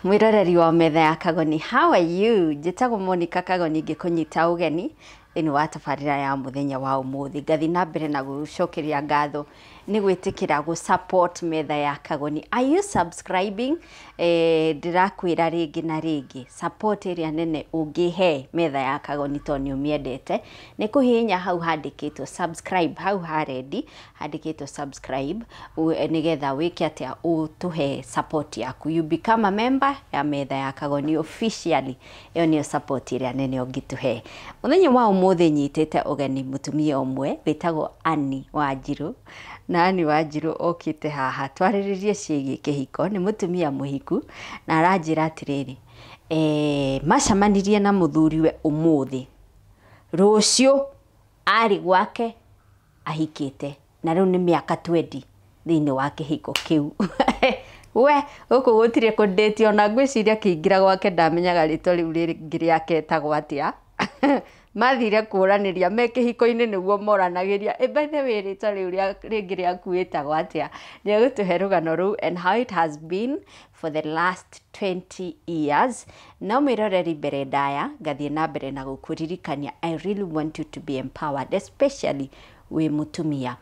Mwĩroreri wa Metha ya Kagoni, how are you? Njĩtagwo Monica Kagoni, ngĩkũnyita ũgeni thĩinĩ wa tabarĩra ya mũthenya wa ũmũthĩ. Ngathiĩ na mbere na gũcokeria ngatho nĩ gwĩtĩkĩra gũ support Metha ya Kagoni. Are you subscribing? Ndĩrakwĩra rĩngĩ na rĩngĩ, support ĩrĩa nene ũngĩhe Metha ya Kagoni tondũ nĩ ũmĩendete nĩ kũhihinya hau handĩkĩtwo subscribe, hau ha red handĩkĩtwo subscribe, nĩgetha wĩke atĩa? Ũtũhe support yaku. You become a member ya Metha ya Kagoni officially. Ĩyo nĩyo support ĩrĩa nene ũngĩtũhe. Mũthenya wa ũmũthĩ nyitĩte ũgeni mũtumia ũmwe wĩtagwo Annie Wanjirũ, na Annie Wanjirũ okĩte haha twarĩrĩrie ciĩgiĩ kĩhiko. Nĩ mũtumia mũhiku na aranjĩra atĩrĩrĩ, macemanirie na mũthuriwe ũmũthĩ, rũciũ arĩ gwake ahikĩte, na rĩu nĩ mĩaka 20 thĩinĩ wa kĩhiko kĩu. We gũkũ gũtirĩ kũndĩti, ona ngwĩciria akĩingĩra gwake ndamenyaga rĩtwa rĩu rĩngĩ rĩake etagwo atĩa. Mathire kũranĩria me kĩhiko-inĩ nĩguo moranagĩria, "By the way, rĩtwa rĩu rĩngĩ rĩaku wĩtagwo atĩa?" Nĩ egũtũhe rũgano rũu and how it has been for the last 20 years. No mwĩroreri, mbere ndaya ngathiĩ na mbere na gũkũririkania, I really want you to be empowered, especially wĩ mũtumia.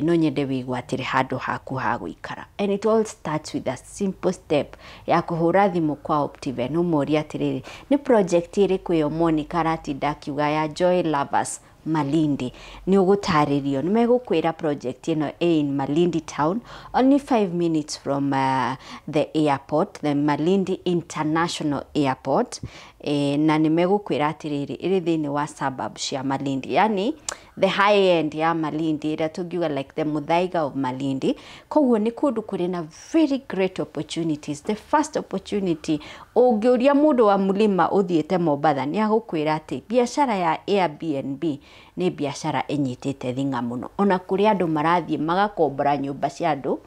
No nyende wĩgwatĩre handũ haku ha gũikara, and it all starts with a simple step ya kũhũra thimũ kwa Optiven, ũmorie atĩrĩrĩ, nĩ project ĩrĩkũ ĩyo Monica aratinda akiuga ya Joy Lovers Malindi? Nĩ ũgũtarĩrio, nĩ megũkwĩra project ĩno ĩ in Malindi town, only 5 minutes from the airport, the Malindi International Airport. Na nĩ megũkwĩra atĩrĩrĩ, ĩrĩ thĩinĩ wa suburb cia Malindi, yani the high end ya Malindi, ĩrĩa tũngiuga like the Muthaiga of Malindi. Koguo nĩ kũndũ kũrĩ na very great opportunities. The first opportunity, ũngĩũria mũndũ wa mlima ũthiĩte Mombatha, nĩ agũkwĩra atĩ biacara ya Airbnb nĩ biacara ĩnyitĩte thing'a mũno. Ona kũrĩ andũ marathiĩ magakombora nyũmba cia andũ,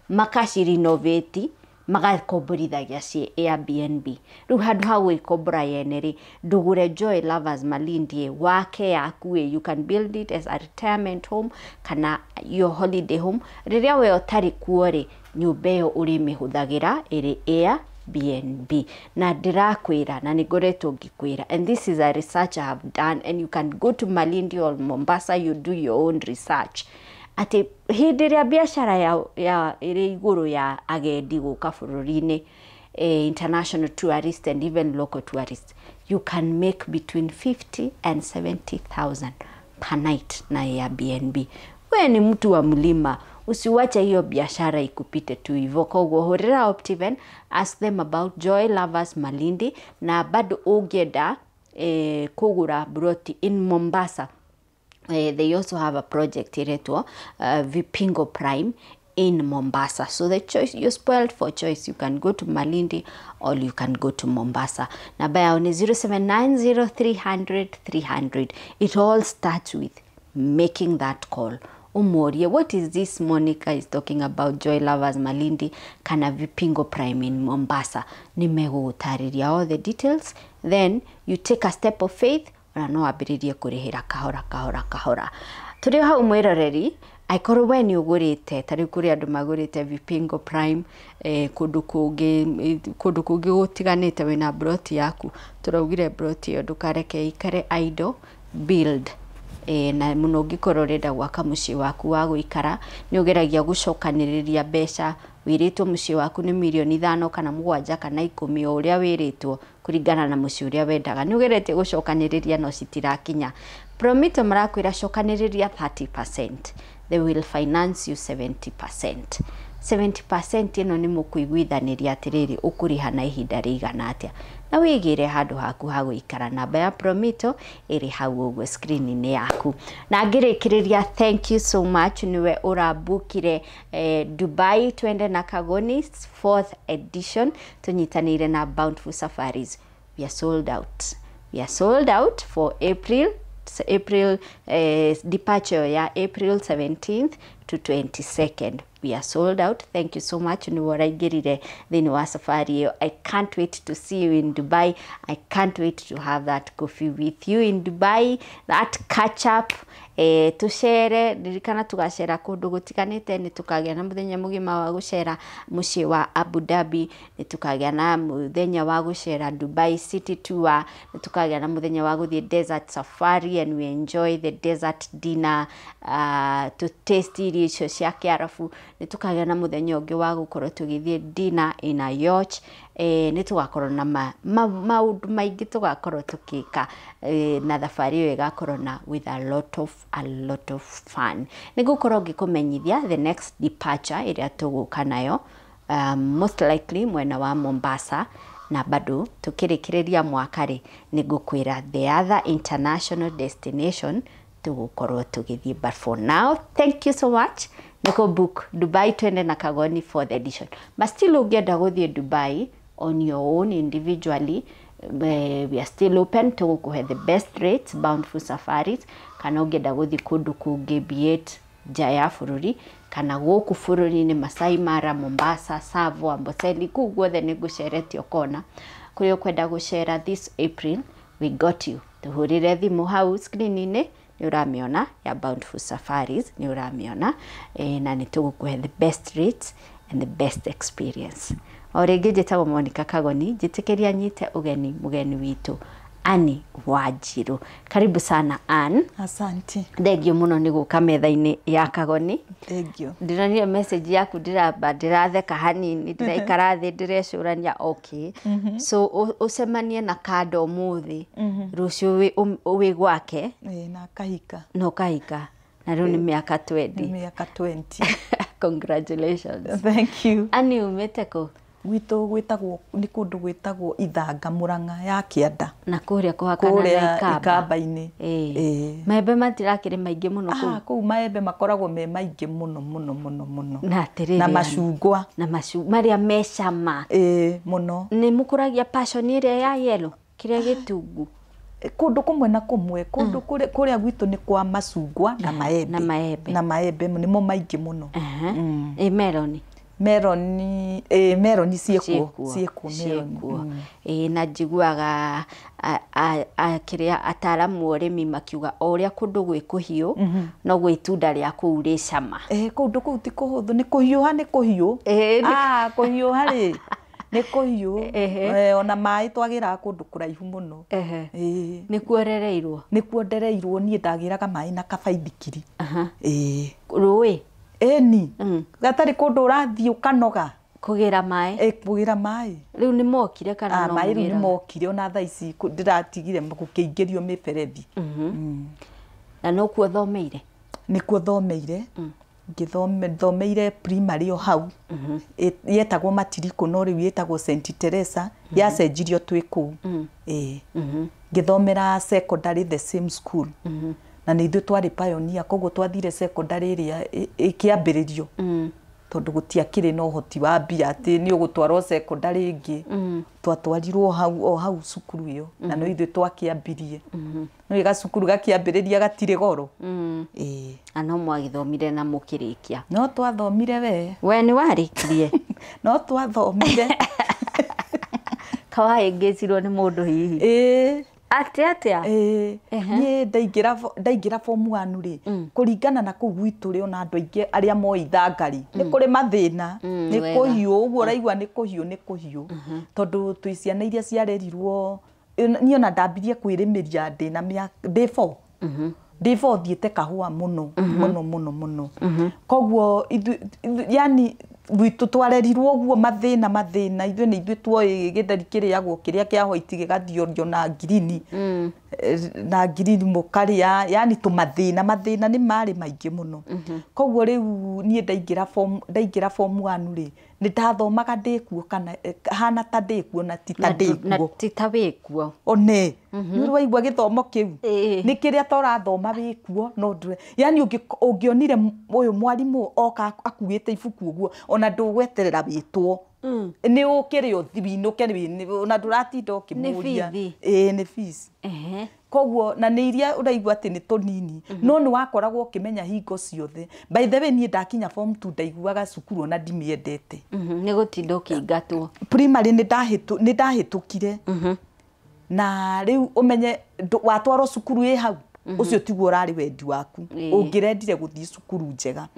makacirenovate, magakomborithagia ciĩ Airbnb. Rĩu handũ ha gwĩkombora yene rĩ, ndũgũre Joy Lovers Malindi, wake yaku ĩ. You can build it as a retirement home kana your holiday home. Rĩrĩa we ũtarĩ kuo rĩ, nyũmba ĩyo ũrĩmĩhũthagĩra ĩrĩ Airbnb. Na ndĩrakwĩra, na nĩ ngoretwo ngĩkwĩra, and this is a research I have done, and you can go to Malindi or Mombasa, you do your own research, atĩ hĩndĩ ĩrĩa biacara ya ĩrĩ igũrũ ya agendi gũka bũrũri-inĩ, international tourists and even local tourists, you can make between 50 and 70,000 per night na Airbnb. We ni mtu wa mlima, usiwache hiyo biashara ikupite tu hivyo. Koguo hũrĩra Optiven, ask them about Joy Lovers Malindi. Na bado ũngĩenda kũgũra broti in Mombasa, they also have a project iretwo Vipingo Prime in Mombasa. So the choice, you're spoiled for choice. You can go to Malindi or you can go to Mombasa. Namba yao ni 0790 300 300. It all starts with making that call. Umorie, what is this Monica is talking about, Joy Lovers Malindi kana Vipingo Prime in Mombasa? Nimegũgũtarĩria all the details. Then you take a step of faith, ona no wambĩrĩrie kũrĩhĩra kahora kahora kahora. Tũrĩ o hau, mwĩroreri, angĩkorwo we nĩ ũgũrĩte, ta rĩu kũrĩ andũ magũrĩte Vipingo Prime kũndũ kũngĩ gũtiganĩte, wĩna broti yaku, tũraugire broti ĩyo ndũkareke ĩikare idle, build. Na mũno ũngĩkorwo ũrenda gwaka mũciĩ waku wa gũikara, nĩ ũgeragia gũcokanĩrĩria mbeca, wĩrĩtwo mũciĩ waku nĩ mirioni 5 kana 7 kana 10, o ũrĩa wĩrĩtwo kũringana na mũciĩ ũrĩa wendaga, nĩ ũgeretie gũcokanĩrĩria no citirakinya. Promito marakwĩra cokanĩrĩria 30%, they will finance you 70%. 70% ĩno nĩ mũkũiguithanĩria atĩrĩrĩ, ũkũrĩha na ihinda rĩigana atĩa, na wĩgĩre handũ haku ha gũikara. Namba ya Promito ĩrĩ hau ũguo screen-inĩ yaku. Na ngĩrĩkĩrĩria, thank you so much nĩwe ũrambukire Dubai Twende na Kagoni fourth edition tũnyitanĩire na Bountiful Safaris. We are sold out, we are sold out for April departure ya April 17th. to 22nd. We are sold out. Thank you so much. Nĩ ũraingĩrire thĩinĩ wa safari ĩyo. I can't wait to see you in Dubai. I can't wait to have that coffee with you in Dubai, that catch up. Tucere, ririkana tugacera kũndũ gũtiganĩte, nĩ tukagĩa na mũthenya mũgima wa gũcera mũciĩ wa Abu Dhabi, nĩ tukagĩa na mũthenya wa gũcera Dubai City Tour, nĩ tukagĩa na mũthenya wa gũthiĩ desert safari and we enjoy the desert dinner, to taste irio icio cia Kĩarabu, nĩ tukagĩa na mũthenya ũngĩ wa gũkorwo tũgĩthiĩ dinner in a yacht. Nĩ tũgakorwo na maũndũ maingĩ tũgakorwo tũkĩka, na thabarĩ ĩyo ĩgakorwo na with a lot of fun. Nĩ ngũkorwo ngĩkũmenyithia the next departure ĩrĩa tũgũka nayo, most likely mwena wa Mombasa, na bado tukĩrĩkĩrĩria mwaka rĩ, nĩ ngũkwĩra the other international destination tũgũkorwo tũgĩthiĩ. But for now, thank you so much nĩ kũ book Dubai Twende na Kagoni fourth edition. But still ũngĩenda gũthiĩ Dubai on your own individually, we are still open, tũgũkũhe the best rates, Bountiful Safaris. Kana ũngĩenda gũthiĩ kũndũ kũngĩ, be it nja ya bũrũri kana gũkũ bũrũri-inĩ, Masai Mara, Mombasa, Tsavo, Amboseli, kũu guothe nĩ ngũcerete ũkona kũrĩa ũkwenda gũcera this April, we got you. Tũhũrĩre thimũ hau screen-inĩ, nĩ ũramĩona ya Bountiful Safaris, nĩ ũramĩona, na nĩ tũgũkũhe the best rates and the best experience. O rĩngĩ njĩtagwo Monica Kagoni, njĩtĩkĩria nyite ũgeni mũgeni witũ Ann Wanjiru. Karibu sana, Ann. Asante. Thengio mũno nĩ gũka metha-inĩ ya Kagoni. Thank you. Ndĩronire message yaku, ndĩramba ndĩratheka hanini, ndĩraikara thĩ ndĩrecũrania, okay, so ũcemanie na kanda ũmũthĩ, rũciũ wĩ gwake. Ĩĩ, na kahika. Na ũkahika, na rĩu nĩ mĩaka 20. Nĩ mĩaka 20. Congratulations. Thank you. Ann, umĩte kũ? Gwitũ gwĩtagwo, nĩ kũndũ gwĩtagwo Ithanga, Mũrang'a ya Kĩanda. Na kũrĩa kũhakana na Kũrĩa Ikamba. Ikamba-inĩ. Ĩĩ. Ĩĩ. Maembe matirakĩrĩ maingĩ mũno kũu? Ah, kũu maembe makoragwo me maingĩ mũno mũno mũno mũno. Na atĩrĩrĩ, na Ann, macungwa. Na macu marĩa me cama. Ĩĩ, mũno. Nĩ mũkũragia passion ĩrĩa ya yellow, kĩrĩa gĩtungu? Kũndũ kũmwe na kũmwe, kũndũ kũrĩa gwitũ nĩ kwa macungwa na maembe. Na maembe. Na maembe nĩmo maingĩ mũno. Ĩ meloni? Meroni, ĩĩ, meroni ciĩkuo. Ciĩkuo. Ciĩkuo meroni. Ciĩkuo. Ĩĩ, na njiguaga kĩrĩa ataramu a ũrĩmi makiuga, o ũrĩa kũndũ gwĩ kũhiũ, noguo itunda rĩa kũu rĩ cama. Eh, kũndũ kũu ti kũhũthũ, nĩ kũhiũha, nĩ kũhiũ. Ĩĩ, Ah, kũhiũha rĩ, nĩ kũhiũ. Ehe. Eh, ona maĩ twagĩraga kũndũ kũraihu mũno. Ĩĩ. Nĩkuo rereirwo? Nĩkuo ndereirwo. Niĩ ndagĩraga maĩ na kabaithikiri. Ĩĩ. Rũĩ? Ĩni, gatarĩ kũndũ ũrathiĩ ũkanoga. Kũgĩra maĩ? Ĩ, kũgĩra maĩ. Rĩu nĩ mokire kana Ah, no maĩ rĩu nĩ mũgĩraga? mokire, ona thaa ici ndĩratigire gũkĩingĩrio mĩberethi. Na nokuo thomeire? Nĩkuo thomeire. Ngĩthome, thomeire primary o hau. Yetagwo Matirikũ, no rĩu ĩtagwo St Teresa, yacenjirio twĩ kũu. Ĩĩ. Ngĩthomera secondary the same school, na nĩ ithuĩ twarĩ pioneer, koguo twathire secondary ĩrĩa ĩkĩambĩrĩrio, tondũ gũtiakĩrĩ na ũhoti wa mbia atĩ nĩ ũgũtwarwo secondary ĩngĩ. Twatwarirwo hau, o hau cukuru ĩyo, na no ithuĩ twakĩambirie. No gacukuru gakĩambĩrĩria gatirĩ goro. Ĩĩ. Na no mwagĩthomire na mũkĩrĩkia? No twathomire we. We nĩ warĩkirie? No twathomire. Kawaĩngĩcirwo nĩ mũndũ hihi? Ĩĩ. Atĩ atĩa? Ĩĩ, niĩ ndaingĩra form 1 rĩ, kũringana na kũu gwitũ rĩ, ona andũ aingĩ arĩa moĩ Ithanga rĩ, nĩ kũrĩ mathĩna, nĩ kũhiũ ũguo ũraigua, nĩ kũhiũ, nĩ kũhiũ, tondũ twĩ ciana iria ciarerirwo. Niĩ ona ndambirie kwĩrĩmĩria ndĩna mĩaka ndĩ 4, ndĩ 4, thiĩte kahũa mũno mũno mũno mũno. Koguo yani gwitũ twarerirwo ũguo, mathĩna mathĩna. Ithuĩ nĩ ithuĩ tuoĩ gĩtheri kĩrĩagwo kĩrĩa kĩa white gĩgathiorio na ngirini, na ngirini mũkarĩa, yani tũmathĩna, mathĩna nĩ marĩ maingĩ mũno. Koguo rĩu niĩ ndaingĩra form 1 rĩ, nĩ ndathomaga ndĩkuo, kana hana ta ndĩkuo na ti ta Na ndĩkuo. Ti ta wĩkuo. One nĩ ũrĩ waigua gĩthomo kĩu? Ĩĩ. Nĩ kĩrĩa ta ũrathoma wĩkuo, no ndũre, yani ũngĩonire ũyũ mwarimũ oka akuĩte ibuku ũguo, ona ndũgweterera wĩtwo. Nĩ ũkĩrĩ ũthiwinũke na ndũratinda ũkĩmũria. Ĩĩ nĩ fees. Koguo na nĩ iria ũraigua atĩ nĩ tũnini no nĩ wakoragwo ũkĩmenya hingo ciothe. By the way niĩ ndakinya form 2 ndaiguaga cukuru ona ndimĩendete. Nĩ gũtinda ũkĩingatwo. Primary nĩ ndahĩtũkire. Na rĩu ũmenye watwarwo cukuru ĩ hau ũcio tiguo ũrarĩ wendi waku ũngĩrendire gũthiĩ cukuru njega.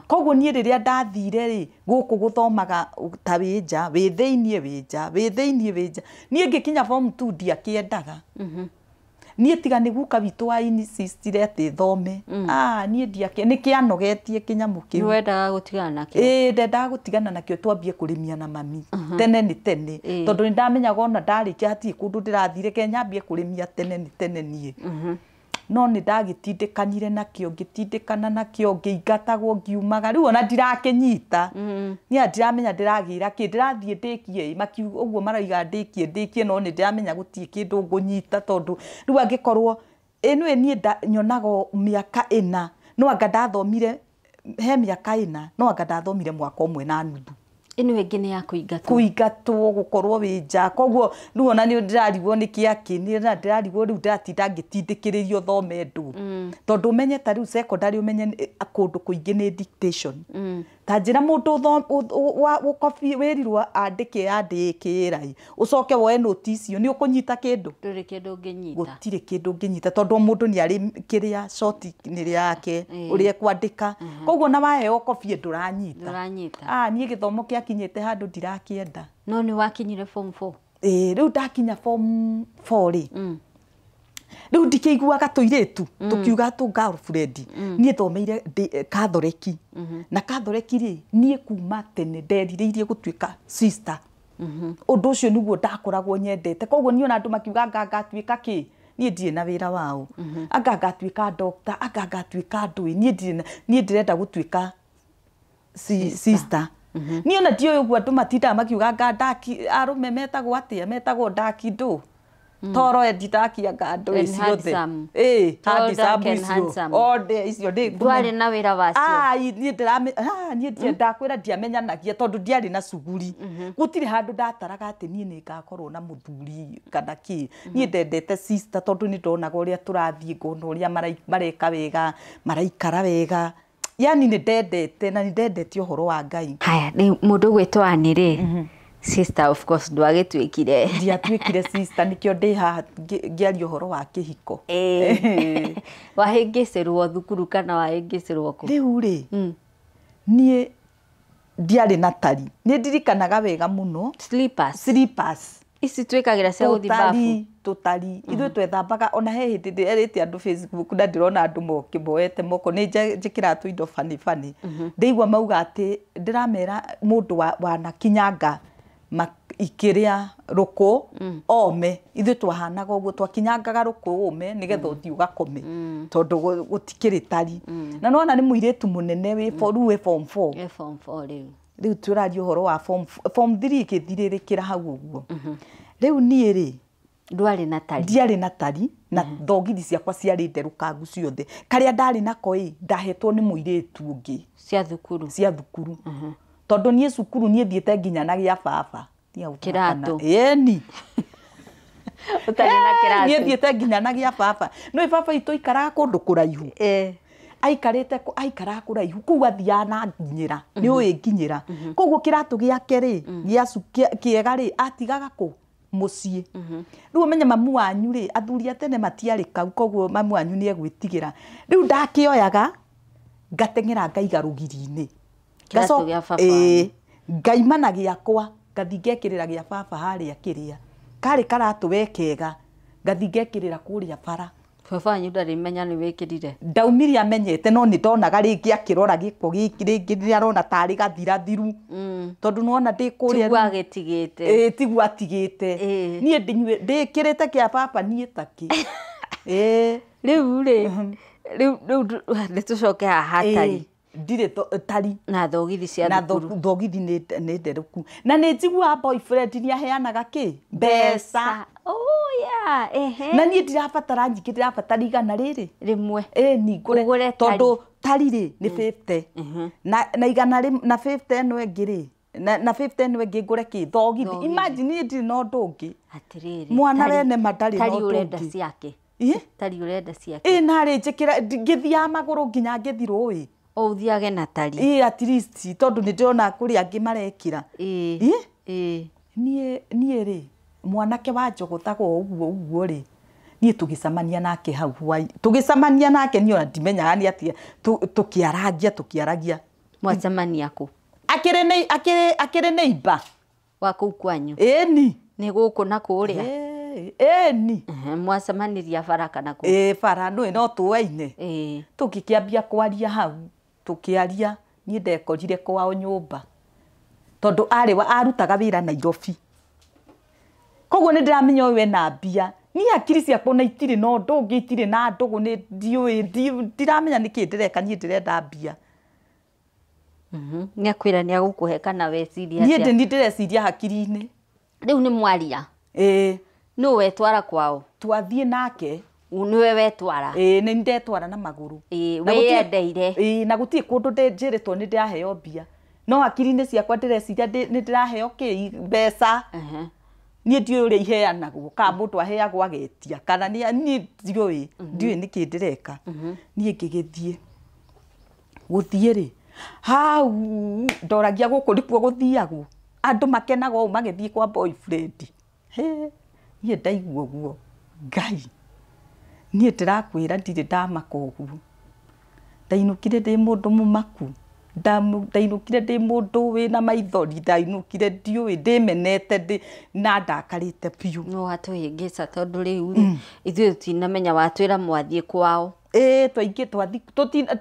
Koguo niĩ rĩrĩa ndathire rĩ gũkũ gũthomaga ta wĩ nja wĩ thĩiniĩ wĩ nja wĩ thĩiniĩ wĩ nja niĩ ngĩkinya form 2 ndiakĩendaga. Niĩ tiga nĩ guka witũ wa insistire atĩ thome. Niĩ ndiake nĩ kĩanogetie kĩnyamũ kĩu. Nĩ wendaga gũtigana nakĩo? Ĩĩ ndendaga gũtigana nakĩo twambie kũrĩmia na mami. Tene nĩ tene. Tondũ nĩ ndamenyaga ona ndarĩkia hatirĩ kũndũ ndĩrathire ke nyambie kũrĩmia tene nĩ tene niĩ. No nĩ ndagĩtindĩkanire nakĩo ngĩtindĩkana nakĩo ngĩingatagwo ngiumaga rĩu ona ndirakĩnyita. Niĩ ndiramenya ndĩragĩra kĩ ndĩrathiĩ ndĩkie makiuga ũguo marauga ndĩkie ndĩkie no nĩ ndĩramenya gũtirĩ kĩndũ ngũnyita tondũ rĩu angĩkorwo ĩnĩ niĩ nyonaga mĩaka ĩna no anga ndathomire he mĩaka ĩna no anga ndathomire mwaka ũmwe na nuthu. Ĩno ĩngĩ nĩ ya kũingatwo. Kũingatwo gũkorwo wĩ nja koguo rĩu ona nĩ ndĩrarigwo nĩ kĩakĩ nĩ ndĩrarigwo rĩu ndĩratinda ngĩtindĩkĩrĩrio thome ndũ. Tondũ ũmenye ta rĩu secondary ũmenye kũndũ kũingĩ nĩ dictation. Ta njĩra mũndũ wĩrirwo andĩke andĩkĩra ũcoke woe note icio nĩ ũkũnyita kĩndũ? Ndũrĩ kĩndũ ũngĩnyita. Gũtirĩ kĩndũ ũngĩnyita tondũ mũndũ nĩ arĩ kĩrĩa short nĩ yake ũrĩa ekwandĩka. Koguo na waheo kobi ndũranyita. Ndũranyita. Niĩ gĩthomo kĩakinyĩte handũ ndirakĩenda. No nĩ wakinyire form 4? Ĩĩ rĩu ndakinya form 4 rĩ. Rĩu ndikĩiguaga tũirĩtu tũkiuga tũ girlfriend. Niĩ thomeire Catholic. Na Catholic rĩ niĩ kuma tene nderirĩirie gũtuĩka sister. Ũndũ ũcio nĩguo ndakoragwo nyendete. Koguo niĩ ona andũ makiuga anga ngatuĩka kĩ niĩ ndirĩ na wĩra wao. Anga ngatuĩka doctor anga ngatuĩka ndũĩ niĩ ndirĩ na niĩ ndĩrenda gũtuĩka sister. Niĩ ona ndiũĩ ũguo andũ matindaga makiuga anga ndaki arũme metagwo atĩa metagwo ndaki ndũ. Toro endi ndaki anga ndũĩ ciothe. Ĩĩ handsome icio. Othe icio ndĩ. Ndwarĩ na wĩra wacio? Niĩ niĩ ndakwĩra ndiamenyanagia tondũ ndiarĩ na cuguri. Gũtirĩ handũ ndataraga atĩ niĩ nĩ ngakorwo na mũthuri kana kĩ. Niĩ ndendete sister tondũ nĩ ndonaga ũrĩa tũrathiĩ ngona ũrĩa mareka wega maraikara wega. Yani nĩ ndendete na nĩ ndendete ũhoro wa Ngai. Haya rĩu mũndũ ũgwĩtwo Ann rĩ sister of course ndwagĩtuĩkire. Ndiatuĩkire sister nĩkĩo ndĩ haha ngĩaria ũhoro wa kĩhiko. Wahĩngĩcĩrwo thukuru kana wahĩngĩcĩrwo kũ? Rĩu rĩ niĩ ndiarĩ na tari. Nĩ ndirikanaga wega mũno. Slippers. Slippers. Ici twĩkagĩra cia gũthiĩ babu. Tũtari ithuĩ twethambaga ona he hĩndĩ ndĩrĩte andũ Facebook na ndĩrona andũ moete moko nĩ njĩkĩraga tũindo bani bani. Ndĩigua mauga atĩ ndĩramera mũndũ wanakinyanga ikĩrĩa rũkũ ome ithuĩ twahanaga ũguo twakinyangaga rũkũ ũme nĩgetha ũthiĩ ũgakome tondũ gũtikĩrĩ tari. Na nĩwona nĩ mũirĩtu mũnene wĩ rĩu wĩ form 4. Wĩ form 4 rĩu. Rĩu tũraria ũhoro wa form 3 ĩgĩthirĩrĩkĩra hau ũguo. Rĩu niĩ rĩ ndwarĩ na tari. Ndiarĩ na tari na thogithi ciakwa ciarĩ nderũkangu ciothe. Karĩa ndarĩ nako ĩ ndahetwo nĩ mũirĩtu ũngĩ. Cia thukuru. Cia thukuru. Tondũ niĩ cukuru niĩ thiĩte nginya na gĩa baba. Kĩratũ. Ĩni. Ũtarĩ na kĩratũ. Niĩ thiĩte nginya na gĩa baba. No baba itũ aikaraga kũndũ kũraihu. Aikarĩte aikaraga kũraihu kũu athiaga na nginyĩra. Nĩ ũĩ nginyĩra. Koguo kĩratũ gĩake rĩ kĩega rĩ atigaga kũ? Mũciĩ. Rĩu ũmenye mamu wanyu rĩ athuri a tene matiarĩ kau koguo mamu wanyu nĩ egwĩtigĩra. Rĩu ndakĩoyaga ngateng'era ngaiga rũgiri-inĩ. Kĩratũ gĩa baba wanyu. Ngaima na gĩakwa ngathi ngekĩrĩra gĩa baba harĩa kĩrĩa. Karĩ karatũ we kega ngathi ngekĩrĩra kũrĩa bara. Baba wanyu ndarĩ menya nĩ wĩkĩrire? Ndaumire amenyete no nĩ ndonaga rĩngĩ akĩrora gĩko gĩkĩ rĩngĩ nĩ arona tarĩ gathirathiru. Tondũ nĩwona ndĩ kũrĩa. Tiguo agĩtigĩte. Ĩĩ tiguo atigĩte. Niĩ ndĩkĩrĩte kĩa baba niĩ takĩ. Ĩĩ. Rĩu rĩ rĩu nĩ tũcoke haha tari. Ndirĩ tari. Na thogithi cia thukuru. Na thogithi nĩ nderũku. Na nĩ njiguaga boyfriend nĩ aheanaga kĩ? Mbeca. Oh yeah, ehe. Na niĩ ndirabatara nyingĩ ndirabatara igana rĩrĩ. Rĩmwe. Ĩni ngũre tondũ tari rĩ nĩ 50. Na igana na 50 ĩno ĩngĩ rĩ Na 50 nĩwe ngĩngũre kĩ thogithi. Imagine niĩ ndirĩ na ũndũ ũngĩ. Atiriri. Mwana wene ma ndarĩ na tari ũndũ urenda ũngĩ. ciake. Ĩ? Tari urenda ciake. Ĩ narĩ njĩkĩra ngĩthiaga magũrũ nginya ngĩthi rũĩ. O uthiage na tari. Ĩ at least tondũ nĩ ndĩrona kũrĩ angĩ marekĩra. Ĩ. Ĩ? Ĩ. Niĩ rĩ mwanake wa njogothaga o ũguo ũguo rĩ niĩ tũgĩcemania nake hau hwai tũgĩcemania nake niĩ ona ndimenyaga nĩ atĩa tũkĩaragia Mwacemania kũ? Akĩrĩ neighbor Wa kũu kwanyu. Ĩni. Nĩ gũkũ na kũrĩa. Ĩni. Mwacemanirie bara kana kũ? Ĩ bara nũĩ no tũaine. Ĩ. Tũgĩkĩambia kwaria hau tũkĩaria niĩ ndekorire kwao nyũmba tondũ arĩ arutaga wĩra Nairobi. Koguo nĩ ndĩramenya ũyũ ena mbia. Niĩ hakiri ciakwa ona itirĩ na ũndũ ũngĩ itirĩ na ndũgũ nĩ ndiũĩ ndiramenya nĩkĩ ndĩreka niĩ ndĩrenda mbia. Nĩ akwĩra nĩ agũkũhe kana weciria Niĩ atĩa? nĩ ndĩreciria hakiri-inĩ. Rĩu nĩ mwaria. Ĩ. Nũ wetwara kwao? Twathiĩ nake. Nĩwe wetwara? Ĩ nĩ ndetwara na magũrũ. Ĩ wĩyendeire. Ĩ na gũtirĩ kũndũ njĩrĩtwo nĩ ndĩraheo mbia. No hakiri-inĩ ciakwa ndĩreciria nĩ ndĩraheo kĩ mbeca. Niĩ ndiũĩ ũrĩa iheanagwo kana mũndũ aheagwo agetia kana niĩ ndiũĩ ndiũĩ nĩkĩ ndĩreka. Niĩ ngĩgĩthiĩ gũthiĩ rĩ hau ndoragia gũkũ nĩkuo gũthiagwo andũ makenaga ũũ magĩthiĩ kwa boyfriend. He niĩ ndaigua ũguo Ngai niĩ ndĩrakwĩra ndirĩ ndamaka ũguo. Ndainũkire ndĩ mũndũ mũmaku. Ndainũkire ndĩ mũndũ wĩna maithori ndainũkire ndiũĩ ndĩmenete na ndakarĩte biũ. No watũhĩngĩca tondũ rĩu rĩ ithuĩ tũtinamenya watwĩra mwathiĩ kwao. Ĩ twaingĩ twathi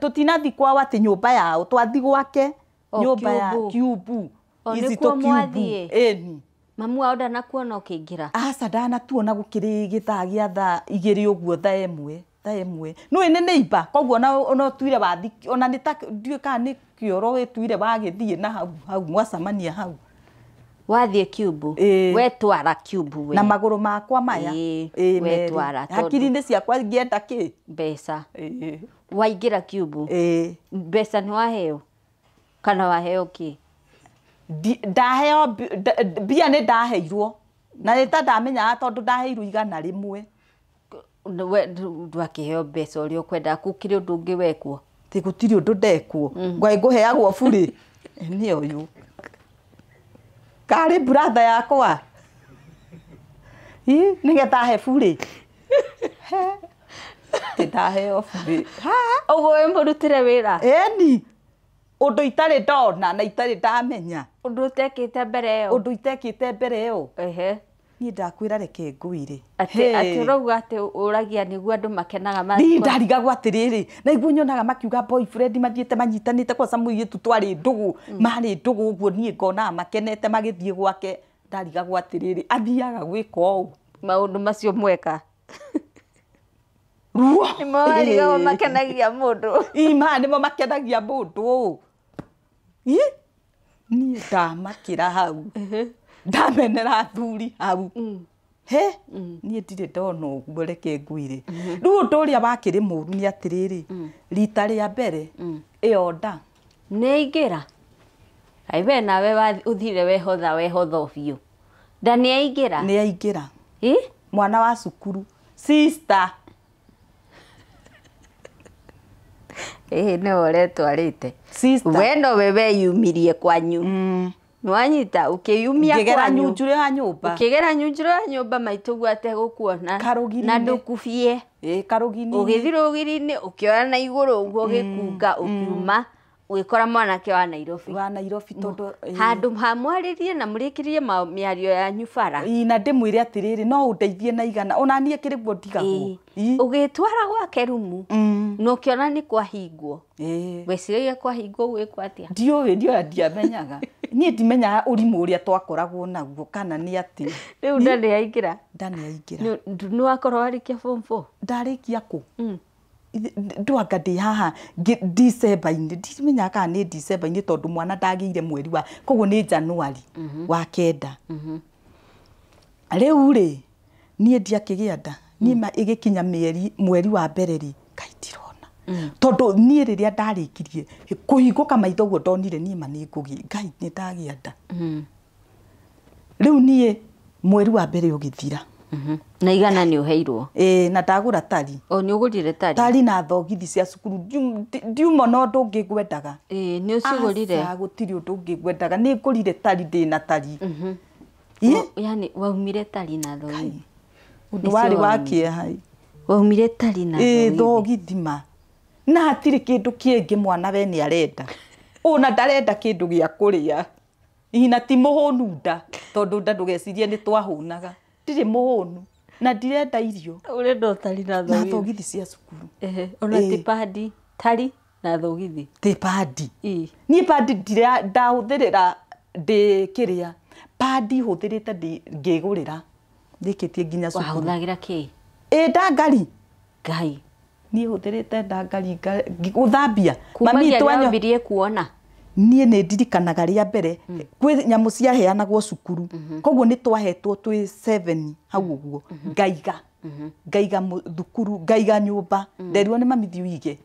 tũtinathiĩ kwao atĩ nyũmba yao twathi gwake nyũmba ya kiumbu. O nĩkuo mwathiĩ? Ĩni. Mamu wao ndanakuona ũkĩingĩra? Aca ndanatuona gũkĩrĩ gĩthaa gĩa thaa igĩrĩ ũguo thaa ĩmwe thaa ĩmwe. Nĩũĩ nĩ neighbor koguo ona ũtuire wathi ona nĩ ta ndiũĩ kana nĩ kĩoro wĩtuire wagĩthiĩ na hau hau mwacemania hau. Wathiĩ kiumbu? Wetwara kiumbu we. Na magũrũ makwa maya. Ĩ wetwara tondũ Hakiri-inĩ ciakwa ngĩenda kĩ? Mbeca. Waingĩra kiumbu? Ĩ. Mbeca nĩ waheo? Kana waheo kĩ? Ndaheo mbia nĩ ndaheirwo na nĩ ta ndamenyaga tondũ ndaheirwo 100. We ndwakĩheo mbeca ũrĩa ũkwendaga gũkĩrĩ ũndũ ũngĩ wekwo? Ti gũtirĩ ũndũ ndekwo. Ngwaĩ ngũheagwo burĩ. Nĩ ũyũ. Karĩ brother yakwa. Ĩ nĩgetha he burĩ. Ti ndaheo burĩ. Ũguo wĩ mũrutĩre wĩra? Ĩni. Ũndũ itarĩ ndona na itarĩ ndamenya. Ũndũ ũtekĩte mbere ĩyo? Ũndũ itekĩte mbere ĩyo. Ehe. Niĩ ndakwĩra reke ngwĩre. Atĩ ũrauga atĩ ũragia nĩguo andũ makenaga Niĩ ndarigagwo atĩrĩrĩ, na iguo nyonaga makiuga boyfriend mathiĩte manyitanĩte kwaca mũirĩtu twarĩ ndũgũ, marĩ ndũgũ ũguo niĩ ngonaga makenete magĩthiĩ gwake. Ndarigagwo atĩrĩrĩ, athiaga gwĩka ũũ. Maũndũ macio mweka. Ruo. Nĩmo warigagwo makenagia mũndũ. Ĩ maya nĩmo makenagia mũndũ. Ĩ niĩ ndamakĩra hau. Ndamenera athuri hau. He niĩ ndirĩ ndona ũguo reke ngwĩre. Rĩu ũndũ ũrĩa wakĩrĩ mũru nĩ atĩrĩrĩ, rita rĩa mbere ĩyo nda nĩ aingĩra. Kaĩ we nawe ũthire wehotha wehotha biũ. Nda nĩ aingĩra? Nĩ aingĩra. Ĩ? Mwana wa cukuru. Sister. Ĩ nĩwe ũretwarĩte. Sister. We nowe weyumirie kwanyu. Nĩwanyita ũkĩyumia Ngĩgera kwanyu. nyunjurĩ ya nyũmba. Ũkĩgera nyunjurĩ ya nyũmba maitũguo ategũkuona. Karũgiri-inĩ. Na ndũkubie. Ĩ karũgiri-inĩ. Ũgĩthiĩ rũgiri-inĩ ũkĩoya na igũrũ ũguo ũgĩkunga ũkiuma ũgĩkora mwanake wa Nairobi. Wa Nairobi tondũ Handũ ha mwarĩrie na mũrĩkĩrie mĩario yanyu bara. Ĩ na ndĩmwĩre atĩrĩrĩ no ũndeithie na igana ona niĩ kĩrĩ guo ndigagwo. Ũgĩtwara gwake rumu na ũkĩona nĩ kwahingwo. Weciragia kwahingwo gwĩkwo atĩa? Ndiũĩ ndiũĩ ndiamenyaga. Niĩ ndimenyaga ũrimũ ũrĩa twakoragwo naguo kana nĩ atĩ. Rĩu nda nĩ yaingĩra? Nda nĩ yaingĩra. Nĩ wakorwo warĩkia form 4? Ndarĩkia kũ? Ndwanga ndĩ haha December-inĩ ndimenyaga kana nĩ December-inĩ tondũ mwana ndagĩire mweri wa koguo nĩ January wa 9. Rĩu rĩ niĩ ndiakĩgĩa nda niĩ ĩgĩkinya mweri wa mbere rĩ Ngai ndirona. Tondũ niĩ rĩrĩa ndarĩkirie kũhingũka maitho ũguo ndonire niĩ ma nĩ ngũgĩ Ngai nĩ ndagĩa nda. Rĩu niĩ mweri wa mbere ũgĩthira. Na igana nĩ ũheirwo. Ĩĩ, na ndagũra tari. O nĩ ũgũrire tari? Tari na thogithi cia cukuru. Ndiuma na ũndũ ũngĩ ngwendaga. Ĩĩ, nĩ ũcigũrire? Aca, gũtirĩ ũndũ ũngĩ ngwendaga. Nĩ ngũrire tari, ndĩna tari. Yani waumire tari na thogithi. Ũndũ warĩ wa kĩeha. Waumire tari na thogithi. Ĩĩ, thogithi ma. Na hatirĩ kĩndũ kĩngĩ mwana we nĩ arenda. Ona ndarenda kĩndũ gĩa kũrĩa. Ina ti mũhũnu nda, tondũ nda ndũgecirie nĩ twahũnaga. Ndirĩ mũhũnu na ndirenda irio. Ũrenda tari na thogithi. Na thogithi cia cukuru. Ona ti padi, tari na thogithi. Ti padi. Niĩ padi ndahũthĩrĩra ndĩ kĩrĩa. Padi hũthĩrĩte ngĩgũrĩra. Ndĩkĩtie nginya cukuru. Wahũthagĩra kĩ? Ĩ ndangari. Ngai. Niĩ hũthĩrĩte ndangari gũthambia. Mami twanyobirie kuona. Niĩ nĩ ndirikanaga rĩa mbere kwĩ nyamũ ciaheanagwo cukuru. Koguo nĩ twahetwo twĩ 7 hau ũguo. Ngaiga. Ngaiga thukuru, ngaiga nyũmba. Nderirwo nĩ mami thiĩ ũige.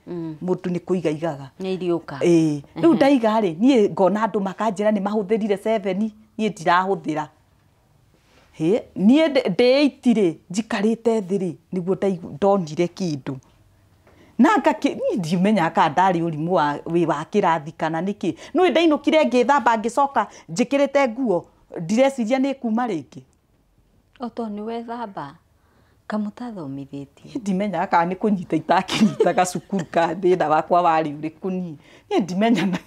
Mũndũ nĩ kũiga igaga. Nĩ iriũka. Ĩĩ. Rĩu ndaiga rĩ, niĩ ngona andũ makanjĩra nĩ mahũthĩrire 7, niĩ ndirahũthĩra. Hĩ, niĩ ndĩ 8 rĩ, njikarĩte thĩ rĩ, nĩguo ndonire kĩndũ. Na ngakĩ niĩ ndimenyaga kana ndarĩ ũrimũ wa wĩ wa kĩrathi kana nĩkĩ. Nĩũĩ ndainũkire ngĩthamba ngĩcoka njĩkĩrĩte nguo ndireciria nĩ kuma rĩngĩ. O tondũ nĩ wethamba kamũtathomithĩtie. Ndimenyaga kana nĩ kũnyita itakĩnyitaga cukuru kana thĩna wakwa warĩ ũrĩkũ niĩ. Niĩ ndimenyaga.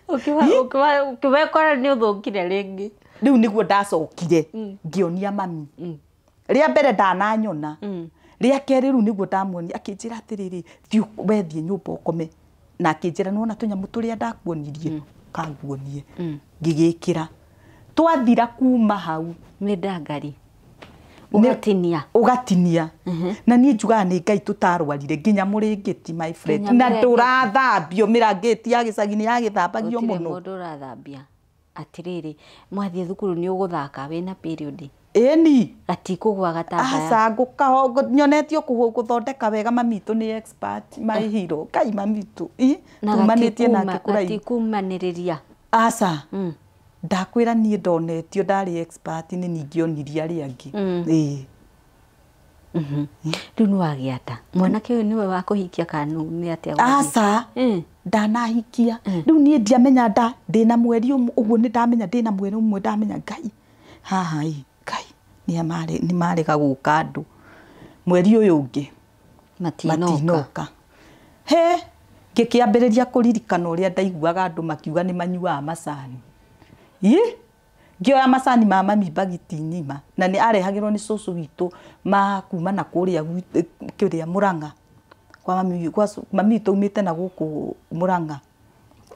Ũkĩwekora nĩ ũthũkire rĩngĩ. Rĩu nĩguo ndacokire ngĩonia mami. Rĩa mbere ndananyona. Rĩa kerĩ rĩu nĩguo ndamuonia akĩnjĩra atĩrĩrĩ thiĩ wethiĩ nyũmba ũkome na akĩnjĩra nĩwona tũnyamũ tũrĩa ndakuonirie kanguonie ngĩgĩkĩra twathira kuma hau nĩ ndangari ũgatinia ũgatinia na niĩ njugaga nĩ Ngai tũtarwarire nginya mũrĩngĩti my friend na ndũrathambio mĩrangĩti ya gĩcagi nĩ yagĩthambagio mũno. Gũtirĩ mũndũ ũrathambia. Atĩrĩrĩ mwathiĩ thukuru nĩ ũgũthaka wĩna period. Ĩni gatikũgwa gatambaya. Aca ngũkaho nyonetio gũthondeka wega mami witũ nĩ expert my hero Ngai mami witũ tumanĩtie nake kũraihu. Gatikumanĩrĩria. Aca ndakwĩra niĩ ndonetio ndarĩ expert nĩ ningĩonirie arĩa angĩ. Ĩĩ. Rĩu nĩ wagĩa nda mwanake ũyũ nĩwe wa kũhikia kana nĩ atĩa? Aca ndanahikia. Rĩu niĩ ndiamenya nda ndĩna mweri ũguo nĩ ndamenya ndĩna mweri ũmwe ndamenya Ngai haha ĩ Ngai nĩ marega gũka andũ mweri ũyũ ũngĩ matinoka. He ngĩkĩambĩrĩria kũririkana ũrĩa ndaiguaga andũ makiuga nĩ manyuaga macani. Ĩ ngĩoya macani ma mami mbagiti ng'ima na nĩ arehagĩrwo nĩ cũcũ witũ ma kuma na kũrĩa kĩrĩa Mũrang'a kwa mami kwa mami witũ aumĩte na gũkũ Mũrang'a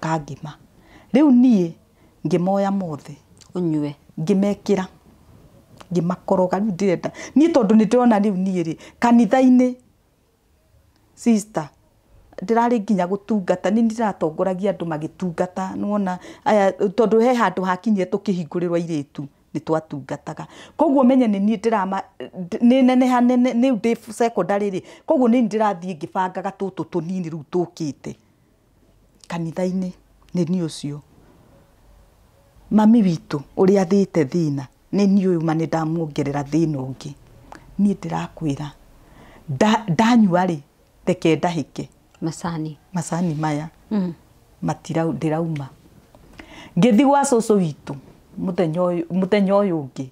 Kangĩma. Rĩu niĩ ngĩmoya mothe ũnyue ngĩmekĩra ngĩmakoroga. Rĩu ndĩrenda niĩ tondũ nĩ ndĩrona rĩu niĩ rĩ kanitha-inĩ sister ndĩrarĩ nginya gũtungata nĩ ndĩratongoragia andũ magĩtungata nĩwona aya tondũ he handũ hakinyire tũkĩhingũrĩrwo airĩtu nĩ twatungataga. Koguo menye nĩ niĩ ndĩrama nĩ neneha nene rĩu ndĩ secondary rĩ koguo nĩ ndĩrathiĩ ngĩbangaga tũtũ tũnini rĩu tũkĩte kanitha-inĩ nĩ niĩ ũcio mami witũ ũrĩa athĩte thĩna nĩ niĩ ũyũ ma nĩ ndamuongerera thĩna ũngĩ. Niĩ ndĩrakwĩra ndanyua rĩ reke ndahĩke macani macani maya matira ndĩrauma. Ngĩthiĩ gwa cũcũ witũ mũthenya ũyũ ũngĩ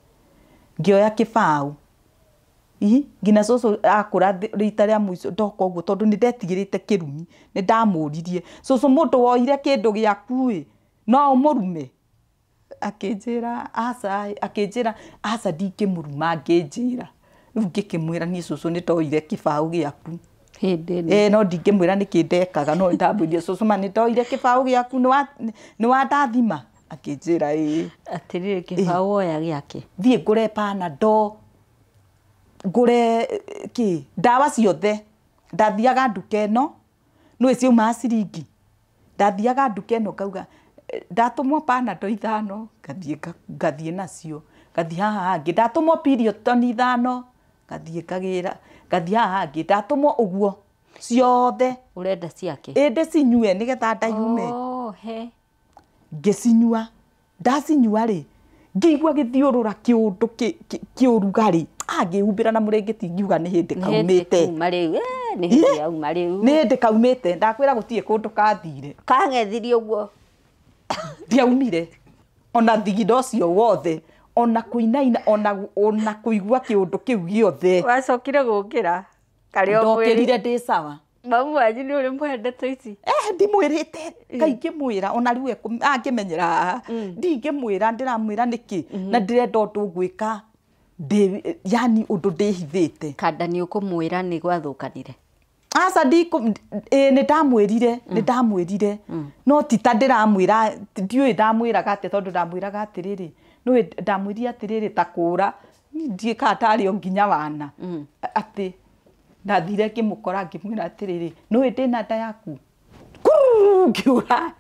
ngĩoya kĩbaũ nginya cũcũ akũra rita rĩa mũico ndoka ũguo tondũ nĩ ndetigĩrĩte kĩrumi nĩ ndamũririe cũcũ mũndũ woire kĩndũ gĩaku ĩ no ũmũrume? Akĩnjĩra aca, akĩnjĩra aca ndingĩmũruma angĩnjĩra. Rĩu ngĩkĩmwĩra niĩ cũcũ nĩ ndoire kĩbaũ gĩaku hĩndĩ ĩno no ndingĩmwĩra nĩkĩ ndekaga no ndamwĩrire cũcũ ma nĩ ndoire kĩbaũ gĩaku nĩ wandathima? Akĩnjĩra ĩĩ. Atĩrĩrĩ kĩbaũ woya gĩake thiĩ ngũre Panadol ngũre kĩ ndawa ciothe. Ndathiaga nduka ĩno nĩũĩ ciaumaga ciringi ndathiaga nduka ĩno ngauga ndatũmwo Panadol 5 ngathiĩ nacio ngathiĩ haha hangĩ ndatũmwo Piriton 5 ngathiĩ ngagĩra ngathiĩ haha hangĩ ndatũmwo ũguo. Ciothe. Ũrenda ciake? Ĩ ndĩcinyue nĩgetha nda yume. Oh, he. Ngĩcinyua. Ndacinyua rĩ, ngĩigua gĩthiũrũra kĩũndũ kĩũrugarĩ. Ngĩhumbĩra na mũrĩngĩti ngiuga nĩ hĩndĩ kaumĩte. Nĩ hĩndĩ yauma rĩu. Nĩ hĩndĩ kaumĩte. Ndakwĩra gũtirĩ kũndũ kathire. Kang'ethirie ũguo. Ndiaumire. Ona thigino ũcio wothe. Ona kũinaina, ona kũigua kĩũndũ kĩu gĩothe. Wacokire gũkĩra. Karĩ o mwĩrĩ. Ndokĩrire ndĩ sawa. Mamu wanyu nĩ ũrĩ mwendete ici? Ndimwĩrĩte. Kaingĩmwĩra ona rĩu angĩmenyera haha. Ndingĩmwĩra, ndĩramwĩra nĩkĩ? Na ndĩrenda ũndũ ngwĩka yani ũndũ ndĩhithĩte. Kanda nĩ ũkũmwĩra nĩ gwathũkanire? Aca nĩ ndamwĩrire, nĩ ndamwĩrire. No ti ta ndĩramwĩra, ndiũĩ ndamwĩraga atĩa tondũ ndamwĩraga atĩrĩrĩ, nĩũĩ ndamwĩrire atĩrĩrĩ ta kũra, ndiũĩ kana tarĩ o nginya wana. Atĩ ndathire ngĩmũkora ngĩmwĩra atĩrĩrĩ, nĩũĩ ndĩna nda yaku? Kururu, ngĩũra.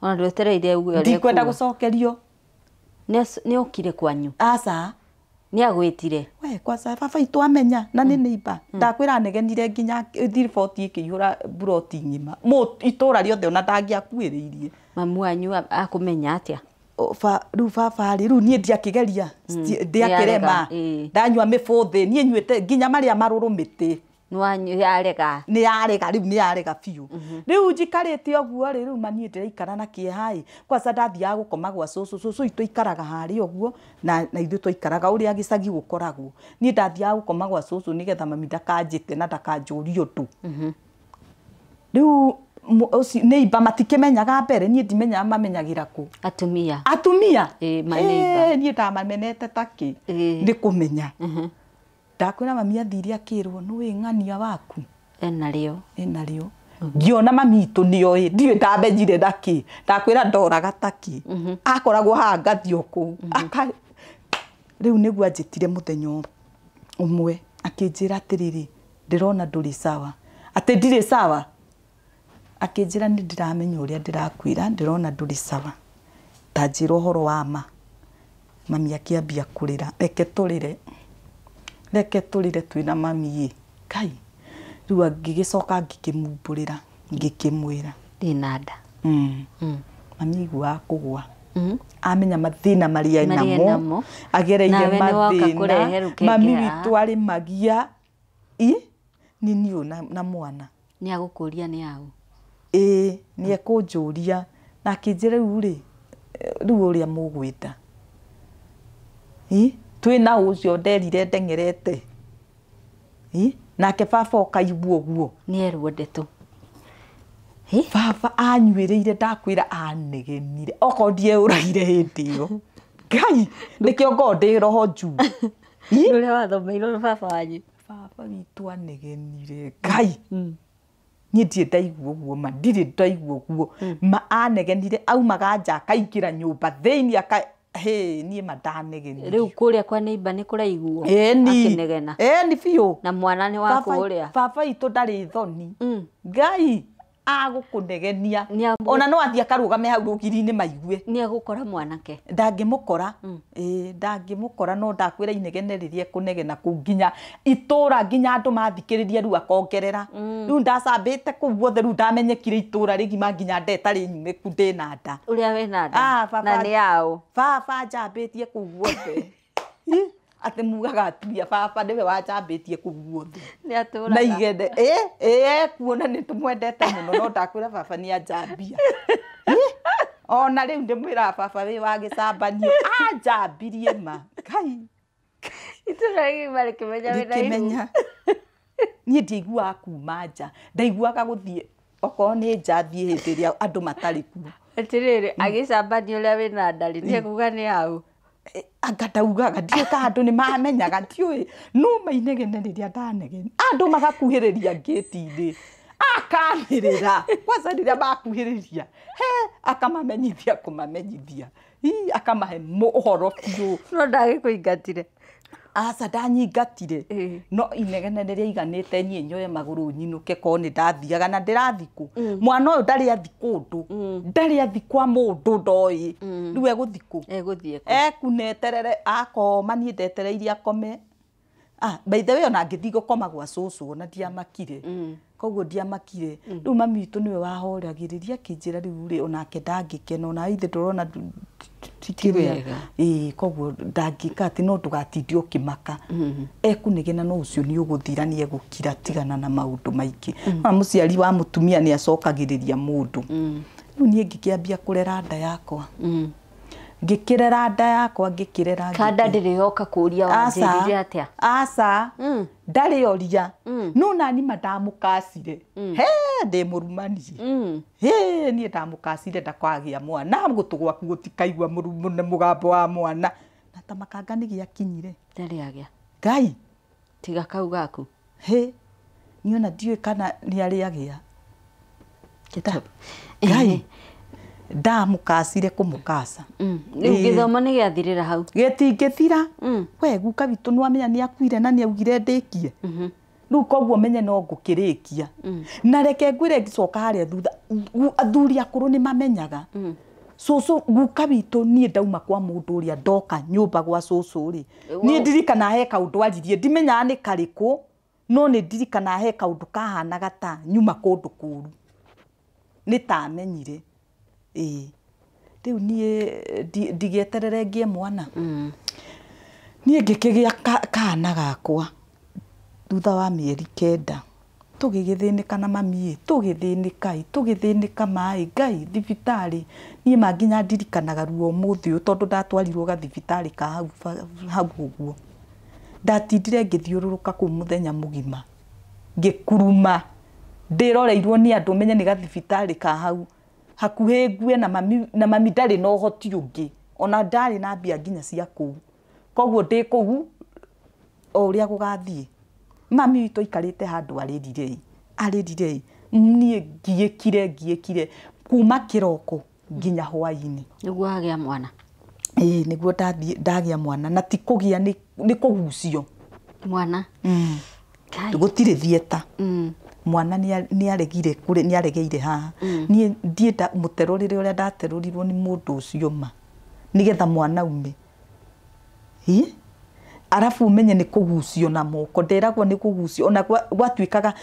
Ona ndwetereire uge ũrĩa Ndikwenda ekuga. gũcokerio. Nĩ okire kwanyu? Aca. Nĩ agwĩtire? We, kwanza baba itũ amenya na nĩ neighbor. Ndakwĩra anegenire nginya thiriboti ĩkĩihũra buroti ng'ima. Itũra rĩothe ona ndangĩakuĩrĩirie. Mamu wanyu akũmenya atĩa? Rĩu baba rĩ, rĩu niĩ ndiakĩgeria, ndiakĩrema. Ndanyua mĩbũthĩ, niĩ nyuĩte nginya marĩa marũrũ mĩtĩ. Nĩ yarega. Nĩ yarega, rĩu nĩ yarega biũ. Rĩu njikarĩte ũguo rĩ, rĩu ma niĩ ndĩraikara na kĩeha ĩ. Kwanza ndathiaga gũkoma gwa cũcũ, cũcũ witũ aikaraga harĩa ũguo, na ithuĩ twaikaraga ũrĩa gĩcagi gũkoragwo. Niĩ ndathiaga gũkoma gwa cũcũ nĩgetha mami ndakanjĩte na ndakanjũrie ũndũ. Rĩu neighbor matikĩmenyaga mbere, niĩ ndimenyaga mamenyagĩra kũ. Atumia. Atumia? Ĩ, ma neighbor. Niĩ ndamamenete takĩ. Nĩ kũmenya. Ndakwĩra mami athire akĩrwo, nĩũĩ ng'ania waku? Ena rĩo. Ena rĩo. Ngĩona mami itũ nĩoĩ, ndiũĩ ndamenyire nakĩ. Ndakwĩra ndoraga takĩ. Akoragwo haha ngathiĩ o kũu. Rĩu nĩguo anjĩtire mũthenya ũmwe, akĩnjĩra atĩrĩrĩ, ndĩrona ndũrĩ sawa. Atĩ ndirĩ sawa? Akĩnjĩra nĩ ndĩramenya ũrĩa ndĩrakwĩra, ndĩrona ndũrĩ sawa. Ta njĩra ũhoro wa ma. Mami akĩambia kũrĩra, reke tũrĩre. Reke tũrĩre twĩna mami ĩ. Kai. Rĩu ngĩgĩcoka ngĩkĩmumbũrĩra, ngĩkĩmwĩra. Ndĩna nda. Mami aiguaga kũgũa. Amenya mathĩna marĩa Marĩa enamo. enamo. Agereire Nawe nĩ woka mathĩna. kũrehe rũkenge Mami haha. witũ arĩ magia. I? Nĩ niĩ ũyũ na mwana. Nĩ agũkũria nĩ aũ? Ĩĩ, nĩ ekũnjũria. Na akĩnjĩra rĩu rĩ, rĩu ũrĩa mũgwĩta. Ĩ? Twĩna ũcio nderire ndeng'erete. Ĩ? Nake baba okaigua ũguo. Nĩ erwo ndeto. Baba anyuĩrĩire ndakwĩra anegenire. Okorwo ndieũragire hĩndĩ ĩyo. Ngai, nĩkĩo ngoragwo ndĩ roho njuu. Ĩ? Ũrĩa wathomeirwo nĩ baba wanyu. Baba witũ anegenire. Ngai. Niĩ ndirĩ ndaigua ũguo ma, ndirĩ ndaigua ũguo. Ma anegenire, aumaga nja akaingĩra nyũmba thĩinĩ aka, hĩ, niĩ ma ndanegenire. Rĩu kũrĩa kwa neighbor nĩ kũraiguo? Ĩni. Akĩnegena. Ĩni biũ. Na mwana nĩ wa kũrĩa. Baba witũ ndarĩ thoni. Ngai agũkũnegenia. Ona no athiĩ akarũgame hau rũgiri-inĩ maigue. Nĩ egũkora mwanake. Ndangĩmũkora. Ĩĩ, ndangĩmũkora no ndakwĩra inegene rĩrĩa ekũnegena kũu nginya itũra nginya andũ mathikĩrĩria rĩu akongerera. Rĩu ndacambĩte kũu guothe rĩu ndamenyekire itũra rĩgima nginya ndeta rĩnyumĩku ndĩna nda. Ũrĩa wĩna nda. Baba Na nĩ aũ? Baba njambĩtie kũu guothe. Ĩ, atĩ mugaga atumia baba nĩwe wanjambĩtie kũu guothe. Nĩ atũraga. Na igende. Ĩ, ĩ, kuona nĩ tũmwendete mũno no ndakwĩra baba nĩ anjambia. Ĩ, ona rĩu ndĩmwĩraga baba wĩ wa gĩcambanio, anjambirie ma. Ngai. Itũra rĩgima rĩkĩmenya wĩna ihu. Rĩkĩmenya. Niĩ ndiaiguaga kuma nja. Ndaiguaga gũthiĩ okorwo nĩ nja thiĩ hĩndĩ ĩrĩa andũ matarĩ kuo. Atĩrĩrĩ, agĩcambanio ũrĩa wĩna nda rĩ, nĩ ekuga nĩ aũ? Anga ndaugaga, ndiũĩ kana andũ nĩ mamenyaga, ndiũĩ. No mainegene rĩrĩa ndanegene. Andũ magakuhĩrĩria ngĩti-inĩ. Akanĩrĩra. Kwanza rĩrĩa makuhĩrĩria. He, akamamenyithia kũmamenyithia. Ii, akamahe ũhoro biũ. No ndagĩkũingatire. Aca ndanyingatire. No inegene rĩrĩa iganĩte niĩ nyoe magũrũ nyinũke korwo nĩ ndathiaga na ndĩrathiĩ kũ. Mwana ũyũ ndarĩ athi kũndũ. Ndarĩ athi kwa mũndũ ndoĩ. Rĩu egũthiĩ kũ? Egũthiĩ kũ? Ekuneterere akoma niĩ ndetereirie akome. By the way ona ngĩthiĩ gũkoma gwa cũcũ ona ndiamakire. Koguo ndiamakire. Rĩu mami witũ nĩwe wahoragĩrĩria akĩnjĩra rĩu rĩ onake ndangĩkena ona ithe ndũrona Ti wega. Ĩĩ koguo ndangĩka atĩ no ndũgatinde ũkĩmaka. Ekũnegena no ũcio nĩ ũgũthira nĩ egũkira tigana na maũndũ maingĩ. Na mũciari wa mũtumia nĩ acokagĩrĩria mũndũ. Rĩu niĩ ngĩkĩambia kũrera nda yakwa. Ngĩkĩrera nda yakwa ngĩkĩrera Kanda ndĩrĩ yoka kũria wanjĩrire atĩa? Aca. Ndarĩ oria. No nani ma ndamũkacire. He ndĩ mũrumani. He niĩ ndamũkacire ndakwagĩa mwana gũtũ gwaku gũtikaigua mũgambo wa mwana. Na ta makanga nĩ gĩakinyire. Ndarĩ agĩa. Ngai. Tiga kau gaku. He niĩ ona ndiũĩ kana nĩ arĩ agĩa. Ngai. Ndamũkacire kũmũkaca. Rĩu gĩthomo nĩ gĩathirĩra hau. Gĩtingĩthira. We guka witũ nĩwamenya nĩ akuire na nĩ augire ndĩkie. Rĩu koguo menye no ngũkĩrĩkia. Na reke ngwĩre ngĩcoka harĩa thutha athuri akũrũ nĩ mamenyaga. Cũcũ guka witũ niĩ ndauma kwa mũndũ ũrĩa ndoka nyũmba gwa cũcũ rĩ. Niĩ ndirikana he kaũndũ aririe ndimenyaga nĩ karĩkũ no nĩ ndirikana he kaũndũ kahanaga ta nyuma kũndũ kũru. Nĩ tamenyire. Ĩĩ rĩu niĩ ndigĩeterere ngĩe mwana. Niĩ ngĩkĩgĩa kana gakwa thutha wa mĩeri 9 tũgĩgĩthĩnĩka na mami tũgĩthĩnĩka tũgĩthĩnĩka maĩ Ngai thibitarĩ. Niĩ ma nginya ndirikanaga ruo ũmũthĩ ũyũ tondũ ndatwarirwo gathibitarĩ ka hau ũguo. Ndatindire ngĩthiũrũrũka kũu mũthenya mũgima ngĩkuruma ndĩroreirwo nĩ andũ menye nĩ gathibitarĩ ka hau hakuhĩ ngue na mami ndarĩ na ũhoti ũngĩ ona ndarĩ na mbia nginya cia kũu. Koguo ndĩ kũu o ũrĩa gũgathiĩ. Mami witũ aikarĩte handũ arĩrire arĩrire niĩ ngiĩkire kuma kĩroko nginya hwaĩ-inĩ. Nĩguo agĩa mwana. Ĩĩ nĩguo ndagĩa mwana na ti kũgĩa nĩ kũgucio mwana. Gũtirĩ thieta. Mwana nĩ aregire kũrĩ nĩ aregeire haha. Niĩ ndienda mũterũrĩre ũrĩa ndaterũrirwo nĩ mũndũ ũcio ma nĩgetha mwana ume. Ĩ arabu umenye nĩ kũgucio na moko nderagwo nĩ kũgucio ona gwatuĩkaga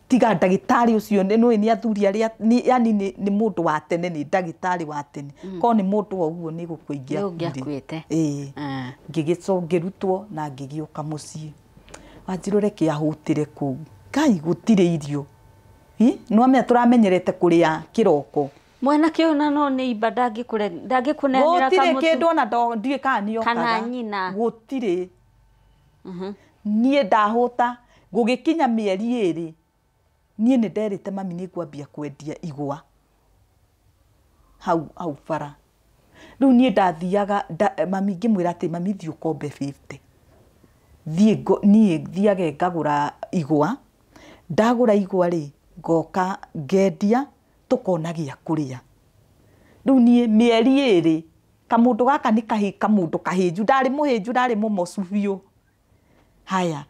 tiga ndagĩtarĩ ũcio nĩ nĩ athuri arĩa yani nĩ mũndũ wa tene nĩ ndagĩtarĩ wa tene. Korwo nĩ mũndũ o ũguo nĩ gũkua ingĩakuire. Ĩĩ ngĩgĩrutwo na ngĩgĩũka mũciĩ. Wanjirũ reke ahũtĩre kũu. Ngai gũtirĩ irio. Nĩwamenya tũramenyerete kũrĩa kĩroko. Mwanake ũyũ na no nĩ imba ndangĩkũnenera kamũtũ. Gũtirĩ kĩndũ ona ndiũĩ kana nĩokaga. Kana nyina. Gũtirĩ. Niĩ ndahũta gũgĩkinya mĩeri 2 niĩ nĩ nderĩte mami nĩ ngwambia kwendia igwa hau bara. Rĩu niĩ ndathiaga mami ngĩmwĩra atĩ mami thiĩ ũkombe 50. Thiĩ niĩ thiage ngagũra igwa. Ndagũra igwa rĩ ngoka ngendia tũkona gĩa kũrĩa. Rĩu niĩ mĩeri 2 kamũndũ gaka nĩ kamũndũ kahĩnju ndarĩ mũhĩnju ndarĩ mũmocu biũ. Haya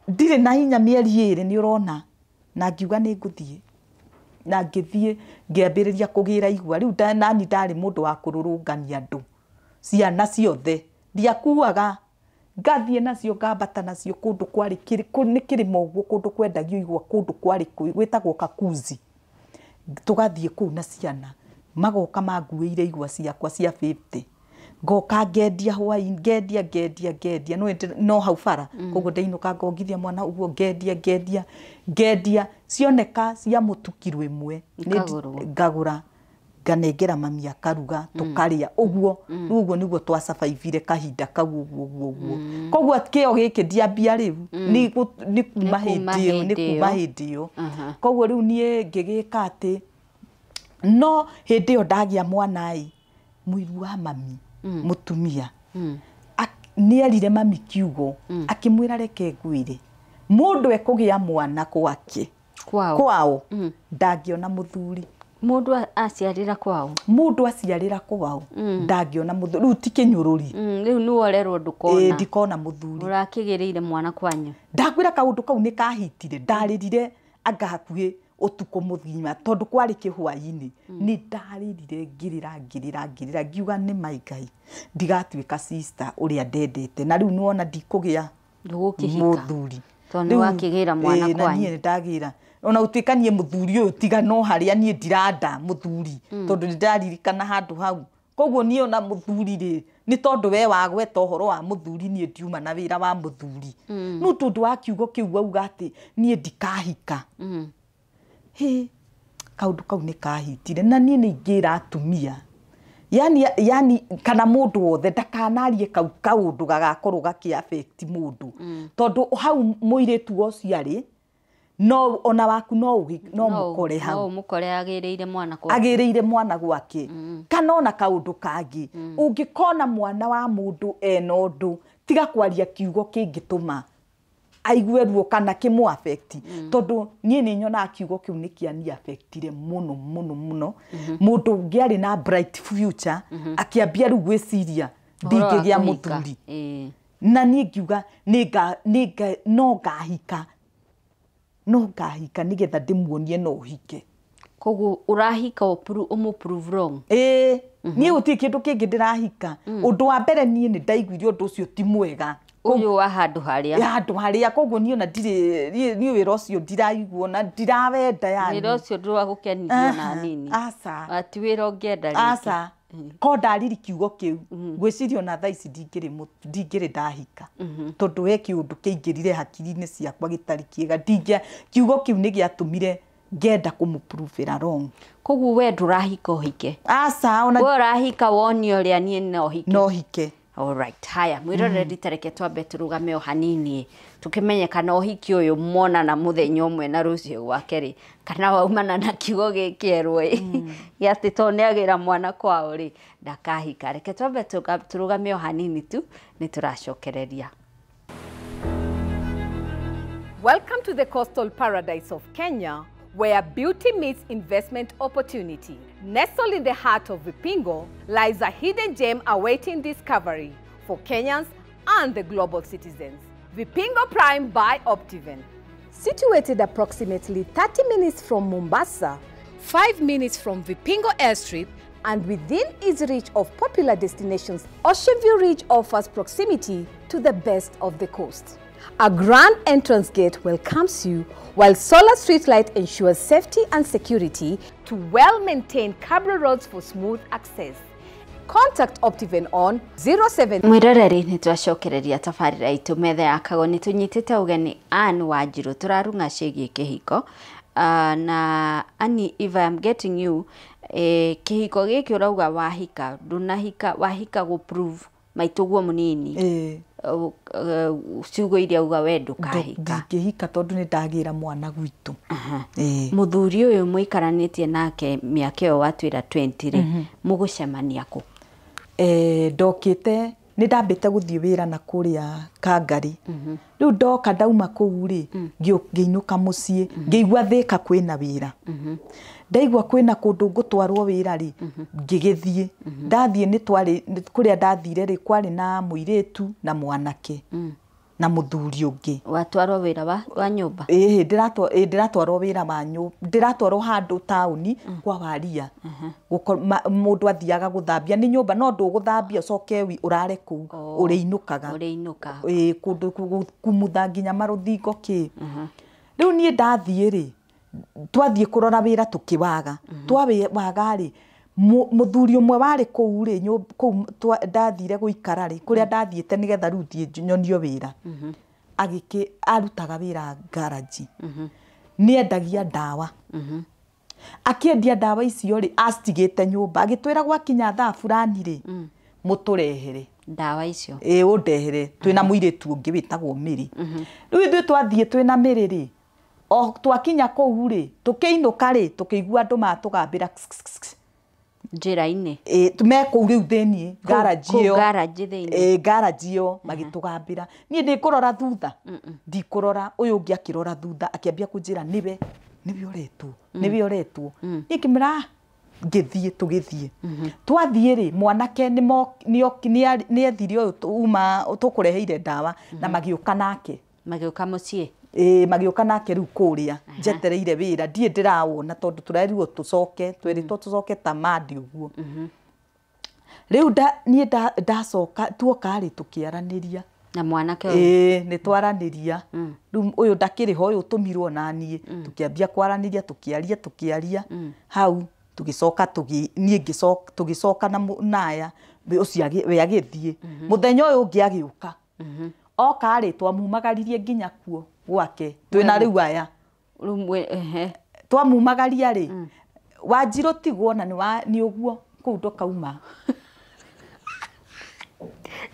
ndirĩ na hinya mĩeri 2 nĩ ũrona na ngiuga nĩ ngũthiĩ na ngĩthiĩ ngĩambĩrĩria kũgĩra igwa. Rĩu nani ndarĩ mũndũ wa kũrũrũngania andũ ciana ciothe ndiakuaga ngathiĩ nacio ngambata nacio kũndũ kwarĩ nĩ kĩrĩma ũguo kũndũ kwendagio igwa kũndũ kwarĩ gwĩtagwo Kakuzi. Tũgathiĩ kũu na ciana magoka manguĩire igwa ciakwa cia 50 ngoka ngendia hwaĩ ngendia ngendia ngendia no hau bara. Koguo ndainũka ngongithia mwana ũguo ngendia ngendia ngendia cioneka cia mũtu kiro 1 ngagũra nganengera mami akaruga tũkarĩa ũguo. Rĩu ũguo nĩguo twasurvivire kahinda kau ũguo ũguo ũguo. Koguo kĩo gĩkĩ ndiambia rĩu nĩ kuma hĩndĩ ĩyo nĩ kuma hĩndĩ ĩyo. Koguo rĩu niĩ ngĩgĩka atĩ no hĩndĩ ĩyo ndagĩa mwana ĩ mũiru wa mami mũtumia nĩ erire mami kiugo akĩmwĩra reke ngwĩre mũndũ ekũgĩa mwana gwake kwao ndangĩona mũthuri. Mũndũ aciarĩra kwao. Mũndũ aciarĩra kwao ndangĩona mũthuri. Rĩu ti kĩnyũrũri. Rĩu nĩ worerwo ndũkona. Ndikona mũthuri. Ũrakĩgĩrĩire mwana kwanyu. Ndakwĩra kaũndũ kau nĩ kahitire ndarĩrire anga hakuhĩ ũtukũ mũgima tondũ kwarĩ kĩhwaĩ-inĩ. Nĩ ndarĩrire ngĩrĩra ngĩrĩra ngĩrĩra ngiuga nĩ mai Ngai ndigatuĩka sister ũrĩa ndendete na rĩu nĩwona ndikũgĩa mũthuri. Tondũ nĩ wakĩgĩra mwana kwanyu. Na niĩ nĩ ndagĩra. Ona gũtuĩka niĩ mũthuri ũyũ tiga no harĩa niĩ ndiranda mũthuri, tondũ nĩndĩraririkana handũ hau. Koguo niĩ ona mũthuri rĩ, nĩ tondũ we wagweta ũhoro wa mũthuri, niĩ ndiuma na wĩra wa mũthuri. No tondũ wa kiugo kĩu wauga atĩ niĩ ndikahika. Hĩ, kaũndũ kau nĩ kahitire na niĩ nĩ ingĩra atumia, yani kana mũndũ wothe ndakanarie kau kaũndũ gagakorwo gakĩ affect mũndũ. Tondũ hau mũirĩtu ũcio arĩ, no ona waku no no mũkore hau. No mũkore agĩrĩire mwana gwake. Agĩrĩire mwana gwake. Kana ona kaũndũ kangĩ. Ũngĩkona mwana wa mũndũ ena ũndũ, tiga kwaria kiugo kĩngĩtũma aigue ruo kana kĩmũ affect. Tondũ niĩ nĩ nyonaga kiugo kĩu nĩ kĩani affectire mũno mũno mũno. Mũndũ ũngĩ arĩ na bright future, akĩambia rĩu gwĩciria ndingĩgĩa mũthuri. Na niĩ ngiuga no ngahika. No ngahika nĩgetha ndĩmuonie no ũhike. Koguo ũrahika ũmũ prove wrong. Ĩĩ, niĩ gũtirĩ kĩndũ kĩngĩ ndĩrahika. Ũndũ wa mbere niĩ nĩ ndaiguire ũndũ ũcio ti mwega. Ũyũ wa handũ harĩa. Handũ harĩa, koguo niĩ ona ndirĩ, niĩ wĩra ũcio ndiraigua na ndirawenda yani. Wĩra ũcio ndũragũkenirie ona nini. Aca. Ti wĩra ũngĩenda rĩngĩ. Aca. Ko ndariri kiugo kĩu, ngwĩciria ona thaa ici ndingĩrĩ ndahika. Tondũ he kĩũndũ kĩaingĩrire hakiri-inĩ ciakwa gĩtarĩ kĩega. Kiugo kĩu nĩ gĩatũmire ngenda kũmũpruvĩra wrong. Koguo we ndũrahika ũhike? Aca, ona we ũrahika wone ũrĩa niĩ no hike. No hike. Alright, haya mwĩroreri tareke twambe tũrũgame o hanini tũkĩmenye kana ũhiki ũyũ monana mũthenya ũmwe na rũciũ gwake rĩ, kana waumana na kiugo gĩkĩ erwo ĩ, gĩa atĩ to nĩagĩra mwana kwao rĩ, ndakahika. Reke twambe tũrũgame o hanini tu, nĩ tũracokereria. Welcome to the coastal paradise of Kenya, where beauty meets investment opportunity. Nestled in the heart of Vipingo lies a hidden gem awaiting discovery for Kenyans and the global citizens. Vipingo Prime by Optiven. Situated approximately 30 minutes from Mombasa, 5 minutes from Vipingo Airstrip, and within easy reach of popular destinations, Ocean View Ridge offers proximity to the best of the coast. A grand entrance gate welcomes you, while solar streetlight ensures safety and security to well-maintained cabro roads for smooth access. Contact Optiven on 07. Mwĩroreri nĩ twacokereria tabarĩra itũ metha ya Kago nĩ tũnyitĩte ũgeni Ann Wanjirũ tũrarung'a ciĩgiĩ kĩhiko. Na Ann, if I am getting you, kĩhiko gĩkĩ ũrauga wahika, ndũnahika, wahika gũ prove maitũguo mũnini. Ciugo iria uga we ndũkahika. Ndingĩhika tondũ nĩ ndagĩra mwana gwitũ. Mũthuri ũyũ mũikaranĩtie nake mĩaka ĩyo watwĩra 20 rĩ, mũgũcemania kũ? Ndokĩte nĩ ndambĩte gũthiĩ wĩra na kũrĩa Kangari. Rĩu ndoka ndauma kũu rĩ, ngĩinũka mũciĩ, ngĩigua Thĩka kwĩna wĩra. Ndaigua kwĩna kũndũ ngũtwarwo wĩra rĩ, ngĩgĩthiĩ. Ndathiĩ nĩ twarĩ kũrĩa ndathire rĩ, kwarĩ na mũirĩtu na mwanake na mũthuri ũngĩ. Watwarwo wĩra wa nyũmba? Ĩĩ, ndĩratwarwo wĩra wa nyũmba, ndĩratwarwo handũ taũni kwa waria. Mũndũ athiaga gũthambia nĩ nyũmba, no ndũgũthambia ũcoke ũrare kũu, ũrĩinũkaga. Ũrĩinũkaga. Ĩĩ, kũndũ kumutha nginya marũthingo kĩ. Rĩu niĩ ndathiĩ rĩ, twathiĩ kũrora wĩra tũkĩwaga. Twawaga rĩ, mũthuri ũmwe warĩ kũu rĩ, kũu ndathire gũikara rĩ, kũrĩa ndathiĩte nĩgetha rĩu thiĩ nyonio wĩra. Agĩkĩ arutaga wĩra garage. Nĩendagia ndawa. Akĩendia ndawa icio rĩ, acitigĩte nyũmba, agĩtwĩra gwakinya thaa fulani rĩ, mũtũrehere ndawa icio. Ĩĩ, ũndehere. Twĩna mũirĩtu ũngĩ wĩtagwo Mĩrĩ. Rĩu ithuĩ twathiĩ twĩna Mĩrĩ rĩ, o twakinya kũu rĩ, tũkĩinũka rĩ, tũkĩigua andũ matũgambĩra njĩra-inĩ. Ĩĩ, me kũu rĩu thĩiniĩ, garage ĩyo. Garage thĩiniĩ. Ĩĩ, garage ĩyo magĩtũgambĩra. Niĩ ndĩkũrora thutha, ndikũrora, ũyũ ũngĩ akĩrora thutha, akĩambia kũnjĩra nĩwe, nĩwe ũretwo, nĩwe ũretwo. Niĩ ngĩmwĩra, ngĩthiĩ, tũgĩthiĩ. Twathiĩ rĩ, mwanake nĩ ethire ũyũ uma tũkũreheire ndawa na magĩũka nake. Magĩũka mũciĩ? Ĩĩ, magĩũka nake rĩu kũrĩa njetereire wĩra, ndirĩ ndĩrawona tondũ tũrerirwo tũcoke, tweritwo tũcoke ta Monday ũguo. Rĩu niĩ ndacoka, tuoka rĩ, tũkĩaranĩria. Na mwanake ũyũ. Ĩĩ nĩ twaranĩria. Rĩu ũyũ ndakĩrĩ ho, ũyũ ũtũmirwo na niĩ. Tũkĩambia kwaranĩria, tũkĩaria hau tũgĩcoka niĩ ngĩcoka tũgĩcoka na aya ũcio we agĩthiĩ. Mũthenya ũyũ ũngĩ agĩũka. Oka rĩ, twamumagaririe nginya kuo gwake twĩna rĩu aya. Twamumagaria rĩ, Wanjirũ tigwo na nĩ ũguo kũu ndũkauma.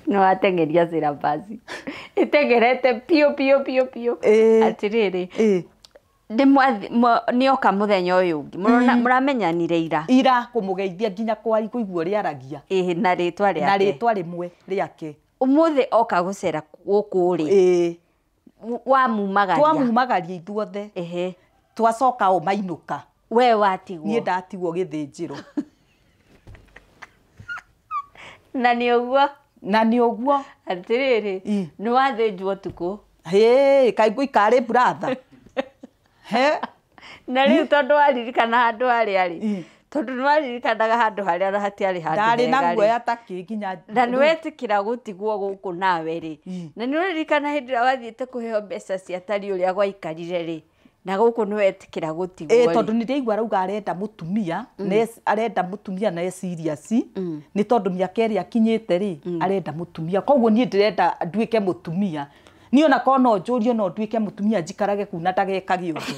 Nĩ wateng'eria syllabus. Ĩteng'erete piũ piũ piũ piũ. Atĩrĩrĩ, nĩ oka mũthenya ũyũ ũngĩ. Mũramenyanire ira. Ira kũmũgeithia nginya kũigua ũrĩa aragia. Ĩĩ, na rĩtwa rĩake. Na rĩtwa rĩmwe rĩake. Ũmũthĩ oka gũcera gũkũ rĩ. Ĩĩ. Wamumagaria. Twamumagaria ithuothe. Ehe. Twacoka o mainũka. We watigwo. Niĩ ndatigwo gĩthĩnjĩro. Na nĩ ũguo. Na nĩ ũguo. Atĩrĩrĩ, nĩ wathĩnjwo ũtukũ. Hĩ, kaĩ ngũikarĩ brother. He? Na rĩu tondũ waririkana handũ harĩa rĩ, tondũ nĩ waririkanaga handũ harĩa na hatiarĩ handũ Ndarĩ na hega rĩ. guoya ta kĩ nginya. Na nĩ wetĩkĩra gũtigwo gũkũ nawe rĩ. Na nĩ ũraririkana hĩndĩ ĩrĩa wathiĩte kũheo mbeca cia tari ũrĩa gwaikarire rĩ. Na gũkũ nĩ wetĩkĩra gũtigwo rĩ. Tondũ nĩ ndaigua arauga arenda mũtumia, arenda mũtumia na e serious, nĩ tondũ mĩaka ĩrĩa akinyĩte rĩ, arenda mũtumia. Koguo niĩ ndĩrenda nduĩke mũtumia. Niĩ ona korwo no njũrio no nduĩke mũtumia njikarage kuu na ndagekage ũndũ.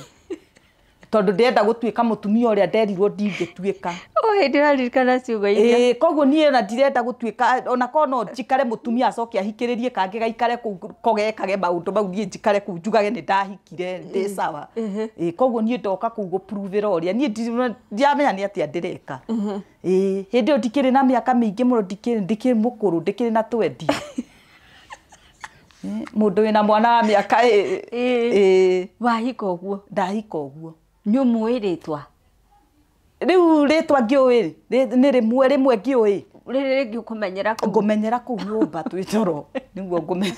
Tondũ ndĩrenda gũtuĩka mũtumia ũrĩa nderirwo ndingĩtuĩka. O hĩndĩ ũraririkana ciugo iria. Koguo niĩ ona ndirenda gũtuĩka, ona korwo no njikare mũtumia acoke ahikĩrĩrie kangĩ gaikare kũu ko gekage maũndũ mau, niĩ njikare kũu njugage nĩ ndahikire ndĩ sawa. Koguo niĩ ndoka kũu gũpruvĩra ũrĩa niĩ ndiramenya nĩ atĩa ndĩreka. Hĩndĩ ĩyo ndikĩrĩ na mĩaka mĩingĩ mũno, ndikĩrĩ mũkũrũ, ndikĩrĩ na 20. Mũndũ wĩna mwana wa mĩaka Wahika ũguo? Ndahika ũguo. Nĩ ũmũĩ rĩtwa? Rĩu rĩtwa ngĩũĩ nĩ rĩmwe ngĩũĩ. Rĩrĩ rĩngĩ ũkũmenyera kũu? Ngũmenyera kũu nyũmba twĩ toro. Nĩguo ngũmenya.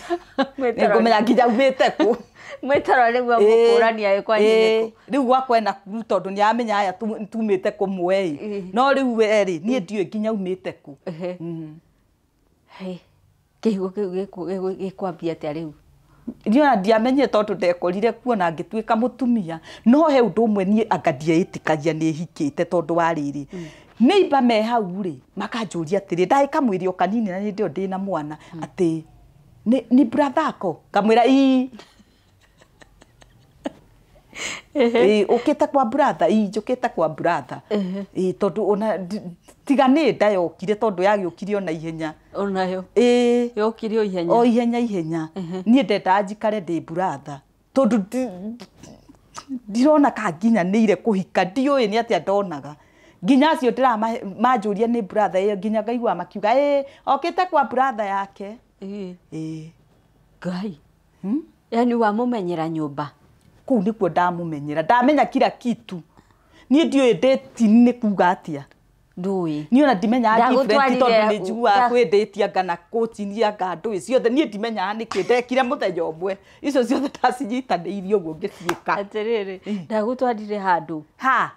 Ngũmenya nginya umĩte kũ. Mwĩ toro nĩguo mũkũrania ĩ kwanyu nĩ kũ. Rĩu gwakwa ena kuru tondũ nĩ aramenya aya tumĩte kũmwe ĩ. No rĩu we rĩ, niĩ ndiũĩ nginya umĩte kũ. Kĩhigo kĩu gĩkwambia atĩa rĩu? Niĩ ona ndiamenyire tondũ ndekorire kuo na ngĩtuĩka mũtumia. No he ũndũ ũmwe niĩ anga ndieĩtĩkagia nĩ hikĩte tondũ wa rĩrĩ. Neighbor me hau rĩ, makanjũria atĩrĩ, ndagĩka mwĩrĩ o kanini na hĩndĩ ĩyo ndĩna mwana, atĩ nĩ brother ako? Ngamwĩra ii. Ũkĩte kwa brother? Ii, njũkĩte kwa brother. Tondũ ona tiga nĩ nda yokire tondũ yagĩũkire ona ihenya. Onayo. Yokire o ihenya. O ihenya ihenya. Niĩ ndendaga njikare ndĩ brother. Tondũ ndirona ka nginyanĩire kũhika, ndiũĩ nĩ atĩa ndonaga. Nginya acio manjũria nĩ brother ĩyo, nginya ngaigua makiuga okĩte kwa brother yake. Ngai. Yaani wamũmenyera nyũmba? Kũu nĩkuo ndamũmenyera, ndamenya kila kitu. Niĩ ndiũĩ dating nĩ kuga atĩa. Ndũĩ. Niĩ ona ndimenyaga different tondũ nĩ njiguaga kwĩ date anga na coaching anga ndũĩ ciothe, niĩ ndimenyaga nĩkĩ ndekire mũthenya ũmwe. Icio ciothe ndacinyitanĩirie ũguo ngĩciĩka. Atĩrĩrĩ, ndagũtwarire handũ? Ha?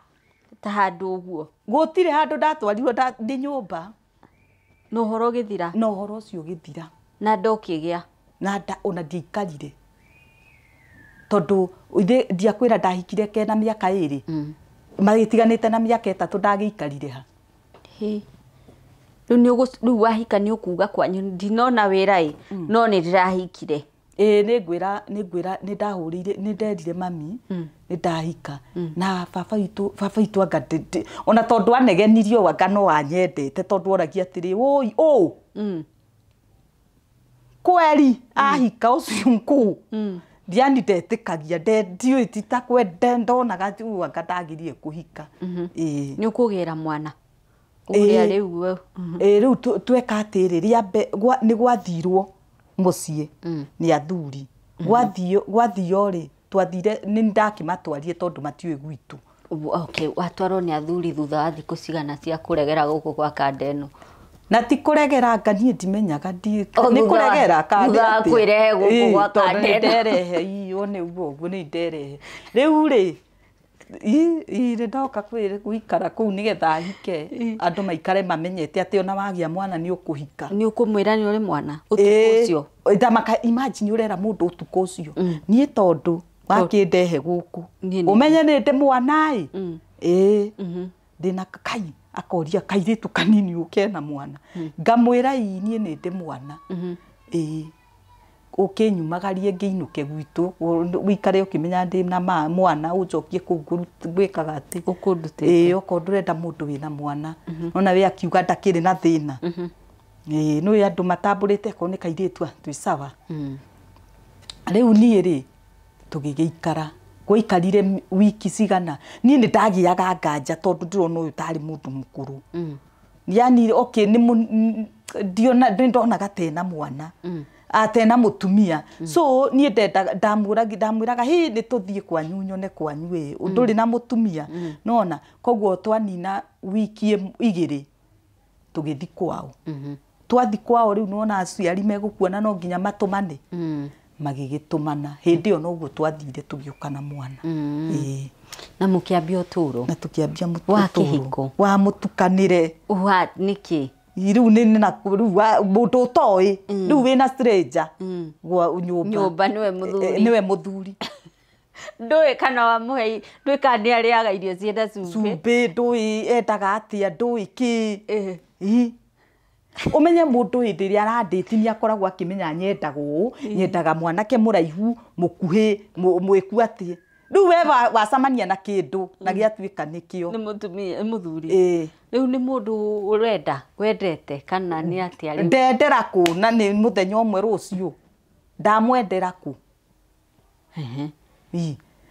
Ta handũ ũguo? Gũtirĩ handũ ndatwarirwo, ndĩ nyũmba. Na ũhoro ũgĩthira? Na ũhoro ũcio ũgĩthira. Na nda ũkĩgĩa? Na nda ona ndiaikarire. Tondũ ndiakwĩra ndahikire kena mĩaka 2. Magĩtiganĩte na mĩaka 3 ndagĩikarire ha. Rĩu wahika nĩ ũkuga kwanyu ndinona wĩra ĩ, no nĩ ndĩrahikire. Nĩ ngwĩra, nĩ ndahũrĩire, nĩ nderire mami, nĩ ndahika. Na baba witũ anga ona tondũ anegenirio anga no anyendete tondũ oragia atĩrĩ, wũi, ũ. Kweri ahika ũcio kũ. Ndiani ndetĩkagia, ndiũĩ ti ta kwenda, ndonaga rĩu anga ndagĩrire kũhika. Nĩ ũkũgĩra mwana? Ũrĩa rĩu we. Rĩu tweka atĩrĩ, nĩ gwathirwo mũciĩ nĩ athuri. Gwathio rĩ, twathire, nĩ ndakĩmatwarire tondũ matiũĩ gwitũ. Okay, watwarwo nĩ athuri thutha wa thikũ cigana cia kũregera gũkũ gwa kanda ĩno? Na ti kũregera anga niĩ ndimenyaga, nĩ kũregera kana thutha wa kwĩrehe gũkũ gwa kanda ĩno. Nderehe, iyo nĩ ũguo ũguo nĩ nderehe. Rĩu rĩ, Ĩ ndoka gũikara kũu nĩgetha hike andũ maikare mamenyete atĩ ona wagĩa mwana nĩ ũkũhika. Nĩ ũkũmwĩra nĩ ũrĩ mwana ũtukũ ũcio. Ndamaka imagine ũrera mũndũ ũtukũ ũcio. Niĩ tondũ wakĩndehe gũkũ ũmenye nĩ ndĩ mwana ĩ. Ĩ ndĩna kai akoria kairĩtu kanini ũkena mwana. Ngamwĩra ĩ niĩ nĩ ndĩ mwana. Ĩ ũkĩnyumagarie ngĩinũke gwitũ wĩikare ũkĩmenya ndĩ na mwana ũnjokie kũu gwĩkaga atĩ ũkũndutĩte. Ĩ okorwo ndũrenda mũndũ wĩna mwana nona we akiuga ndakĩrĩ na thĩna. Ĩ nĩũĩ andũ matambũrĩte akorwo nĩ kairĩtu twĩ sawa. Rĩu niĩ rĩ tũgĩgĩikara gwaikarire wiki cigana niĩ nĩ ndagĩaga nganja tondũ ndĩrona ũyũ tarĩ mũndũ mũkũrũ. Yani okay nĩ ndonaga tena mwana atena mutumia. So niĩ ndamwĩraga hĩ nĩ tũthiĩ kwanyu nyone kwanyu ĩ ndũrĩ na mutumia nona. Koguo twanina wiki igĩrĩ tũgĩthiĩ kwao. Twathiĩ kwao rĩu nĩwona aciari megũkuona no nginya matũmane. Magĩgĩtũmana hĩndĩ ĩyo noguo twathire tũgĩũka na mwana. Ĩĩ na mũkĩambia ũtũũro. Na tũkĩambia wa kĩhiko wa mũtukanĩre wa nĩkĩ rĩu nĩ na rĩu mũndũ ũtoĩ rĩu wĩna stranger gwa nyũmba. Nyũmba nĩwe mũthuri. Nĩwe mũthuri. Ndũĩ kana wamũhe ndũĩ kana nĩ arĩaga irio ciĩna cumbĩ. Cumbĩ ndũĩ endaga atĩa ndũĩ kĩ. Ũmenye mũndũ hĩndĩ ĩrĩa arandĩti nĩ akoragwo akĩmenya nyendaga ũũ nyendaga mwanake mũraihu mũkuhĩ mwĩku atĩ. Rĩu we wacamania na kĩndũ na gĩatuĩka nĩkĩo. Nĩ mũtumia nĩ mũthuri. Rĩu nĩ mũndũ ũrenda wendete kana nĩ atĩa rĩu? Ndendera kũ na nĩ mũthenya ũmwe rũciũ ndamwendera kũ.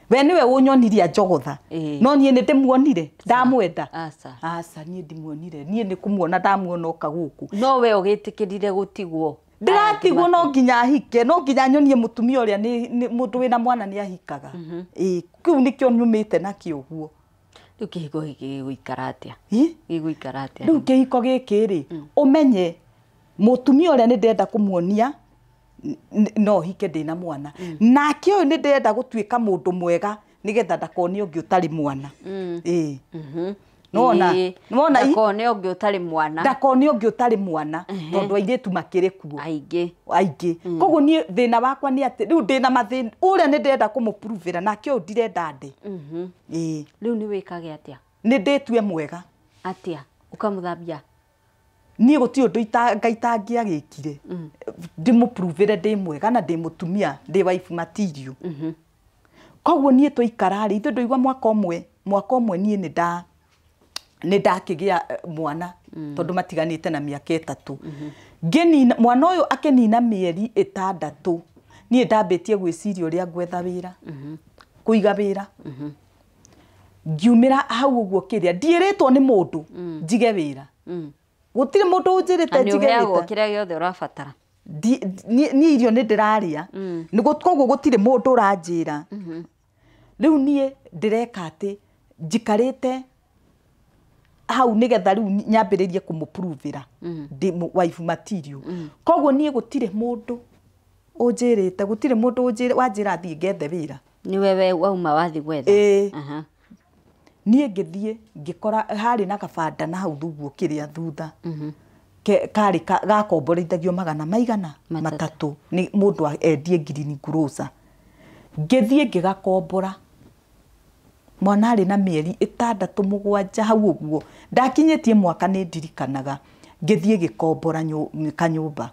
We nĩwe ũnyonirie njogotha no niĩ nĩ ndĩmuonire ndamwenda. Aca. Aca niĩ ndimuonire niĩ nĩ kũmuona ndamuona oka gũkũ. No we ũgĩtĩkĩrire gũtigwo. Ndĩratigwo no nginya ahike no nginya nyonie mũtumia ũrĩa nĩ mũndũ wĩna mwana nĩ ahikaga. Ĩ kĩu nĩkĩo nyumĩte nakĩo ũguo. Rĩu kĩhiko gĩkĩ gĩgũikara atĩa? Gĩgũikara atĩa? Rĩu kĩhiko gĩkĩ rĩ ũmenye mũtumia ũrĩa nĩ ndĩrenda kũmuonia no hike ndĩna mwana. Nake ũyũ nĩ ndĩrenda gũtuĩka mũndũ mwega nĩgetha ndakone ũngĩ ũtarĩ mwana. Ĩ nĩwona nĩwona ndakone ũngĩ ũtarĩ mwana. Ndakone ũngĩ ũtarĩ mwana tondũ airĩtu makĩrĩ kuo aingĩ aingĩ. Koguo niĩ thĩna wakwa nĩ atĩ rĩu ndĩna mathĩna ũrĩa nĩ ndĩrenda kũmũpruvĩra nake ũyũ ndirenda ndĩ. Ĩ rĩu nĩ wĩkage atĩa? Nĩ ndĩtue mwega. Atĩa? Ũkamũthambia? Niĩ gũtirĩ ũndũ Ngai itangĩagĩkire ndĩmũpruvĩre ndĩ mwega na ndĩ mũtumia ndĩ wife material. Koguo niĩ twaikara rĩ ithuĩ ndũigua mwaka ũmwe niĩ nĩ ndakĩgĩa mwana tondũ matiganĩte na mĩaka 3. Ngĩnina mwana ũyũ akĩnina mĩeri 6 niĩ ndambĩtie gwĩciria ũrĩa ngwetha wĩra kũiga wĩra. Ngiumĩra hau ũguo kĩrĩa ndiĩrĩtwo nĩ mũndũ njige wĩra. Gũtirĩ mũndũ ũnjĩrĩte njige wĩra. Kĩrĩa gĩothe ũrabatara. Niĩ irio nĩ ndĩrarĩa. Koguo gũtirĩ mũndũ ũranjĩra. Rĩu niĩ ndĩreka atĩ njikarĩte hau nĩgetha rĩu nyambĩrĩrie kũmũpruvĩra ndĩ wife material. Koguo niĩ gũtirĩ mũndũ ũnjĩrĩte gũtirĩ mũndũ wanjĩra thiĩ ngethe wĩra. Nĩwe we wauma wathiĩ gwetha? Ĩĩ. Niĩ ngĩthiĩ ngĩkora harĩ na kabanda na hau thuguo kĩrĩa thutha. Karĩ gakomborithagio magana maigana 3 nĩ mũndũ endie green grocer. Ngĩthiĩ ngĩgakombora. Mwana arĩ na mĩeri 6 7 hau ũguo ndakinyĩtie mwaka nĩ ndirikanaga ngĩthiĩ gĩkombora kanyũmba.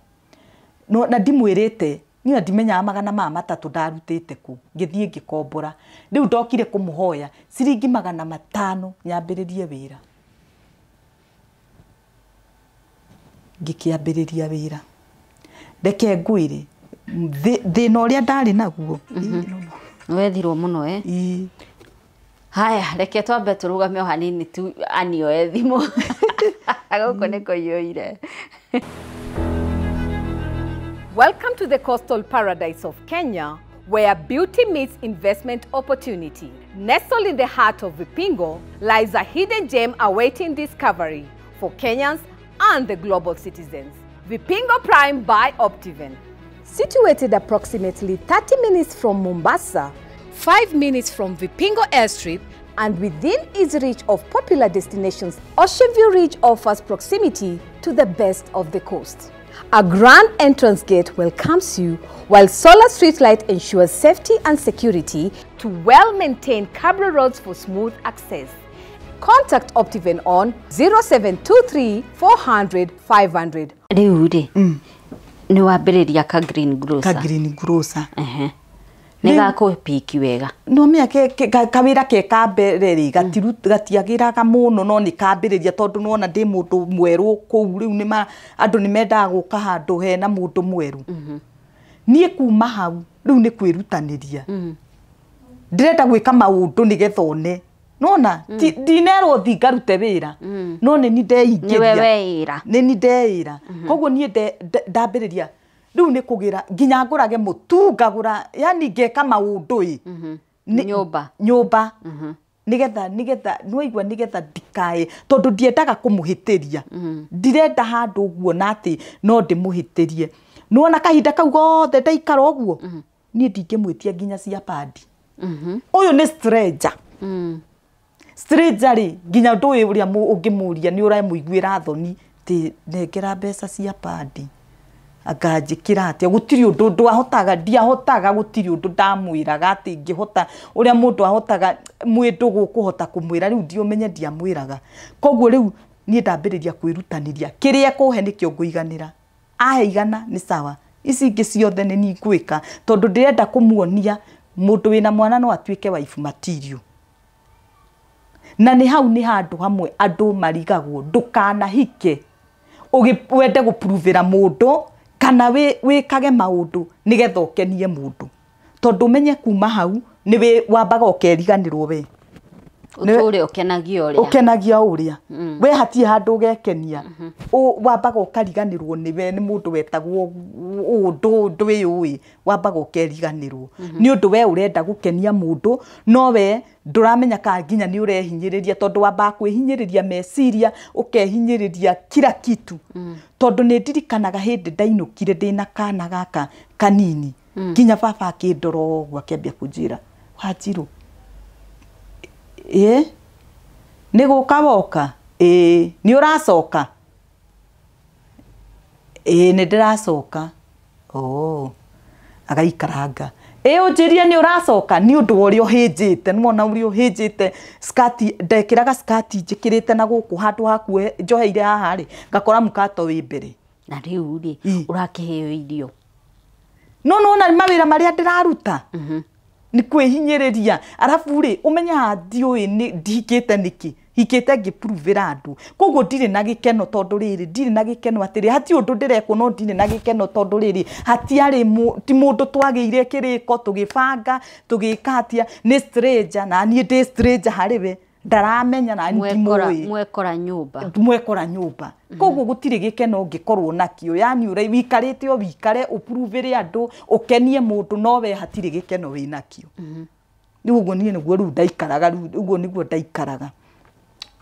No na ndimwĩrĩte niĩ ndimenyaga magana maya 3 ndarutĩte kũ. Ngĩthiĩ ngĩkombora. Rĩu ndokire kũmũhoya ciringi 500 nyambĩrĩrie wĩra. Ngĩkĩambĩrĩria wĩra. Reke ngwĩre thĩna ũrĩa ndarĩ naguo. Wethirwo mũno Ĩĩ. Haya reke twambe tũrũgame o hanini tu anioe thimũ. Gũkũ nĩ kũiyũire. Welcome to the coastal paradise of Kenya, where beauty meets investment opportunity. Nestled in the heart of Vipingo lies a hidden gem awaiting discovery for Kenyans and the global citizens. Vipingo Prime by Optiven. Situated approximately 30 minutes from Mombasa, 5 minutes from Vipingo Airstrip, And within easy reach of popular destinations, Ocean View Ridge offers proximity to the best of the coast. A grand entrance gate welcomes you, while solar streetlight ensures safety and security to well-maintained cabro roads for smooth access. Contact Optiven on 0723 400 500. Rĩu rĩ, nĩ wambĩrĩria ka green grocer. Ka green grocer. Ehe. Nĩ gakũpiki wega. No mĩa kawĩra ke ka mbere rĩ, gatiagĩraga mũno, no nĩ kambĩrĩria tondũ nĩwona ndĩ mũndũ mwerũ kũu rĩu nĩ andũ nĩ mendaga gũka handũ hena mũndũ mwerũ. Niĩ kuma hau rĩu nĩ kwĩrutanĩria. Ndĩrenda gwĩka maũndũ nĩgetha one. Nona ndinerwo thi ngarute wĩra, no nĩ ni ndeingĩria. Nĩwe weĩra. Nĩ ni ndeĩra. Koguo niĩ ndambĩrĩria rĩu nĩ kũgĩra nginya ngũrage mũtu, ngagũra, yani ngeka maũndũ ĩ. Nyũmba. Nyũmba. Nĩgetha nĩwaigua, nĩgetha ndikae, tondũ ndiendaga kũmũhĩtĩria. Ndirenda handũ ũguo na atĩ no ndĩmũhĩtĩrie. Nĩwona kahinda kau gothe ndaikara ũguo, niĩ ndingĩmwĩtia nginya cia padi. Ũyũ nĩ stranger. Stranger rĩ, nginya ndũĩ ũrĩa ũngĩmũria, nĩ ũramũiguĩra thoni atĩ nengera mbeca cia padi. Anganjĩkĩra atĩa, gũtirĩ ũndũ ndwahotaga, ndiahotaga, gũtirĩ ũndũ ndamwĩraga atĩ ngĩhota ũrĩa mũndũ ahotaga mwĩ ndũgũ kũhota kũmwĩra, rĩu ndiũmenye ndiamwĩraga. Koguo rĩu niĩ ndambĩrĩria kwĩrutanĩria, kĩrĩa ekũhe nĩkĩo ngũiganĩra. Ahe igana nĩ sawa, ici ingĩ ciothe nĩ niĩ ngwĩka, tondũ ndĩrenda kũmuonia mũndũ wĩna mwana no atuĩke wife material. Na nĩ hau nĩ handũ hamwe andũ marigagwo, ndũkanahike wende gũpruvĩra mũndũ kana wĩkage maũndũ nĩgetha ũkenie mũndũ, tondũ ũmenye kuma hau nĩ wambaga ũkeriganĩrwo we. Ũtũre ũkenagia ũrĩa. Ũkenagia ũrĩa. We hatirĩ handũ ũgekenia. Wambaga ũkariganĩrwo nĩwe, nĩ mũndũ wetagwo ũũ ndwĩyũĩ, wambaga ũkeriganĩrwo. Nĩ ũndũ we ũrenda gũkenia mũndũ, no we ndũramenya kana nginya nĩ ũrehinyĩrĩria, tondũ wambaga kwĩhinyĩrĩria meciria, ũkehinyĩrĩria kila kitu. Tondũ nĩ ndirikanaga hĩndĩ ndainũkire ndĩna kana gaka kanini, nginya baba akĩndora ũguo akĩambia kũnjĩra, Wanjirũ, ĩ nĩ gũka woka, ĩ nĩ ũracoka, ĩ nĩ ndĩracoka. Oh, agaikaranga, ĩ ũnjĩrie nĩ ũracoka, nĩ ũndũ wa ũrĩa ũhĩnjĩte. Nĩwona ũrĩa ũhĩnjĩte skati, ndekĩraga skati njĩkĩrĩte na gũkũ handũ hakuo njoheire haha rĩ, ngakora mũkato wĩ mbere. Na rĩu rĩ, ũrakĩheo irio. No nĩwona mawĩra marĩa ndĩraruta nĩ kwĩhinyĩrĩria. Arabu rĩ, ũmenye haha ndiũĩ ndihikĩte nĩkĩ, hikĩte ngĩpruvĩra andũ. Koguo ndirĩ na gĩkeno tondũ rĩrĩ, ndirĩ na gĩkeno atĩrĩ, hatirĩ ũndũ ndĩrekwo, no ndirĩ na gĩkeno tondũ rĩrĩ, hatiarĩ ti mũndũ twagĩire kĩrĩko, tũgĩbanga, tũgĩka atĩa, nĩ stranger, na niĩ ndĩ stranger harĩ we, ndaramenya na niĩ ndimũĩ. Mwekora nyũmba. Mwekora nyũmba. Koguo gũtirĩ gĩkeno ũngĩkorwo nakĩo, yani wĩikarĩte o wĩikare, ũpruvĩre andũ, ũkenie mũndũ, no we hatirĩ gĩkeno wĩnakĩo. Rĩu ũguo niĩ nĩguo rĩu ndaikaraga, rĩu ũguo nĩguo ndaikaraga.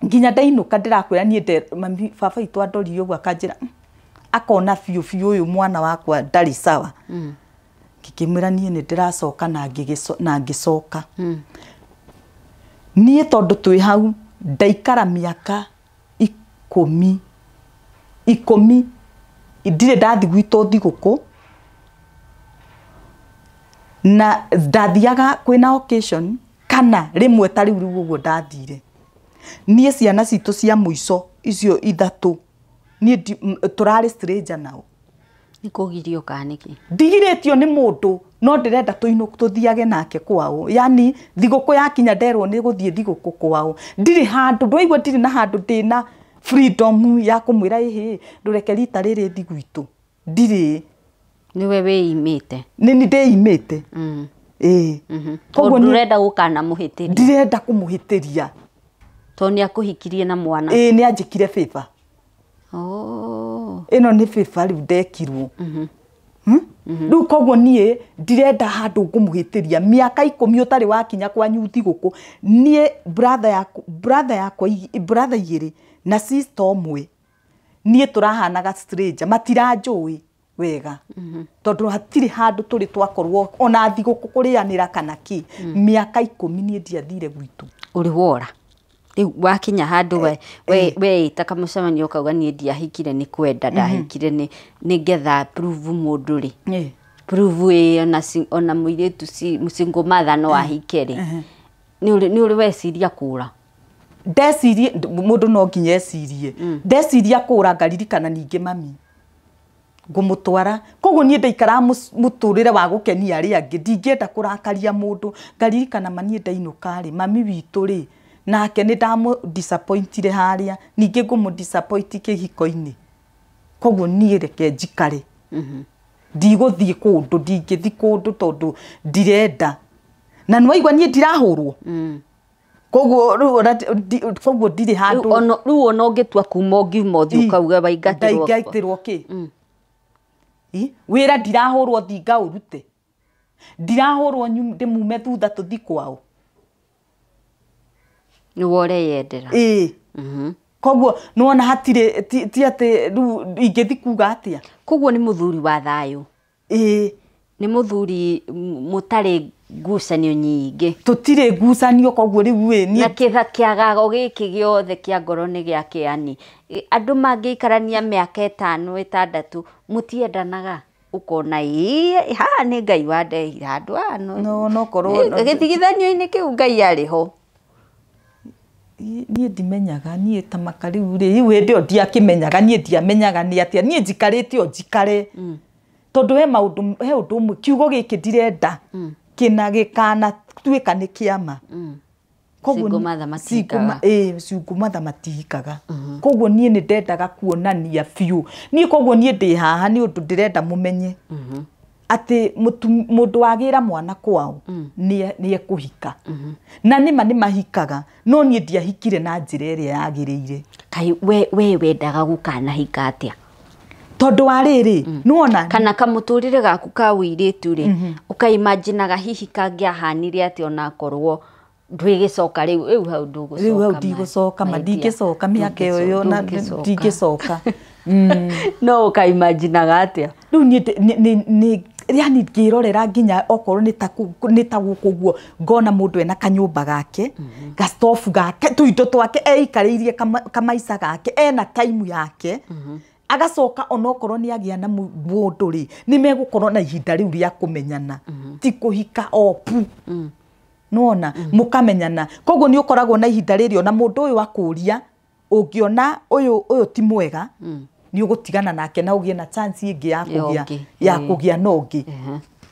Nginya ndainũka ndĩrakwĩra niĩ mami baba witũ andorire ũguo akanjĩra, akona biũ biũ ũyũ mwana wakwa ndarĩ sawa. Ngĩkĩmwĩra niĩ nĩ ndĩracoka na ngĩcoka. Niĩ tondũ twĩ hau ndaikara mĩaka ikũmi, ndirĩ ndathi gwitũ thigũkũ, na ndathiaga kwĩna occasion kana rĩmwe ta rĩu rĩu ũguo ndathire. Niĩ ciana citũ cia mũico icio ithatũ niĩ tũrarĩ stranger nao. Nĩ kũgirio kana nĩkĩ? Ndigirĩtio nĩ mũndũ, no ndĩrenda tũthiage nake kwao. Yani thigũkũ yakinya nderwo nĩ gũthiĩ thigũkũ kwao. Ndirĩ handũ, ndwaigua ndirĩ na handũ ndĩna freedom ya kũmwĩra ĩhĩ, ndũreke rita rĩrĩ thi gwitũ. Ndirĩ. Nĩwe wĩimĩte. Nĩ niĩ ndĩimĩte. Ĩĩ. Koguo ndũrenda gũkanamũhĩtĩria. Ndirenda kũmũhĩtĩria. Tondũ nĩ akũhikirie na mwana. Ĩĩ, nĩ anjĩkire favor. Oh. Ĩno nĩ favor rĩu ndekirwo. Rĩu koguo niĩ ndirenda handũ ngũmũhĩtĩria. Mĩaka 10 ũtarĩ wakinya kwanyu thigũkũ, niĩ brother yakwa, brother igĩrĩ na sister ũmwe, niĩ tũrahanaga stranger, matiranjũĩ wega. Tondũ hatirĩ handũ tũrĩ twakorwo ona thigũkũ kũrĩanĩra kana kĩ. Mĩaka 10 niĩ ndiathire gwitũ. Ũrĩ wora rĩu wakinya handũ we ĩta kamũcemanio ũkauga niĩ ndiahikire nĩ kwenda, ndahikire nĩ ngetha prove mũndũ rĩ, prove ĩ ona mũirĩtu single mother no ahike rĩ, nĩ ũrĩ weciria kũra? Ndecirie mũndũ no nginya ecirie. Ndeciria kũra ngaririkana ningĩ mami ngũmũtwara, koguo niĩ ndaikaraga mũtũrĩre wa gũkenia arĩa angĩ, ndingĩenda kũrakaria mũndũ. Ngaririkana ma niĩ ndainũka rĩ, mami witũ rĩ, nake nĩ ndamũ disappointire harĩa, ningĩ ngũmũ disappoint kĩhiko-inĩ, koguo niĩ reke njikare, ndigũthiĩ kũndũ, ndingĩthiĩ kũndũ tondũ ndirenda, na nĩwaigua niĩ ndirahũrwo, koguo koguo ndirĩ handũ. Rĩu ona ũngĩtua kuma ũngiuma ũthiĩ ũkauga waingatĩrwo, ndaingatĩrwo kĩ? Wĩra ndirahũrwo thiĩ ngaũrute, ndirahũrwo ndĩmume thutha tũthiĩ kwao, nĩwe ũreyendera. Ĩĩ, koguo nĩwona hatirĩ ti atĩ rĩu ingĩthiĩ kuga atĩa. Koguo nĩ mũthuri wa thayũ. Ĩĩ, nĩ mũthuri mũtarĩ ngucanio nyingĩ. Tũtirĩ ngucanio, koguo rĩu ĩ na kĩtha kĩagago gĩkĩ gĩothe kĩa ngoro nĩ gĩa kĩani. Andũ mangĩikarania mĩaka 5 6 mũtiendanaga, ũkona ĩĩ haha nĩ Ngai wandehire handũ haha, no korwo gĩtigithanio-inĩ kĩu Ngai arĩ ho. Niĩ ndimenyaga, niĩ ta maka rĩu rĩ, rĩu hĩndĩ ĩyo ndiakĩmenyaga, niĩ ndiamenyaga nĩ atĩa, niĩ njikarĩte o njikare, tondũ he maũndũ, he ũndũ ũmwe kiugo gĩkĩ ndirenda kĩna gĩkana tuĩka nĩ kĩama. Single mother matihikaga. Single mother matihikaga. Koguo niĩ nĩ ndendaga kuonania biũ, niĩ koguo niĩ ndĩ haha nĩ ũndũ ndĩrenda mũmenye atĩ mũndũ wagĩra mwana kwao nĩ ekũhika, na nĩma nĩ mahikaga, no niĩ ndiahikire na njĩra ĩrĩa yagĩrĩire. Kaĩ we wendaga gũkanahika atĩa? Tondũ wa rĩrĩ, nĩwona kana kamũtũrĩre gaku ka ũirĩtu rĩ, ũkaimaginaga hihi kangĩahanire atĩa onakorwo ndwĩgĩcoka rĩu, rĩu hau ndũgũcoka, rĩu hau ndigũcoka, ma ndingĩcoka mĩaka ĩyo na ndingĩcoka. No ũkaimaginaga atĩa? Rĩu niĩ yani ngĩrorera nginya okorwo nĩ ta gũkũ ũguo, ngona mũndũ ena kanyũmba gake, gastofu gake, tũindo twake, eikarĩirie kamaica gake, ena time yake, agacoka onokorwo nĩ agĩa na mũndũ rĩ, nĩ megũkorwo na ihinda rĩu rĩa kũmenyana, ti kũhika o pu, nĩwona mũkamenyana. Koguo nĩ ũkoragwo na ihinda rĩrĩ ona mũndũ ũyũ akũria, ũngĩona ũyũ ti mwega, nĩ ũgũtigana nake na ũgĩe na chance ĩngĩ ya kũgĩa na ũngĩ,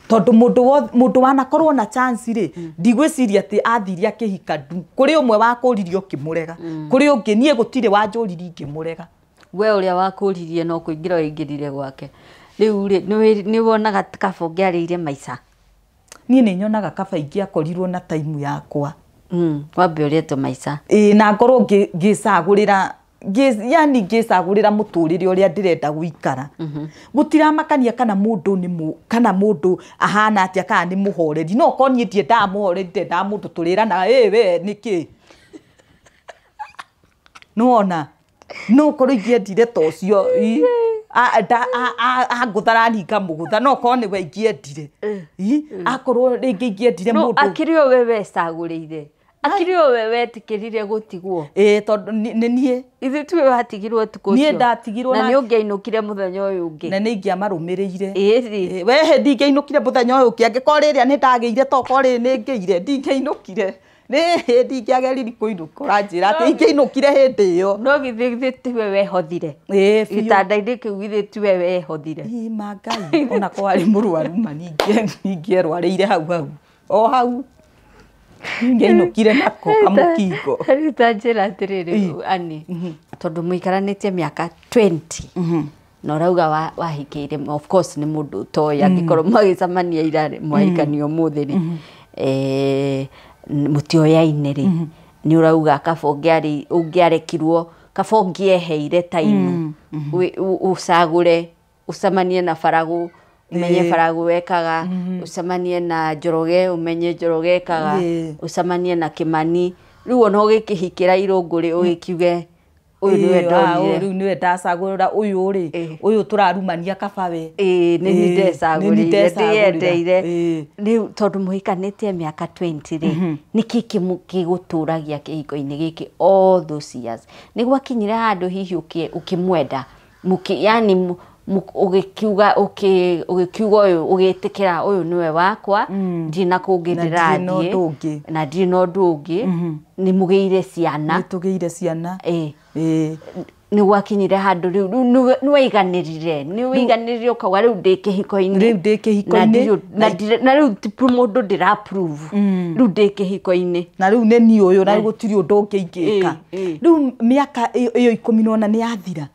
tondũ mũndũ wanakorwo na chance rĩ, ndigwĩciria atĩ athire akĩhika ndu, kũrĩ ũmwe wakũririe ũkĩmũrega, kũrĩ ũngĩ niĩ gũtirĩ wanjũririe ingĩmũrega. We ũrĩa wakũririe no kũingĩra waingĩrire gwake. Rĩu rĩ, nĩ wonaga kaba ũngĩarĩire maica? Niĩ nĩ nyonaga kaba ingĩakorirwo na time yakwa. Wambe ũrĩte maica. Ĩĩ, na ngorwo ngĩcagũrĩra, yani ngĩcagũrĩra mũtũrĩre ũrĩa ndĩrenda gũikara. Gũtiramakania kana mũndũ nĩ kana mũndũ ahana atĩa, kana nĩ mũhoreri. No korwo niĩ ndiendaga mũhoreri, ndendaga mũndũ tũrĩranaga, ĩ we nĩkĩ? Nĩwona? No korwo ingĩendire ta ũcio, angũtha ngamũgũtha, no korwo nĩwe ingĩendire, akorwo rĩngĩ ingĩendire mũndũ. Akĩrĩ o we wecagũrĩire, akĩrĩ o we wetĩkĩrire gũtigwo. Ĩĩ, tondũ nĩ niĩ. Ithuĩ tiwe watigirwo ũtukũ ũcio. Niĩ ndatigirwo na nĩ ũngĩainũkire mũthenya ũyũ ũngĩ. Na nĩ ingĩamarũmĩrĩire. Ĩĩ, we ndingĩainũkire mũthenya ũyũ ũngĩ, angĩkorwo rĩrĩa nĩ ndagĩire, tokorwo rĩrĩ nĩ ngĩire, ndingĩainũkire. Nĩ ndingĩageririe kũinũka, ũranjĩra atĩ ingĩainũkire hĩndĩ ĩyo. No githĩ tiwe wehothire? Ĩĩ, biũ. Gĩtanda-inĩ kĩu githĩ tiwe wehothire? Ĩĩ, ma Ngai, ona korwo arĩ mũrwaru ma ningĩerwarĩire hau hau. O hau. Ingĩainũkire nako kamũkingo. Rĩu ta njĩra atĩrĩrĩ, Annie, tondũ mũikaranĩtie mĩaka 20, na ũrauga wahikĩire, of course nĩ mũndũ ũtoĩ, angĩkorwo mwagĩcemania ira mwahikania ũmũthĩ rĩ, mũtioyaine rĩ, nĩ ũrauga kaba ũngĩarekirwo, kaba ũngĩeheire time ũcagũre, ũcemanie na Baragũ, ũmenye Baragũ wekaga, ũcemanie na Njoroge, ũmenye Njoroge ekaga, ũcemanie na Kĩmani. Rĩu ona ũgĩkĩhikĩra Irũngũ rĩ, ũgĩkiuge Ũyũ nĩwe ndonire. Rĩu nĩwe ndacagũra ũyũ rĩ, ũyũ tũrarumania kaba we. Ĩĩ, nĩ niĩ ndecagũrĩire, ndĩyendeire. Rĩu tondũ mũhikanĩtie mĩaka 20 rĩ, nĩkĩ kĩgũtũragia kĩhiko-inĩ gĩkĩ all those years? Nĩ gwakinyire handũ hihi ũkĩmwenda, yani ũgĩkiuga ũgĩkiuga ũyũ, ũgĩtĩkĩra ũyũ nĩwe wakwa, ndirĩ na kũngĩ ndĩrathiĩ, na ndirĩ na ũndũ ũngĩ, nĩ mũgĩire ciana. Nĩ tũgĩire ciana. Ĩĩ. Nĩ gwakinyire handũ rĩu nĩ waiganĩrire, nĩ waiganĩrire ũkauga rĩu ndĩ kĩhiko-inĩ. Rĩu ndĩ kĩhiko-inĩ. Na rĩu ti mũndũ ndĩra prove. Rĩu ndĩ kĩhiko-inĩ. Na rĩu nĩ niĩ ũyũ, na rĩu gũtirĩ ũndũ ũngĩ ingĩka. Rĩu mĩaka ĩyo 14 nĩ yathira.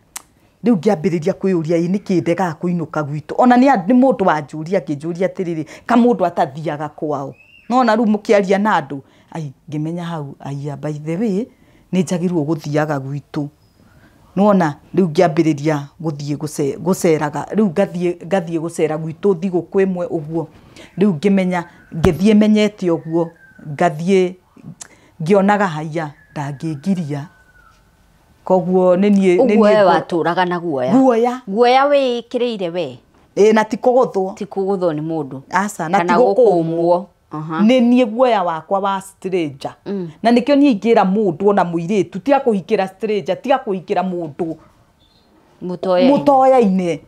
Rĩu ngĩambĩrĩria kwĩyũria ĩ nĩkĩ ndegaga kũinũka gwitũ. Ona nĩ mũndũ wanjũria akĩnjũria atĩrĩrĩ, ka mũndũ atathiaga kwao. No ona rĩu mũkĩaria na andũ, ai ngĩmenya hau, aya by the way, nĩ njagĩrĩirwo gũthiaga gwitũ. Nĩwona rĩu ngĩambĩrĩria gũthiĩ gũceraga, rĩu ngathiĩ gũcera gwitũ thigũkũ ĩmwe ũguo. Rĩu ngĩmenya, ngĩthiĩ menyete ũguo, ngathiĩ ngĩonaga haiya ndangĩngiria. Koguo nĩ niĩ ũguo we watũraga na guoya. Guoya. Guoya wĩĩkĩrĩire we. Ĩĩ, na ti kũgũthwo. Ti kũgũthwo nĩ mũndũ. Aca, na ti gũkũmwo. Nĩ niĩ guoya wakwa wa stranger. Na nĩkĩo niĩ ingĩra mũndũ ona mũirĩtu, tiga kũhikĩra stranger, tiga kũhikĩra mũndũ mũtoyaine.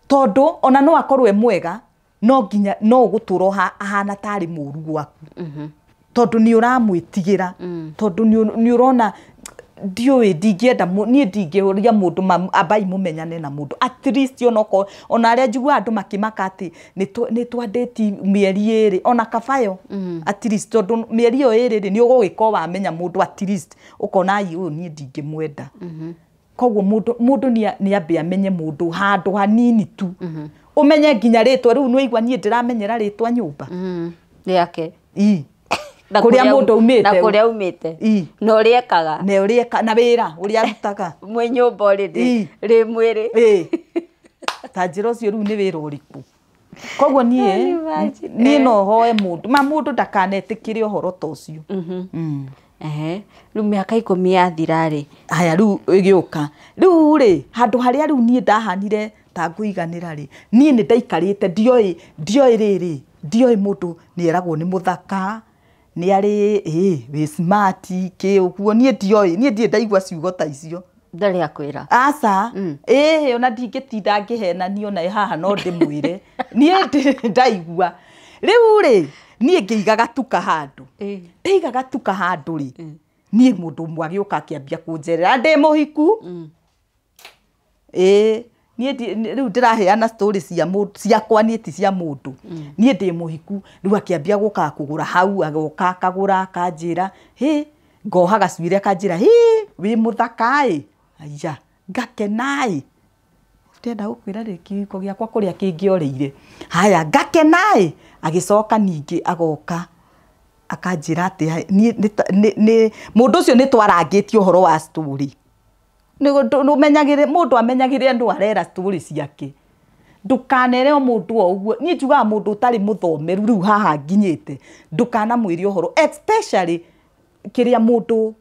Tondũ ona no akorwo e mwega, no nginya no ũgũtũra ahana tarĩ mũru gwaku. Tondũ nĩ ũramwĩtigĩra, tondũ nĩ ũrona ndiũĩ ndingĩenda niĩ ndingĩũria mũndũ ambai mũmenyane na mũndũ at least onokorwo ona arĩa njiguaga andũ makĩmaka atĩ nĩ twandĩti mĩeri 2 ona kabayo at least tondũ mĩeri ĩyo 2 rĩ nĩ ũgũgĩkorwo wamenya mũndũ at least ũkona ai ũyũ niĩ ndingĩmwenda. Koguo mũndũ nĩ ambe amenye mũndũ handũ hanini tu, ũmenye nginya rĩtwa. Rĩu nĩwaigua niĩ ndĩramenyera rĩtwa nyũmba rĩake kuria mundu umite, na kuria umite, na uria ekaga, na uria na wira uria arutaga mwi nyumba already ri mwiri. Ta njira ucio riu ni wira uriku? Koguo nie no hoe mundu ma mundu ndakanetikire uhoro ta ucio. Riu miaka 10 yathira ri, haya riu igiuka riu ri handu haria riu nie ndahanire ta nguiganira ri, nie ni ndaikarite ndioĩ riri ndioĩ mundu ni eragwo ni muthaka, nĩ arĩ wĩ smart kĩ ũguo. Niĩ ndioĩ, niĩ ndirĩ ndaigua ciugo ta icio. Ndarĩ akwĩra? Aca. Ĩĩ, ona ndingĩtinda ngĩhenania ona haha no ndĩmwĩre niĩ ndirĩ ndaigua. Rĩu rĩ niĩ ngĩiga gatuka handũ, ndaiga gatuka handũ rĩ, niĩ mũndũ ũmwe agĩũka akĩambia kũnjerera ndĩ mũhiku. Ĩĩ, niĩ rĩu ndĩraheana story ciakwa niĩ ti cia mũndũ. Niĩ ndĩ mũhiku. Rĩu akĩambia gũkaga kũgũra hau, agoka akagũra akanjĩra, hĩ, ngoha gacuire akanjĩra, hĩ, wĩ mũthaka ĩ, aya, ngakena ĩ. Ndĩrenda gũkwĩra rĩ kĩhiko gĩakwa kũrĩa kĩngĩorĩire. Haya, ngakena ĩ. Agĩcoka ningĩ agoka akanjĩra atĩ niĩ mũndũ ũcio nĩ twarangĩtie ũhoro wa story. Nĩũmenyagĩrĩre mũndũ amenyagĩrĩre andũ arera story ciake. Ndũkanere o mũndũ o ũguo. Niĩ njugaga mũndũ ũtarĩ mũthomeru rĩu haha nginyĩte, ndũkanamwĩre ũhoro especially kĩrĩa mũndũ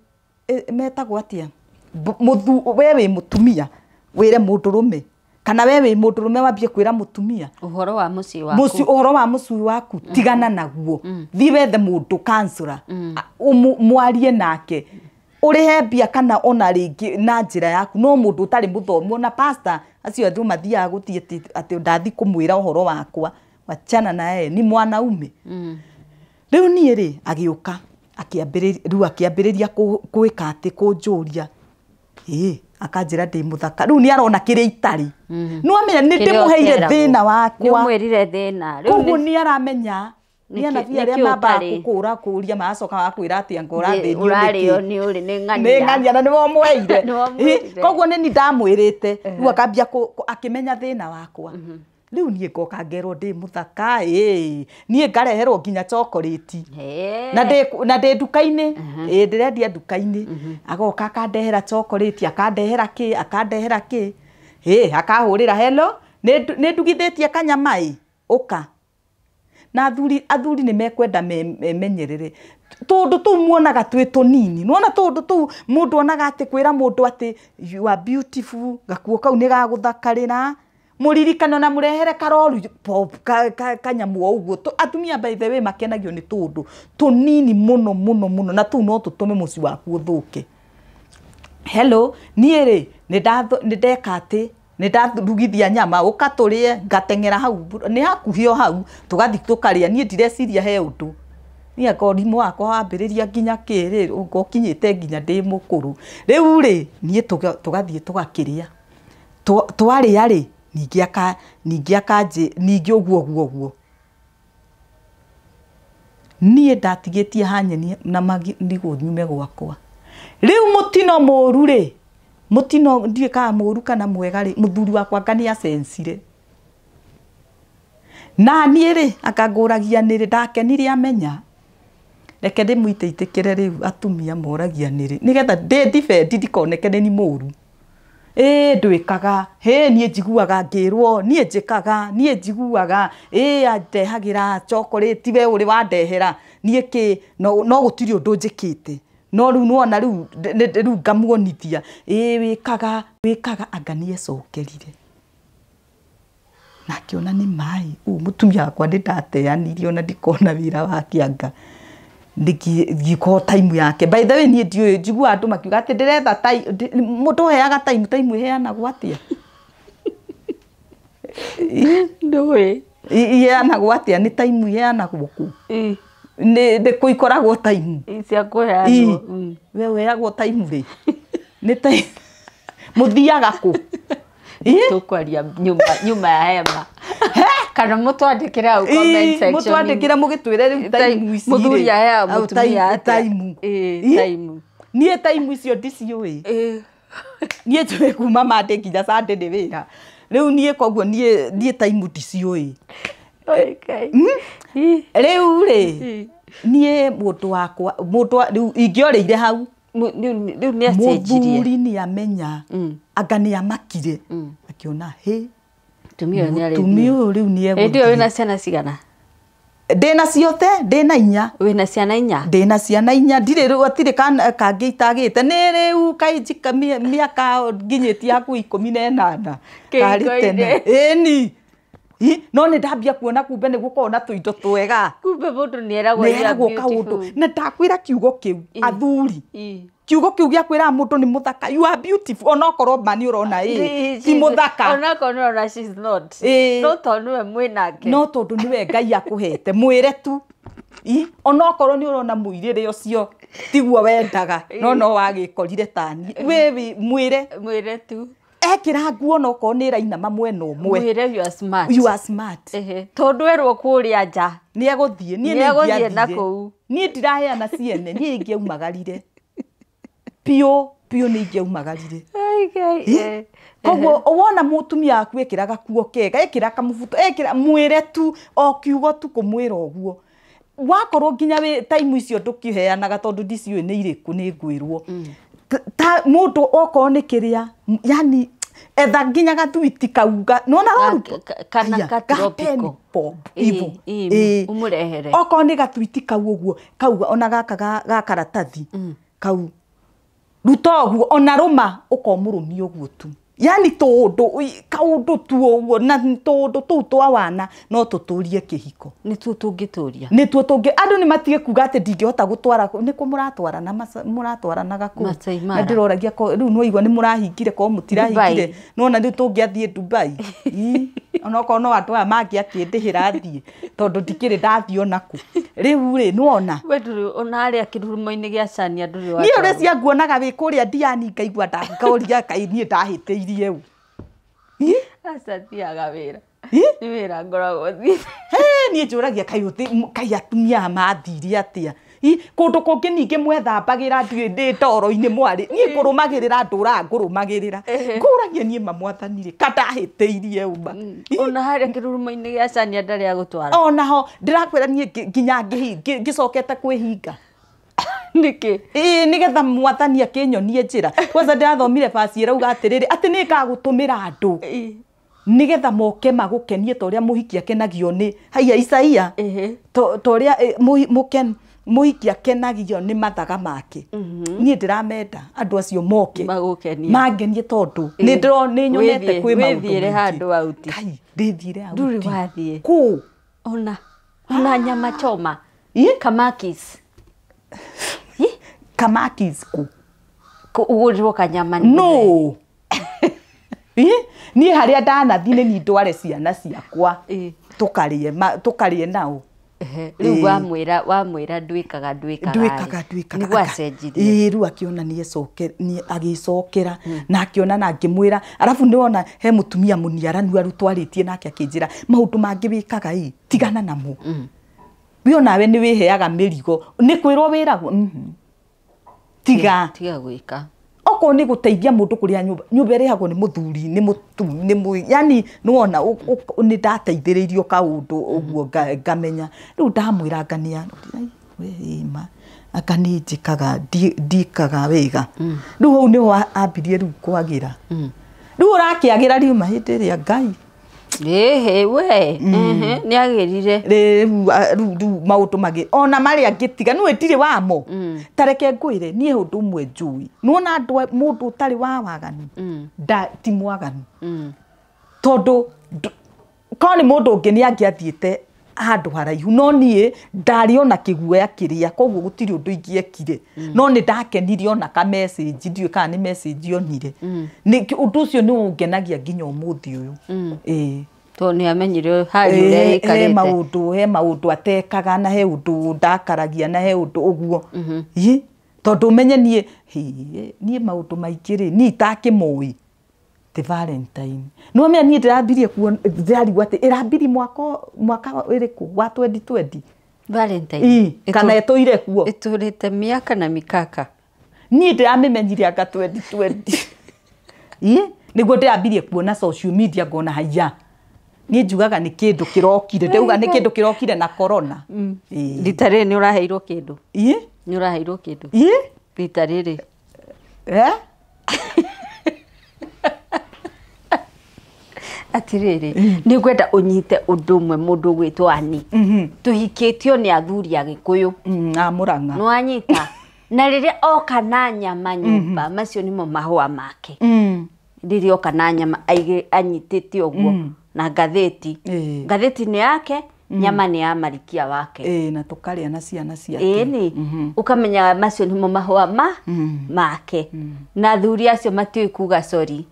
metagwo atĩa, we wĩ mũtumia wĩre mũndũrũme, kana we wĩ mũndũrũme wambie kwĩra mũtumia ũhoro wa mũciĩ waku, ũhoro wa mũciĩ waku, tigana naguo. Thiĩ wethe mũndũ counselor, mwarie nake, ũrĩhe mbia kana ona rĩngĩ na njĩra yaku. No mũndũ ũtarĩ mũthomu, ona pastor acio andũ mathiaga gũthiĩ atĩ ndathi kũmwĩra ũhoro wakwa, wachana na yeye, ni mwanaume. Rĩu niĩ rĩ agĩũka akĩambĩrĩria, rĩu akĩambĩrĩria gwĩka atĩ kũnjũria, ĩĩ, akanjĩra ndĩ mũthaka. Rĩu nĩ arona kĩrĩa itarĩ. Nĩwamenya nĩ ndĩmũheire thĩna wakwa. Nĩ ũmwĩrire thĩna. Koguo nĩ aramenya. Nĩ anabii arĩa mambaga gũkũra kũria magacoka magakwĩra atĩ anga ũrathĩnio nĩkĩ, nĩ ng'ania na nĩwe ũmweire. Koguo nĩ niĩ ndamwĩrĩte. Rĩu akambia akĩmenya thĩna wakwa. Rĩu niĩ ngoka ngerwo ndĩ mũthaka ĩ, niĩ ngareherwo nginya chocolate na ndĩ nduka-inĩ, ĩ ndĩrendia nduka-inĩ, agoka akandehera chocolate, akandehera kĩ, akandehera kĩ, ĩ akahũrĩra hello, nĩ ndugithĩtie kanyama ĩ, ũka. Na athuri nĩ mekwenda memenyerere, Tũndũ tũu muonaga twĩ tũnini. Nĩwona tũndũ tũu mũndũ onaga atĩ kwĩra mũndũ atĩ you are beautiful, gakuo kau nĩ gagũthakarĩra. Mũririkano na mũrehere karoru pop kanyamũ o ũguo. Atumia by the way makenagio nĩ tũndũ tũnini mũno mũno mũno, na tũu no tũtũme mũciĩ waku ũthũke. Hello, niĩ rĩ nĩ ndeka atĩ nĩ ndarugithia nyama ũka tũrĩe, ngateng'era hau nĩ hakuhĩ o hau tũgathiĩ tũkarĩa. Niĩ ndireciria he ũndũ. Niĩ anga ũrimũ wakwa wambĩrĩria nginya kĩrĩ ũnga ũkinyĩte nginya ndĩ mũkũrũ. Rĩu rĩ niĩ tũgathiĩ tũgakĩrĩa. Twarĩa rĩ ningĩ akanjĩ ningĩ ũguo ũguo ũguo. Niĩ ndatigĩtie hanyeni na nĩguo nyume gwakwa. Rĩu mũtino mũru rĩ, mũtino ndiũĩ kana mũru kana mwega rĩ, mũthuri wakwa anga nĩ acencire. Na niĩ rĩ akangũragia nĩrĩ, ndakenire amenya. Reke ndĩmũitĩitĩkĩre rĩu atumia moragia nĩrĩ, nĩgetha ndĩ defend ndikoneke nĩ mũru. Ĩĩ ndwĩkaga, hĩ niĩ njiguaga ngĩrwo, niĩ njĩkaga, niĩ njiguaga, ĩĩ andehagĩra chocolate we ũrĩ wandehera, niĩ kĩ, no gũtirĩ ũndũ njĩkĩte. No rĩu nĩwona rĩu rĩu ngamuonithia, ĩĩ wĩkaga, wĩkaga, anga nĩecokerire. Na akĩona nĩ maĩ, ũũ mũtumia wakwa nĩ ndateanirie ona ndikona wĩra wake anga. Ngĩkorwo time yake. By the way niĩ ndiũĩ, njiguaga andũ makiuga atĩ ndĩretha time, mũndũ ũheaga time, time ĩheanagwo atĩa? Ndũĩ. Iheanagwo atĩa? Nĩ time iheanagwo kũ? Nĩ kũ ikoragwo time? Cia kũheanwo. We ũheagwo time rĩ? Nĩ time mũthiaga kũ? Tũkwaria nyuma ya hema. Kana mũtwandĩkĩre hau comment section. Mũtwandĩkĩre mũgĩtwĩre rĩu time ici rĩ. Mũthuri aheaga mũtumia atĩa? Time. Time. Niĩ time icio ndiciũĩ. Niĩ njũĩ kuma Monday nginya Sunday nĩ wĩra. Rĩu niĩ koguo niĩ time ndiciũĩ. Rĩu rĩ niĩ mũndũ wakwa, mũndũ rĩu ingĩorĩire hau. Rĩu nĩ acenjirie. Mũthuri nĩ amenya, anga nĩ amakire. Akĩona hĩ, Mũtumia ũyũ nĩ arĩthiĩ. Mũtumia ũyũ rĩu nĩ egũthiĩ. Hĩndĩ ĩyo wĩna ciana cigana? Ndĩna ciothe, ndĩna inya. Wĩna ciana inya? Ndĩna ciana inya, ndirĩ rĩu hatirĩ kangĩ itagĩte. Nĩ rĩu kaĩ njika mĩaka nginyĩtie hakuhĩ 18. Karĩ tene. Ĩni. No nĩ ndambia kuona kumbe nĩ gũkoragwo na tũindo twega. Kumbe mũndũ nĩ eragwo you are Nĩ eragwo kaũndũ. beautiful. Na ndakwĩra kiugo kĩu, athuri. Kiugo kĩu gĩa kwĩra mũndũ nĩ mũthaka, you are beautiful, onokorwo ma nĩ ũrona ĩ, ti mũthaka. Onokorwo nĩ ũrona she's not. No tondũ nĩwe mwĩnake. No tondũ nĩwe Ngai akũhete, mwĩre tu. Onokorwo nĩ ũrona mũirĩre ũcio tiguo wendaga, no no wagĩkorire tani. We mwĩre. Mwĩre tu. Ekĩra nguo onokorwo nĩ ĩrainama mwena ũmwe. Mwĩre you are smart. You are smart. Tondũ erwo kũrĩa nja. Nĩ egũthiĩ, niĩ Nĩ nĩ egũthiĩ na ingĩathire. kũu. Niĩ ndiraheana ciene, niĩ ingĩaumagarire. Piũ, piũ nĩ ingĩaumagarire. Koguo wona mũtumia waku ekĩra gakuo kega, ekĩra kamũbuto, ekĩra mwĩre tu, o kiugo tu kũmwĩra ũguo. Wakorwo nginya wĩ time icio ndũkĩheanaga tondũ ndiciũĩ nĩ irĩkũ nĩ ngwĩrwo. Ta mũndũ okorwo nĩ kĩrĩa, yani etha nginya gathuiti kau nĩwona rũruto? Kana Aya, ka tropical. ga pop, ivo. Ũmũrehere. Okorwo nĩ gathuiti kau ũguo, kau ona gaka ga karatathi, kau. Ruta ũguo, ona rũma, ũkomũrũmia ũguo tu. Yani tũndũ, kaũndũ tu ũguo, na tũndũ tũu twa wana, no tũtũrie kĩhiko. Nĩtuo tũngĩtũria. Nĩtuo tũngĩ, andũ nĩ matige kuga atĩ ndingĩhota gũtwara, nĩ kũ mũratwarana, mũratwaranaga kũ? Masai Mara. Na ndĩroragia ko, rĩu nĩwaigua nĩ mũrahingire, ko mũtirahingire. Dubai. Nĩwona rĩu tũngĩathiĩ Dubai. Onokorwo no andũ aya mangĩakĩndĩhĩra thiĩ, tondũ ndikĩrĩ ndathiĩ ona kũ. Rĩu rĩ, nĩwona? We ndũrĩ, ona harĩa kĩrurumo-inĩ gĩa Chania ndũrĩ Niĩ watwarwo. ũrĩa cianguonaga wĩ kũrĩa Diani ngaigua ngoria kaĩ niĩ ndahĩtĩirie ũ. Aca thiaga wĩra. Nĩ wĩra ngoragwo thiĩte. Niĩ njũragia kaĩ atumia aya mathire atĩa? Kũndũ kũngĩ ningĩ mwethambagĩra ndiũĩ ndĩ ndoro-inĩ mwarĩ. Niĩ ngũrũmagĩrĩra ndũraga ngũrũmagĩrĩra. Ngũragia niĩ ma mwathani rĩ, ka ndahĩtĩirie ũ ma. Ona harĩa kĩrurumo-inĩ gĩa Chania ndarĩ agũtwara. Onaho ndĩrakwĩra niĩ nginya ngĩcokete kwĩhinga. Nĩkĩ? Ĩĩ, nĩgetha mwathani akĩnyonie njĩra. Kwanza ndĩrathomire basi ĩrauga atĩrĩrĩ, atĩ nĩngagũtũmĩra andũ. Nĩgetha moke magũkenie ta ũrĩa mũhiki akenagio nĩ. Haiya Isaia. Ta ũrĩa Mũhiki akenagio nĩ mathaga make. Niĩ ndĩramenda andũ acio moke Magũkenie. Mangenie tondũ nĩ ndĩro nĩ nyonete kwĩ maũndũ Wĩthiĩre maingĩ. handũ out. Kai, ndĩthiĩre out. Ndũrĩ wathiĩ. Kũ? Ona nyama choma. Ĩ? Kamakis. Kamakis kũ? Ũgũrĩrwo kanyama nĩ No. Ĩ? Niĩ harĩa ndanathiĩ nĩ niĩ ndware ciana ciakwa. Ĩ. Tũkarĩe nao. Rĩu wamwĩra ndwĩkaga ndwĩkaga ndwĩkaga nĩguo acenjirie. Ĩĩ, rĩu akĩona nĩ agĩcokera na akĩona na ngĩmwĩra arabu nĩwona he mũtumia mũniaranu arutwarĩtie nake akĩnjĩra maũndũ mangĩ wĩkaga ĩ tigana namo. We onawe nĩ wĩheaga mĩrigo nĩ kwĩrwo wĩragwo. Tiga tiga gwĩka. Okorwo nĩ gũteithia mũndũ kũrĩa nyũmba nyũmba ĩrĩhagwo nĩ mũthuri nĩ mũtu nĩ mũ yani nĩwona nĩ ndateithĩrĩirio kaũndũ ũguo ngamenya rĩu ndamwĩra ngania we ĩma anga nĩ njĩkaga ndikaga wega. Rĩu hau nĩho ambirie rĩu kwagĩra. Rĩu ũrakĩagĩra riuma hĩndĩ ĩrĩa Ngai Ĩhĩ we nĩ agĩrire. Rĩu rĩu maũndũ mangĩ ona marĩa ngĩtiga nĩwe ndirĩ wamo. Ta reke ngwĩre niĩ ũndũ ũmwe njũĩ nĩwona andũ mũndũ ũtarĩ wa waganu ti mwaganu. Tondũ korwo nĩ mũndũ ũngĩ nĩ angĩathiĩte handũ haraihu no niĩ ndarĩ ona kĩguoya kĩrĩa koguo gũtirĩ ũndũ ingĩekire. No nĩ ndakenirie ona ka message ndiũĩ kana nĩ message onire. Ũndũ ũcio nĩ ũngenagia nginya ũmũthĩ ũyũ. Ĩĩ. Tondũ nĩ amenyire hali ũrĩa ĩikarĩte. He maũndũ atekaga na he ũndũ ndakaragia na he ũndũ ũguo. Ĩ tondũ ũmenye niĩ niĩ maũndũ maingĩ rĩ niĩ itakĩmoĩ. Ti Valentine. No menya niĩ ndĩrambirie kuona ndĩrarigwo atĩ ĩrambirie mwaka ĩrĩkũ wa 2020. Valentine. Kana ĩtũire kuo. Ĩtũrĩte mĩaka na mikaka. Niĩ ndĩramĩmenyire anga 2020. Ĩ nĩguo ndĩrambirie kuona social media ngona haiya. Niĩ njugaga nĩ kĩndũ kĩrokire ndauga nĩ kĩndũ kĩrokire na corona. Rita rĩrĩ nĩ ũraheirwo kĩndũ. Ĩ? Nĩ ũraheirwo kĩndũ. Ĩ? Rita rĩrĩ. Eh? Atirĩrĩ nĩ ngwenda ũnyite ũndũ ũmwe mũndũ ũgwĩtwo Ani. Tũhikĩtio nĩ athuri a Gĩkũyũ. A Mũrang'a. Nĩ wanyita. Na rĩrĩa oka na nyama nyũmba macio nĩmo mahũa make. Rĩrĩa oka na nyama anyitĩte ũguo na ngathĩti. Ngathĩti nĩ yake, nyama nĩ ya marikia wake. Na tũkarĩa na ciana ciake. Ĩni ũkamenya macio nĩmo mahũa make. Na athuri acio matiũĩ kuga sorry.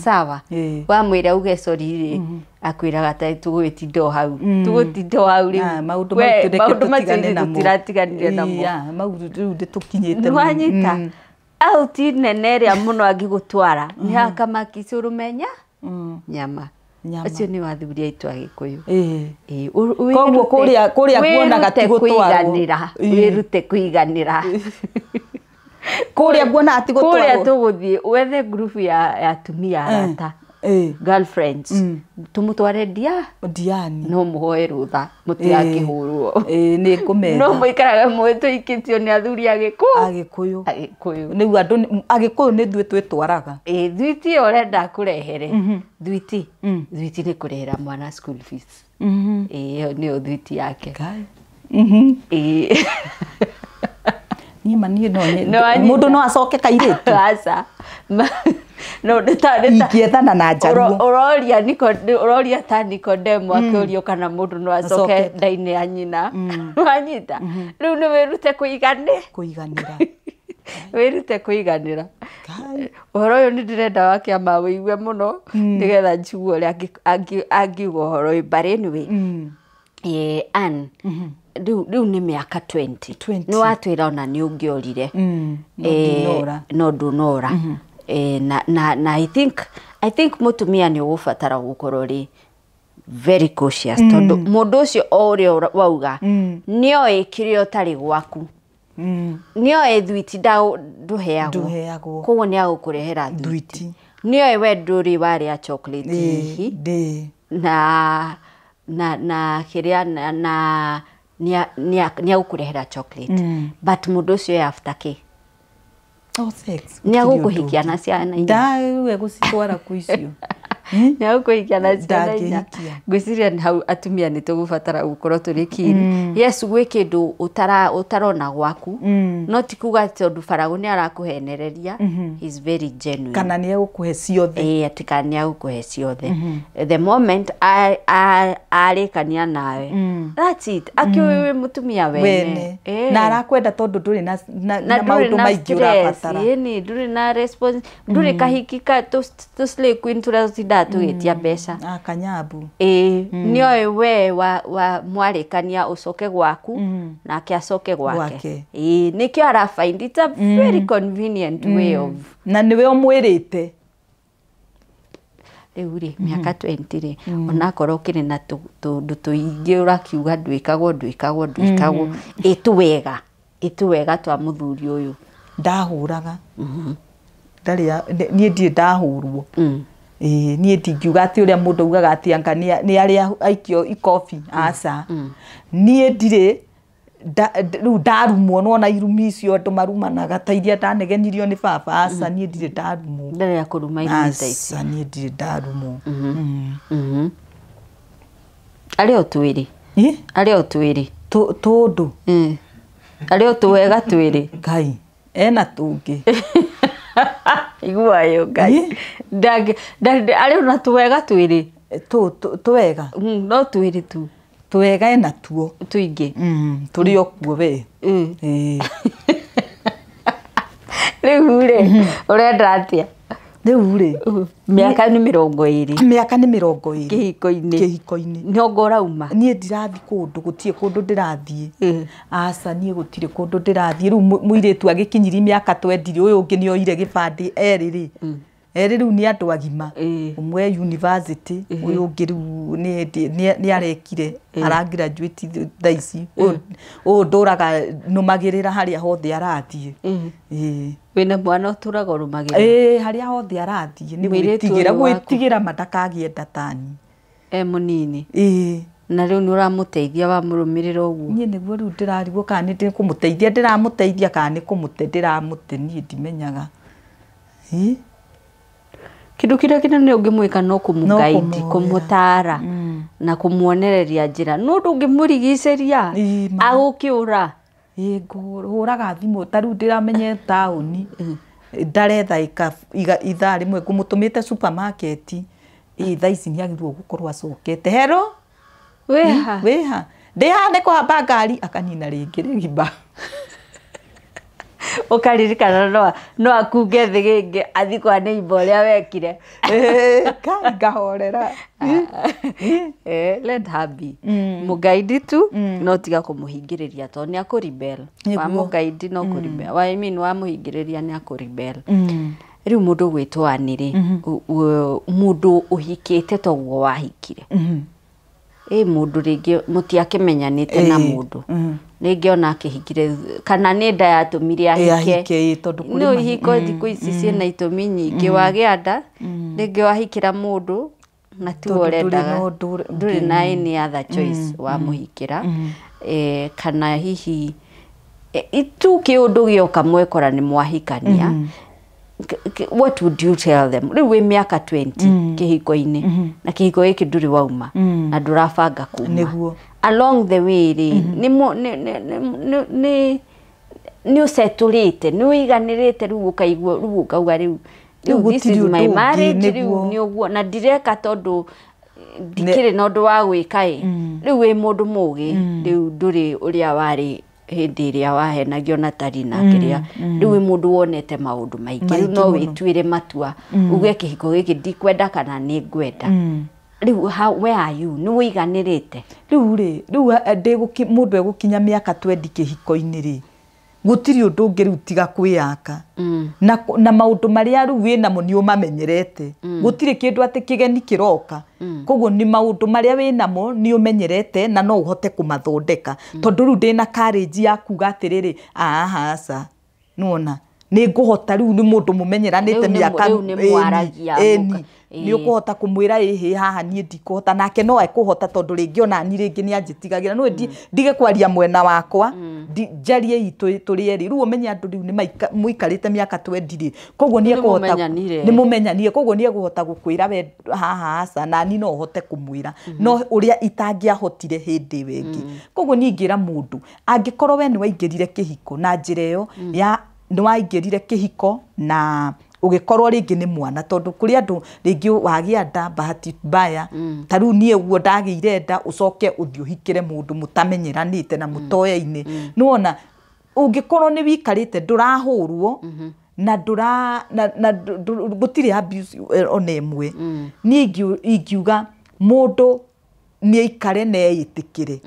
Sawa. Wamwĩra uge sorry rĩ akwĩraga ta tũgũgĩtinda o hau. Tũgũtinda o hau rĩu. Maũndũ maitũ reke Maũndũ tũtigane macio namo. tũtiratiganire namo. Mau rĩu nĩtũkinyĩte. Nĩwanyita. Auti nene ĩrĩa mũno angĩgũtwara nĩ hakamakisi ũrũmenya nyama. Acio nĩ athuri aitũ a Gĩkũyũ. Koguo kũrĩa nguonaga ti gũtwarwo. Wĩrute kũiganĩra. Kũrĩa nguonaga ti gũtwarwo. Kũrĩa tũgũthiĩ wethe group ya atumia arata. Girlfriends. Tũmũtware Diani. No mũhoe rũtha mũtigakĩhũrwo. Nĩ ngũmetha. No mũikaraga mũĩ tũikĩtio nĩ athuri a Gĩkũyũ. Agĩkũyũ. Agĩkũyũ. Nĩguo andũ Agĩkũyũ nĩ ithuĩ twĩtwaraga. Thwiti ĩyo ũrenda kũrehere. Thwiti. Thwiti nĩ kũrehera mwana school fees. Ĩyo nĩyo thwiti yake. Niĩ ma niĩ no mũndũ no acoke kairĩtu. Aca. No ingĩethana na njaruo. Ũroria ta Nikodemo akĩũrio kana mũndũ no acoke nda-inĩ ya nyina. Wanyita. Rĩu nĩ wĩrute kũiganĩra. Wĩrute kũiganĩra. Ũhoro ũyũ nĩ ndĩrenda wa kĩama wĩigue mũno nĩgetha njigue ũrĩa angiuga ũhoro ũyũ. But anyway, Ann, rĩu nĩ mĩaka 20. Nĩ watwĩra ona nĩ ũngĩorire. No ndũnora. Na I think mũtumia nĩ ũgũbatara gũkorwo rĩ very cautious tondũ mũndũ ũcio o ũrĩa wauga nĩoĩ kĩrĩa ũtarĩ gwaku. Nĩoĩ thwiti ndũheagwo. Koguo nĩ agũkũrehera thwiti. Nĩoĩ we ndũrĩ warĩa chocolate hihi. Na kĩrĩa na nĩ agũkũrehera chocolate. But mũndũ ũcio e after kĩ? Oh, sex. Nĩ agũkũhikia na ciana inya. Nda we gũcitwara kũ icio. Nĩ agũkũhikia na ciana inya. Ndangĩhikia. Ngwĩciria nĩ hau atumia nĩ tũgũbatara gũkorwo tũrĩ keen. Yes, gwĩ kĩndũ ũtarona gwaku, no ti kuga atĩ tondũ Faragũ nĩ arakũhenereria. He's very genuine. Kana nĩ egũkũhe ciothe. Ĩĩ, atĩ kana nĩ agũkũhe ciothe. The moment arĩkania nawe, that's it, akĩũĩ wĩ mũtumia wene. Wene. Ĩĩ. Na arakwenda tondũ ndũrĩ na, na, Na na ndũrĩ maũndũ na maingĩ stress, ũrabatara. ĩni ndũrĩ na response, ndũrĩ kahiki ka tũ slay queen tũrĩa tũtindaga tũgĩtia mbeca. Ah, kanyambu. Ĩĩ, nĩoĩ we wa mwarĩkania ũcoke gwaku nake acoke gwake. Gwake. Ĩĩ, nĩkĩo ara find it's a very convenient way of Na nĩwe ũmwĩrĩte. Rĩu rĩ, mĩaka 20 rĩ, onakorwo ũkĩrĩ na tũndũ tũingĩ ũrakiuga ndwĩkagwo ndwĩkagwo ndwĩkagwo, ĩtũwega ĩtũwega twa mũthuri ũyũ. Ndahũraga. Ndarĩ niĩ ndirĩ ndahũrwo. Ĩĩ, niĩ ndingiuga atĩ ũrĩa mũndũ augaga atĩ anga nĩ arĩa aikio ikobi, aca. Niĩ ndirĩ rĩu ndarumwo, nona irumi icio andũ marumanaga ta iria ndanegenirio nĩ baba, aca, niĩ ndirĩ ndarumwo. Ndarĩ akũruma irumi ta ici. Aca, niĩ ndirĩ ndarumwo. Arĩ o twĩrĩ. Ĩ? Arĩ o twĩrĩ. Tũndũ. Arĩ o tũwega twĩrĩ. Ngai ena tũngĩ. Iguayo Ngai. Arĩ ona tũwega twĩrĩ. Tũwega. No twĩrĩ tu. Tũwega ena tuo. Tũingĩ. Tũrĩ o kuo we. Ĩĩ. Rĩu rĩ, ũrenda atĩa? Rĩu rĩ, Mĩaka nĩ 20. Mĩaka nĩ 20. Kĩhiko-inĩ. Kĩhiko-inĩ. Nĩongo ũrauma. Niĩ ndirathiĩ kũndũ, gũtirĩ kũndũ ndĩrathiĩ. Aca, niĩ gũtirĩ kũndũ ndĩrathiĩ. Rĩu mũirĩtu agĩkinyirie mĩaka 20, ũyũ ũngĩ nĩ oire gĩbandĩ erĩ rĩ. Erĩ rĩu nĩ andũ agima. Ũmwe university, ũyũ ũngĩ rĩu nĩ arekire, ara graduate thaa ici. Ũyũ ndũraga nũmagĩrĩra harĩa hothe arathiĩ. Ĩĩ. Wĩna mwana ũtũraga ũrũmagĩrĩra? Ĩĩ, harĩa hothe arathiĩ nĩ Mũirĩtu gwĩtigĩra, ũyũ waku. gwĩtigĩra ma ndakagĩe nda tani. E mũnini. Ĩĩ. Na rĩu nĩ ũramũteithia wamũrũmĩrĩra ũguo? Niĩ nĩguo rĩu ndĩrarigwo kana nĩ kũmũteithia ndĩramũteithia kana nĩ kũmũte ndĩramũte, niĩ ndimenyaga. Ĩĩ. Kĩndũ kĩrĩa kĩnene ũngĩmwĩka no kũmũguide, kũmwĩra. kũmũtara na kũmuonereria njĩra. No ndũngĩmũrigicĩria Ĩĩ, ma. agũkĩũra. Ĩĩ, ngũhũraga thimũ ta rĩu ndĩramenye taũni ndaretha ithaa rĩmwe ngũmũtũmĩte supermarket. Ĩĩ, thaa ici nĩ agĩrĩirwo gũkorwo acokete. Hello? Wĩha? Wĩha? Ndĩ haha nĩ kũhamba ngari, akanina rĩngĩ rĩgima. Ũkaririkana no akunge thĩ rĩngĩ athiĩ kwa neighbor ũrĩa wekire. Ĩĩ, kai ngahorera. Let her be. Mũgaidi tu, no tiga kũmũhingĩrĩria tondũ nĩ akũrebel. Nĩguo. Wamũgaidi no kũrebel. I mean, wamũhingĩrĩria nĩ akũrebel. Rĩu mũndũ gwĩtwo Anĩ rĩ, mũndũ ũhikĩte toguo wahikire. Ĩ mũndũ rĩngĩ mũtiakĩmenyanĩte na mũndũ. Rĩngĩ ona akĩhikire kana nĩ nda yatũmire ahike. Ahike, ĩĩ, tondũ kũrĩ No ihiko thikũ ici ciĩna itũmi nyingĩ, wagĩa nda, rĩngĩ wahikĩra mũndũ na tiwe Tondũ ndũrĩ ũrendaga, na ũndũ ndũrĩ na any other choice wamũhikĩra. Kana hihi tu kĩũndũ gĩoka mwekora nĩ mwahikania. What would you tell them? Rĩu wĩ mĩaka 20 kĩhiko-inĩ, na kĩhiko gĩkĩ ndũrĩ wauma na ndũrabanga kuma. Nĩguo. Along the way rĩ, nĩ nĩ ũcetũrĩte, nĩ ũiganĩrĩte, rĩu ũkaigua, rĩu ũkauga rĩu Rĩu this is gũtirĩ my ũndũ ũngĩ, marriage, rĩu nĩguo. nĩ ũguo na ndireka tondũ ndikĩrĩ na ũndũ wa gwĩka ĩ. Rĩu wĩ mũndũ mũgĩ, rĩu ndũrĩ ũrĩa warĩ hĩndĩ ĩrĩa wahenagio na tari na kĩrĩa, rĩu wĩ mũndũ wonete maũndũ maingĩ, rĩu Maingĩ no mũno. wĩtuĩre matua uge kĩhiko gĩkĩ ndikwenda kana nĩ ngwenda. Rĩu where are you? Nĩ ũiganĩrĩte? Rĩu rĩ, rĩu mũndũ egũkinya mĩaka 20 kĩhiko-inĩ rĩ, gũtirĩ ũndũ ũngĩ rĩu tiga kwĩyaka. Na maũndũ marĩa rĩu wĩnamo nĩ ũmamenyerete. Gũtirĩ kĩndũ atĩ kĩgeni kĩroka. Koguo nĩ maũndũ marĩa wĩnamo nĩ ũmenyerete na no ũhote kũmathondeka. Tondũ rĩu ndĩna courage ya kuga atĩrĩrĩ, aca, nĩwona. Nĩ ngũhota rĩu nĩ mũndũ mũmenyeranĩte mĩaka ĩni nĩ ũkũhota kũmwĩra ĩhĩ haha niĩ ndikũhota nake no ekũhota tondũ rĩngĩ ona niĩ rĩngĩ nĩ anjĩtigagĩra no ndige kwaria mwena wakwa njarie itũ tũrĩ erĩ rĩu ũmenye andũ rĩu nĩ mũikarĩte mĩaka 20 rĩ koguo nĩ ekũhota nĩ mũmenyanire koguo nĩ ekũhota gũkwĩra we haha aca na niĩ no hote kũmwĩra no ũrĩa itangĩahotire hĩndĩ ĩyo ĩngĩ koguo niĩ ingĩra mũndũ angĩkorwo we nĩ waingĩrire kĩhiko na njĩra ĩyo ya nĩ waingĩrire kĩhiko na ũgĩkorwo rĩngĩ nĩ mwana tondũ kũrĩ andũ rĩngĩ wagĩa nda bahati mbaya ta rĩu niĩ ũguo ndagĩire nda ũcoke ũthiĩ ũhikĩre mũndũ mũtamenyeranĩte na mũtoyaine nĩwona ũngĩkorwo nĩ wikarĩte ndũrahũrwo na ndũra na gũtirĩ abuse ona ĩmwe niĩ ingiuga mũndũ nĩ aikare na eyĩtĩkĩre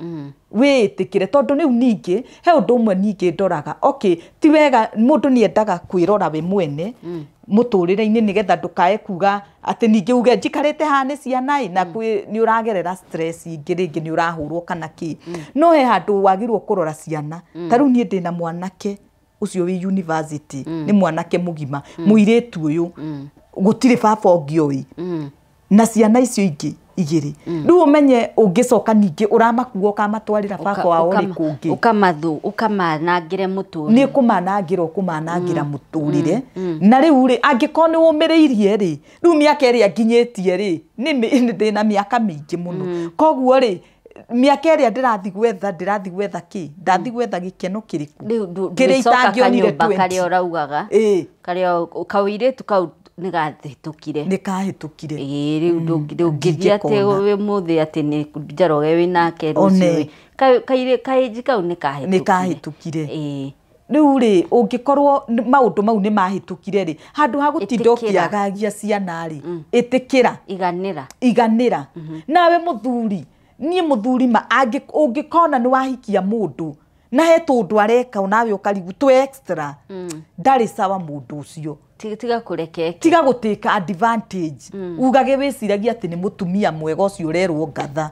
wĩĩtĩkĩre tondũ rĩu ningĩ he ũndũ ũmwe ningĩ ndoraga okay ti wega mũndũ nĩ endaga kwĩrora we mwene mũtũrĩre-inĩ nĩgetha ndũkae kuga atĩ ningĩ uge njikarĩte haha nĩ ciana ĩ na nĩ ũragerera stress ingĩ rĩngĩ nĩ ũrahũrwo kana kĩ no he handũ wagĩrĩirwo kũrora ciana ta rĩu niĩ ndĩna mwanake ũcio wĩ university nĩ mwanake mũgima mũirĩtu ũyũ gũtirĩ baba ũngĩ ũĩ na ciana icio ingĩ igĩrĩ rĩu ũmenye ũngĩcoka ningĩ ũramakua ũkamatwarĩra baba wao rĩ kũngĩ ũkamanangĩre mũtũrĩre nĩ kũmanangĩra ũkũmanangĩra mũtũrĩre na rĩu rĩ angĩkorwo nĩ ũmĩrĩirie rĩ rĩu mĩaka ĩrĩa nginyĩtie rĩ nĩ ndĩna mĩaka mĩingĩ mũno koguo rĩ mĩaka ĩrĩa ndĩrathiĩ gwetha kĩ ndathiĩ gwetha gĩkeno kĩrĩkũ kĩrĩa itangĩonire 20 karĩa ũraugaga karĩa kaũirĩtu kau nĩ kahĩtũkire ĩĩ rĩu ndũngĩthiĩ atĩ ũmũthĩ atĩ nĩ Njoroge wĩ nake rũciũ kaĩnji kau nĩ kahĩtũkire rĩu rĩ ũngĩkorwo maũndũ mau nĩ mahĩtũkire rĩ handũ ha gũtinda ũkĩagagia ciana rĩ ĩtĩkĩra iganĩra nawe mũthuri niĩ mũthuri ma ũngĩkona nĩ wahikia mũndũ na he tũndũ areka nawe ũkarigwo tũ extra ndarĩ sawa mũndũ ũcio tiga kũreke tiga gũtĩka advantage ugage wĩciragia atĩ nĩ mũtumia mwega ũcio ũrerwo ngatha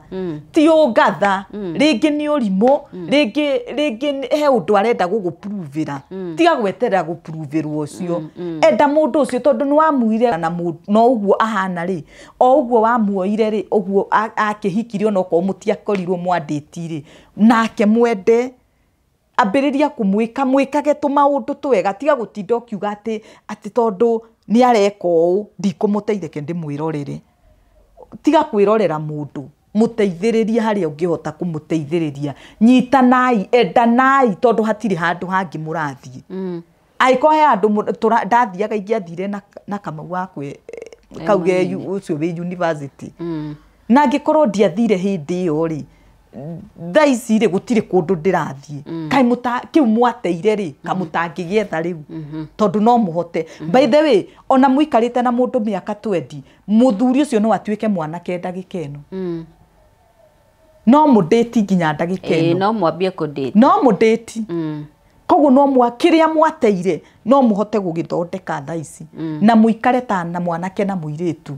ti ũngatha rĩngĩ nĩ ũrimũ rĩngĩ he ũndũ arenda gũgũpruvĩra tiga gweterera gũpruvĩrwo ũcio enda mũndũ ũcio tondũ nĩ wamuire na no ũguo ahana rĩ o ũguo wamuoire rĩ ũguo akĩhikire onokorwo mũtiakorirwo mwandĩti rĩ nake mwende ambĩrĩria kũmwĩka mwĩkage tũmaũndũ twega tiga gũtinda ũkiuga atĩ tondũ nĩ areka ũũ ndikũmũteithĩke ndĩmwĩrorere tiga kwĩrorera mũndũ mũteithĩrĩrie harĩa ũngĩhota kũmũteithĩrĩria nyitanai endanai tondũ hatirĩ handũ hangĩ mũrathiĩ angĩkorwo he handũ ndathiaga ingĩathire na Kamau wakwa kau ũcio wĩ university na angĩkorwo ndiathire hĩndĩ ĩyo rĩ thaa ici rĩ gũtirĩ kũndũ ndĩrathiĩ kaĩ kĩu mwateire rĩ kamũtangĩgĩetha rĩu tondũ no mũhote by the way ona mũikarĩte na mũndũ mĩaka 20 mũthuri ũcio no atuĩke mwanake ndagĩka ĩno no mũndĩti nginya ndagĩka ĩno no mwambie kũndĩti no mũndĩti koguo no kĩrĩa mwateire no mũhote gũgĩthondeka thaa ici na mũikare ta na mwanake na mũirĩtu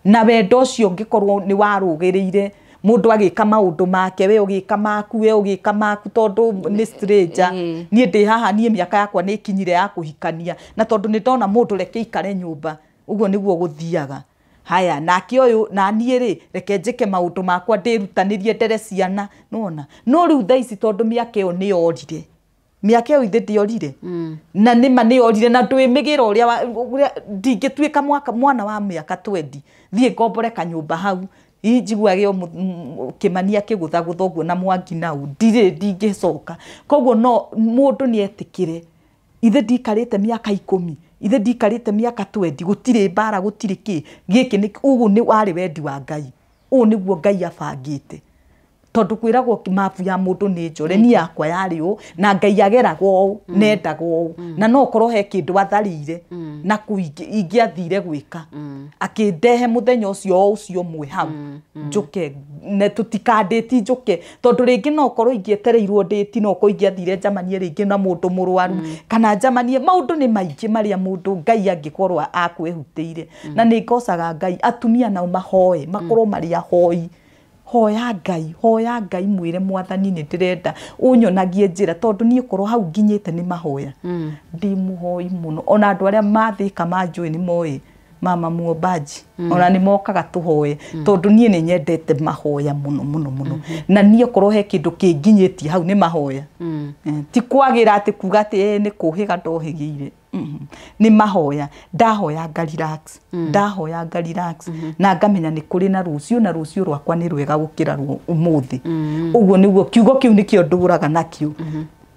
na wendo ũcio ũngĩkorwo nĩ warũgĩrĩire mũndũ agĩka maũndũ make we ũgĩka maku we ũgĩka maku tondũ nĩ stranger niĩ ndĩ haha niĩ mĩaka yakwa nĩ ĩkinyire ya kũhikania na tondũ nĩ ndona mũndũ reke ikare nyũmba ũguo nĩguo gũthiaga haya nake ũyũ na niĩ rĩ reke njĩke maũndũ makwa ndĩrutanĩrie ndere ciana nĩwona no rĩu thaa ici tondũ mĩaka ĩyo nĩ yorire mĩaka ĩyo ithe ndĩorire na nĩma nĩyorire na ndwĩmĩgĩra ũrĩa ndingĩtuĩka mwana wa mĩaka 20 thiĩ ngombore kanyũmba hau injiguage Kĩmani akĩgũthagũtha ũguo na Mwangi nau ndirĩ ndingĩcoka koguo no mũndũ nĩ etĩkĩre ithe ndikarĩte mĩaka 10 ithe ndikarĩte mĩaka 20 gũtirĩ mbara gũtirĩ kĩ gĩkĩ nĩ ũguo nĩ warĩ wendi wa Ngai ũũ nĩguo Ngai abangĩte tondũ kwĩragwo mabu ya mũndũ nĩ njore niĩ yakwa yarĩ ũũ na Ngai ageragwo ũũ nendaga ũũ na no ũkorwo he kĩndũ atharĩire na kũu ingĩathire gwĩka akĩndehe mũthenya ũcio o ũcio ũmwe hau njũke na tũtikandĩti njũke tondũ rĩngĩ no ũkorwo ingĩetereirwo ndĩti no ũkorwo ingĩathire njamanie rĩngĩ na mũndũ mũrwaru kana njamanie maũndũ nĩ maingĩ marĩa mũndũ Ngai angĩkorwo akwĩhutĩire na nĩ ngocaga Ngai atumia nao mahoe makorwo marĩ ahoi Hoya Ngai, hoya Ngai mwĩre Mwathani nĩ ndĩrenda ũnyonagie njĩra, tondũ niĩ korwo hau nginyĩte nĩ mahoya. Ndĩ mũhoi mũno, ona andũ arĩa mathĩka manjũĩ nĩ moĩ mama muombaji, ona nĩ mokaga tũhoe, tondũ niĩ nĩ nyendete mahoya mũno mũno mũno. Na niĩ korwo he kĩndũ kĩnginyĩtie hau nĩ mahoya. Ti kwagĩra atĩ kuga atĩ nĩ kũhĩga ndohĩgĩire. Nĩ mahoya, ndahoya nga relax, ndahoya nga relax, na ngamenya nĩ kũrĩ na rũciũ, na rũciũ rwakwa nĩ rwega gũkĩra ũmũthĩ. Ũguo nĩguo kiugo kĩu nĩkĩo ndũraga nakĩo.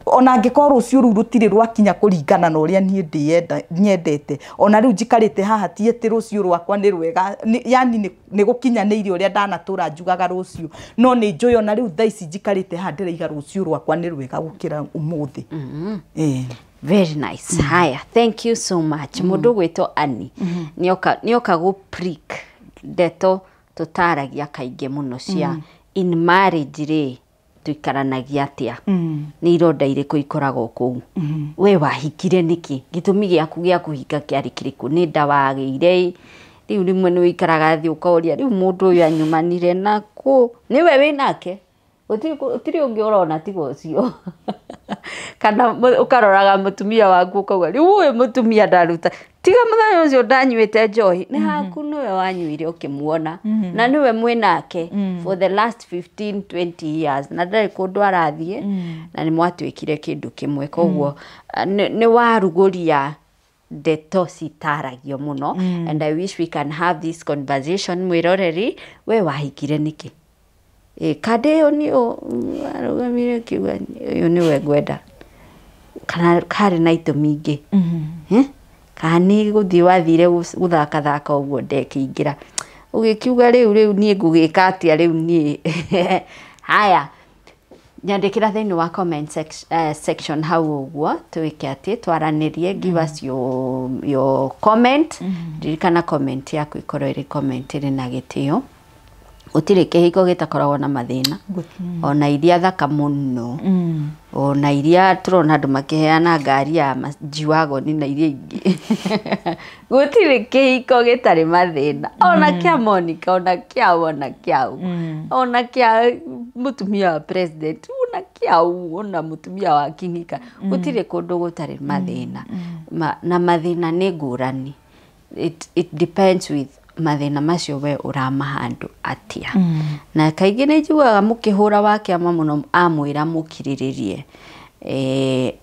Ona angĩkorwo rũciũ rũu rũtirĩ rwakinya kũringana na ũrĩa niĩ ndĩyenda nyendete, ona rĩu njikarĩte haha ti atĩ rũciũ rwakwa nĩ rwega, yani nĩ gũkinyanĩirie ũrĩa ndanatũra njugaga rũciũ, no nĩ njũĩ ona rĩu thaa ici njikarĩte haha ndĩraiga rũciũ rwakwa nĩ rwega gũkĩra ũmũthĩ. Very nice. Haya, thank you so much. Mũndũ gwĩtwo Annie nĩoka gũ prick ndeto tũtaragia kaingĩ mũno cia in marriage rĩ, tũikaranagia atĩa, nĩ ironda irĩkũ ikoragwo kũu, we wahikire nĩkĩ, gĩtũmi gĩaku gĩa kũhika kĩarĩ kĩrĩkũ, nĩ nda wagĩire, rĩu rĩmwe nĩ ũikaraga thĩ ũkoria rĩu mũndũ ũyũ anyumanire nakũ, nĩwe wĩ nake, gũtirĩ ũngĩ ũrona tiga ũcio. Kana ũkaroraga mũtumia waku ũkauga rĩu ũyũ mũtumia ndaruta, tiga mũthenya ũcio ndanyuĩte njohi, nĩ haku nĩwe wanyuire ũkĩmuona, na nĩwe mwĩ nake for the last 15 20 years, na ndarĩ kũndũ arathiĩ, na nĩ mwatuĩkire kĩndũ kĩmwe. Koguo nĩ warugũria ndeto citaragio mũno, and I wish we can have this conversation. Mwĩroreri, we wahikire nĩkĩ? Kandĩ ĩyo nĩyo arũgamire akiuga ũyũ nĩwe ngwenda, kana karĩ na itũmi ingĩ, kana nĩ gũthiĩ wathire gũthakathaka ũguo ndekĩingĩra ũgĩkiuga rĩu rĩu niĩ ngũgĩka atĩa rĩu niĩ. Haya, nyandĩkĩra thĩinĩ wa comment section hau ũguo, twĩke atĩ twaranĩrie, give us your comment. Ririkana comment yaku ĩkorwo ĩrĩ comment ĩrĩ na gĩtĩo. Gũtirĩ kĩhiko gĩtakoragwo na mathĩna, ona iria thaka mũno, ona iria tũrona andũ makĩheana ngari ya G-Wagon na iria ingĩ, gũtirĩ kĩhiko gĩtarĩ mathĩna, ona kĩa Monica, ona kĩau, ona kĩau, ona kĩa mũtumia wa president, ona kĩau, ona mũtumia wa King'ika, gũtirĩ kũndũ gũtarĩ mathĩna. Na mathĩna nĩ ngũrani, it depends with mathĩna macio we ũramahandũ atĩa. Na kaingĩ nĩ njiguaga mũkĩhũra wa kĩama mũno amwĩra mũkirĩrĩrie,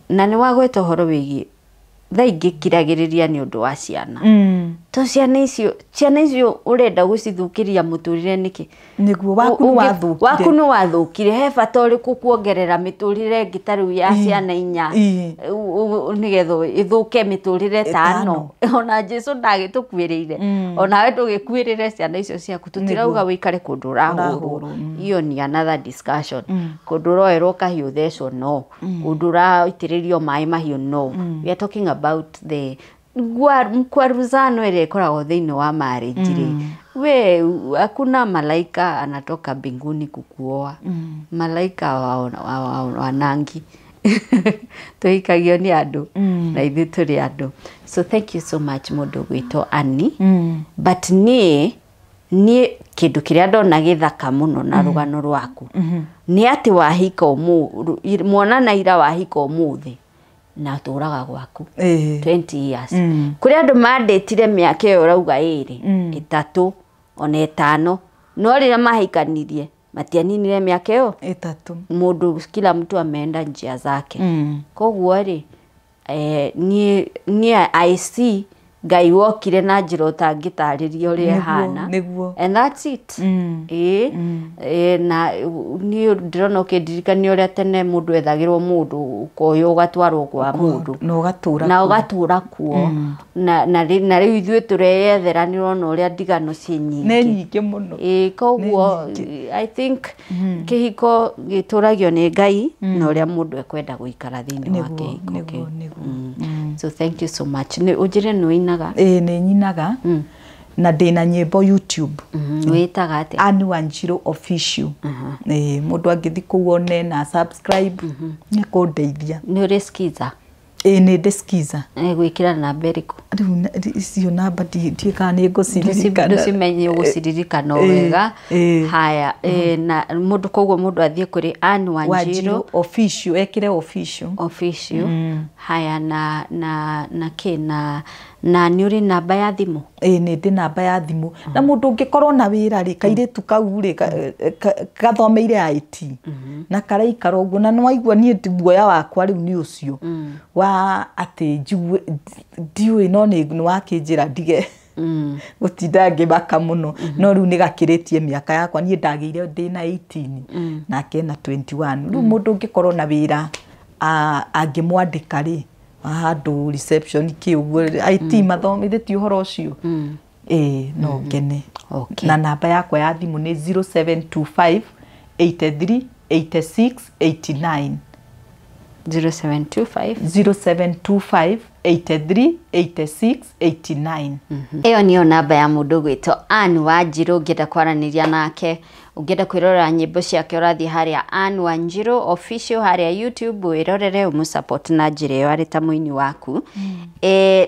na nĩ wagweta ũhoro wĩgiĩ thaa ingĩ kiragĩrĩria nĩ ũndũ wa ciana, to ciana icio ũrenda gũcithũkĩria mũtũrĩre nĩkĩ? Nĩguo waku nĩ wathũkire. Waku nĩ wathũkire, he bata ũrĩkũ kuongerera mĩtũrĩre ĩngĩ ta rĩu ya ciana inya, nĩgetha ĩthũke mĩtũrĩre ĩtano? Ona Jesu ndagĩtũkuĩrĩire, onawe ndũgĩkuĩrĩre ciana icio ciaku. Tũtirauga wĩikare kũndũ ũrahũrwo, iyo ni another discussion. Kũndũ ũroerwo kahiũ thecwo, no kũndũ ũraitĩrĩrio maĩ mahiũ, no we are talking about the mkwaruzano ĩrĩa ĩkoragwo thĩinĩ wa marriage rĩ. We hakuna malaika anatoka mbinguni kukuoa, malaika wanangi tũhikagio nĩ andũ, na ithuĩ tũrĩ andũ. So thank you so much, mũndũ gwĩtwo Annie. But niĩ kĩndũ kĩrĩa ndona gĩthaka mũno na rũgano rwaku nĩ atĩ wahika mwana na ira, wahika ũmũthĩ na tũraga gwaku 20 years. Kũrĩ andũ mandĩtire mĩaka ĩyo ũrauga ĩrĩ, 3 ona 5, no rĩrĩa mahikanirie matianinire mĩaka ĩyo 3. Mũndũ, kila mtu ameenda njia zake. Koguo rĩ, niĩ I see Ngai wokire na njĩra ũtangĩtarĩria ũrĩa ĩhana. And that's it. Ĩĩ, na niĩ ndĩrona ũkĩndirikania ũrĩa tene mũndũ ethagĩrwo mũndũ, ũkoywo ũgatwarwo kwa mũndũ na ũgatũra na ũgatũra kuo, na rĩu ithuĩ tũreyethera, nĩ ũrona ũrĩa ndigano ciĩ nyingĩ. Nĩ nyingĩ mũno. Ĩĩ, koguo I think kĩhiko gĩtũragio nĩ Ngai na ũrĩa mũndũ ekwenda gũikara thĩinĩ wa kĩhiko kĩu. So thank you so much. Nĩ ũnjĩre nĩ ũinaga? Ĩĩ, nĩ nyinaga, na ndĩna nyĩmbo YouTube. Wĩtaga atĩa? Anne Wanjiru Official. Ĩĩ, mũndũ angĩthiĩ kũu one na subscribe nĩ kũndeithia. Nĩ ũrĩ skiza? Ĩĩ, nĩ ndĩ Skiza. Gwĩkĩra namba ĩrĩkũ? Rĩu icio namba ndiũĩ kana nĩ ngũciririkana. Ndũcimenye, ũgũciririkana o wega. Haya, na mũndũ koguo mũndũ athiĩ kũrĩ Ann Wanjiru Wanjiru Official, ekĩre official. Official. Haya, na kĩ na nĩ ũrĩ namba ya thimũ? Ĩĩ, nĩ ndĩ namba ya thimũ. Na mũndũ ũngĩkorwo na wĩra rĩ, kairĩtu kau rĩ, gathomeire IT na karaikara ũguo, na nĩwaigua niĩ guoya wakwa rĩu nĩ ũcio wa atĩ njigue ndiũĩ, no nĩ wakĩnjĩra ndige gũtinda ngĩmaka mũno, no rĩu nĩ gakĩrĩtie mĩaka yakwa. Niĩ ndagĩire ndĩna 18, nake ena 21. Rĩu mũndũ ũngĩkorwo na wĩra angĩmwandĩka rĩ, handũ reception kĩ ũguo, IT mathomithĩtie ũhoro ũcio, ĩĩ, no ngene. Na namba yakwa ya thimũ nĩ 0725 83 86 89. 0725 0725 83 86 89. Ĩyo nĩyo namba ya mũndũ gwĩtwo Ann Wanjiru. Ũngĩenda kwaranĩria nake, ũngĩenda kwĩrorera nyĩmbo ciake, ũrathiĩ harĩa Ann Wanjiru Official harĩa YouTube, wĩrorere, ũmũsupport na njĩra ĩyo arĩ ta mũini waku.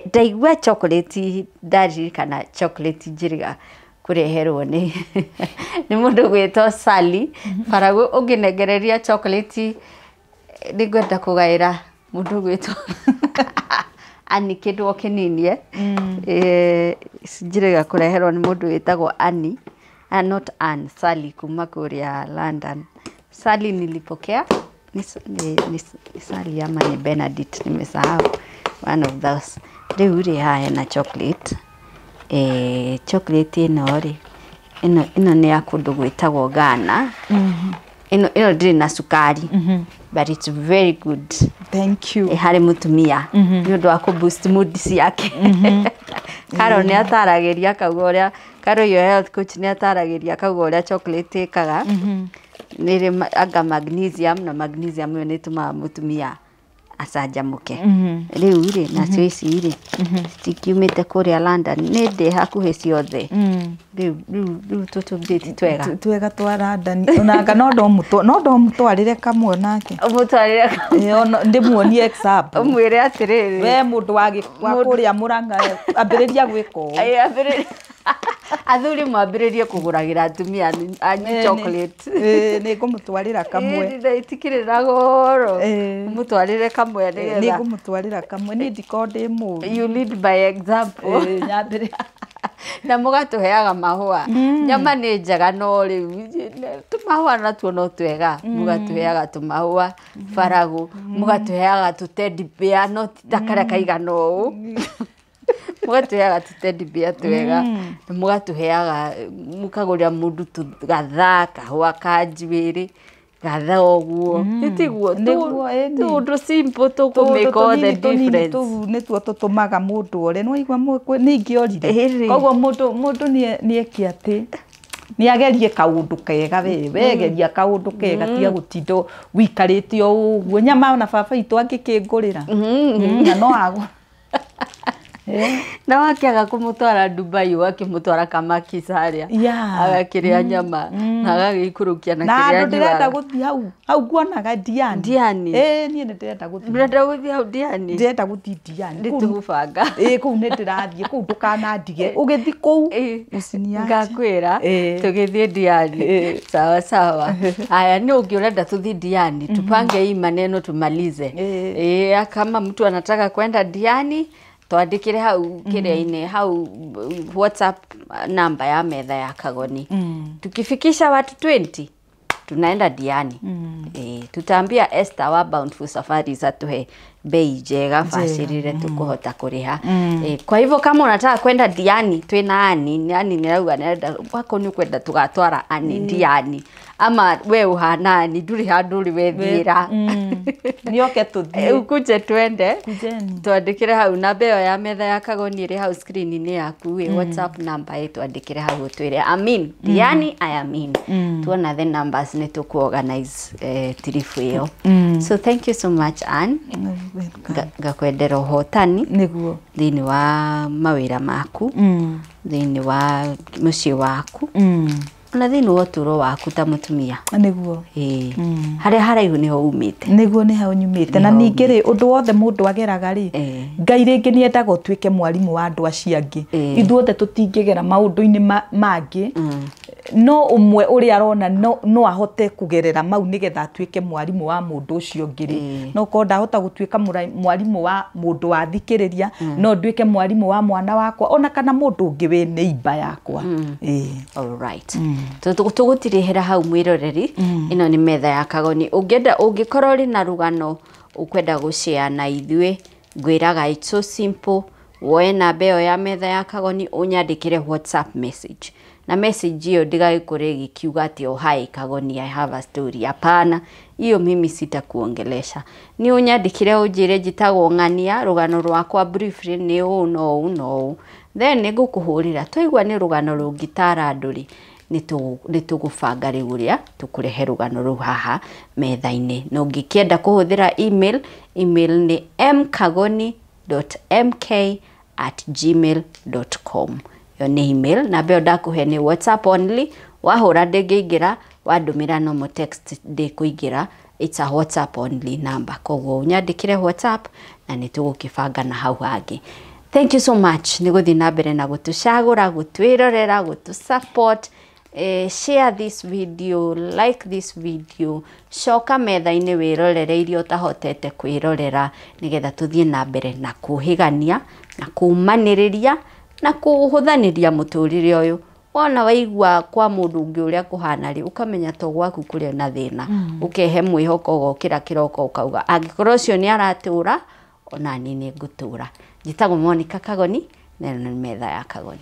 Ndaigua chocolate, ndaririkana chocolate njĩrĩga kũreherwo nĩ mũndũ gwĩtwo Sally Faragũ. Ũngĩnengereria chocolate, nĩngwenda kũgaĩra mũndũ gwĩtwo Ani kĩndũ o kĩnini. Njĩrĩga kũreherwo nĩ mũndũ wĩtagwo Ani, not Ann, Sally kuma kũrĩa London. Sally nilipokea ni Sally ama ni Benedict, nimesahau, one of those. Rĩu rĩ, haha hena chocolate. Chocolate ĩno rĩ, ĩno nĩ ya kũndũ gwĩtagwo Ghana. Ĩno ndĩrĩ na cukari, but it's very good. Thank you. Harĩ mũtumia nĩ ũndũ wa kũ boost mood ciake. Karo nĩ ataragĩria akauga ũrĩa, Karo iyo health coach nĩ ataragĩria akauga ũrĩa chocolate ĩkaga. Nĩ ĩrĩ anga magnesium, na magnesium ĩyo nĩ ĩtũmaga mũtumia acanjamũke. Rĩu rĩ, nacio ici rĩ, citikiumĩte kũrĩa London, nĩ ndĩ hakuhĩ ciothe. Rĩu tũtũ ti twega. Twega twa London, onanga no ndomũtwarĩre kamwe nake. Ũmũtwarĩre? Ndĩmuonie example. Ũmwĩre atĩrĩrĩ, we mũndũ wa kũrĩa Mũrang'a, ambĩrĩria gwĩka ũũ. Athuri mwambĩrĩrie kũgũragĩra atumia anyu chocolate. Nĩ ngũmũtwarĩra kamwe. Itikĩrĩ na goro. Ũmũtwarĩre kamwe nĩgetha. Nĩ ngũmũtwarĩra kamwe, niĩ ndikoragwo ndĩ mũũru. You lead by example. Nyambĩrĩrie. Na mũgatũheaga mahũa. Nyama nĩ njega, no rĩu tũmahũa natuo no twega. Mũgatũheaga tũmahũa faragũ, mũgatũheaga tũ teddy bear, no ti ta karĩa kaigana ũũ. Mũgatũheaga tũ teddy bear twega, na mũgatũheaga, mũkagũrĩra mũndũ gathaa, kahũa ka njuĩrĩ gathaa ũguo, tiguo tũũndũ simple tũkũ make all the difference. Tũu nĩtuo tũtũmaga mũndũ ore, nĩwaigua nĩ ingĩorire. Koguo mũndũ nĩ eke atĩ nĩ agerie kaũndũ kega, we geria kaũndũ kega, tiga gũtinda wikarĩte o ũguo. Nyama ona baba witũ angĩkĩngũrĩra na no agũre. Na wakĩaga kũmũtwara Dubai, ũgakĩmũtwara Kamakis harĩa agakĩrĩa nyama na agagĩikũrũkia na kĩrĩa anyuaga. Na ndĩrenda gũthiĩ hau nguonaga Diani. Diani. Niĩ nĩ ndĩrenda gũthiĩ. Ndĩrenda gũthiĩ hau Diani. Ndĩrenda gũthiĩ Diani. Nĩ tũgũbanga. Kũu nĩ ndĩrathiĩ, kũu ndũkanandige. Ũgĩthiĩ kũu ũciniache. Ngakwĩra tũgĩthiĩ Diani. Sawa sawa. Haya, nĩ ũngĩ ũrenda tũthiĩ Diani, tupange hii maneno tumalize. Kama mtu anataka kwenda Diani, twandĩkĩre hau kĩrĩa-inĩ, hau WhatsApp namba ya metha ya Kagoni. Tukifikisha watu 20 tunaenda Diani. Tutaambia Esther wa Bountiful Safaris atuhe bei njega bacĩrĩre tũkũhota kũrĩha. Kwa hivyo kama unataka kwenda Diani, twĩna Ani, Ani nĩarauga nĩarenda wako nĩ ũkwenda tũgatwara Ani Diani, ama we ũhana Ani, ndũrĩ handũ ũrĩ wethiĩra. Nĩoke tũthiĩ. Ukuje twende. Twandĩkĩre hau namba ĩyo ya metha ya Kagoni ĩrĩ hau screen-inĩ yaku, WhatsApp namba ĩ, twandĩkĩre hau ũtwĩre amin Diani, I am in. Tuona the numbers nĩ tũkũ-organize trip ĩyo. So thank you so much, Ann. Ngakwendera ũhotani nĩguo thĩinĩ wa mawĩra maku, thĩinĩ wa mũciĩ waku. Ona thĩinĩ wa ũtũũro waku ta mũtumia. Nĩguo. Ĩĩ. Harĩa haraihu nĩho umĩte. Nĩguo, nĩ hau nyumĩte. Na ningĩ rĩ, ũndũ wothe mũndũ ageraga rĩ, Ngai rĩngĩ nĩ endaga ũtuĩke mwarimũ wa andũ acio angĩ. Ithuothe tũtingĩgera maũndũ-inĩ mangĩ, no ũmwe ũrĩa arona no ahote kũgerera mau nĩgetha atuĩke mwarimũ wa mũndũ ũcio ũngĩ rĩ, no korwo ndahota gũtuĩka mwarimũ wa mũndũ wathikĩrĩria, no nduĩke mwarimũ wa mwana wakwa ona kana mũndũ ũngĩ wĩ neighbor yakwa. Ĩĩ. Alright. Tũgũtirĩhĩra hau, mwĩroreri. Ĩno nĩ Metha ya Kagoni. Ũngĩenda, ũngĩkorwo ũrĩ na rũgano ũkwenda gũshare na ithuĩ, ngwĩraga it's so simple. Woe namba ĩyo ya Metha ya Kagoni, ũnyandĩkĩre WhatsApp message, na message hiyo ndĩgagĩkorwo ĩgĩkiuga atĩ, "Oh, hi Kagoni, I have a story." Hapana, hiyo mimi sitakuongelesha. Nĩ ũnyandĩkĩre ũnjĩre, "Njĩtagwo Ng'ania, rũgano rwakwa briefly nĩ ũũ na ũũ na ũũ." Then nĩ ngũkũhũrĩra. Twaigua nĩ rũgano rũngĩtara andũ rĩ, nĩ tũgũbanga rĩu ũrĩa tũkũrehe rũgano rũu haha metha-inĩ. Na ũngĩkĩenda kũhũthĩra email, email nĩ mkagoni.mk@gmail.com. Ĩyo nĩ email. Namba ĩyo ndakũhe nĩ WhatsApp only. Wahũra ndĩngĩingĩra, wandũmĩra normal text ndĩkũingĩra. It's a WhatsApp only number, koguo ũnyandĩkĩre WhatsApp na nĩ tũgũkĩbanga na hau hangĩ. Thank you so much nĩ gũthiĩ na mbere na gũtũcagũra, gũtwĩrorera, gũtũ support. Share this video, like this video, coka metha-inĩ wĩrorere iria ũtahotete kwĩrorera, nĩgetha tũthiĩ na mbere na kũhĩgania na kũmanĩrĩria na kũhũthanĩria mũtũrĩre ũyũ. Wona waigua kwa mũndũ ũngĩ ũrĩa kũhana rĩ, ũkamenya to gwaku kũrĩ na thĩna, ũkehe mwĩhoko, ũgokĩra kĩroko ũkauga, angĩkorwo ũcio nĩ aratũra, ona niĩ nĩ ngũtũra. Njĩtagwo Monica Kagoni na ĩno nĩ Metha ya Kagoni.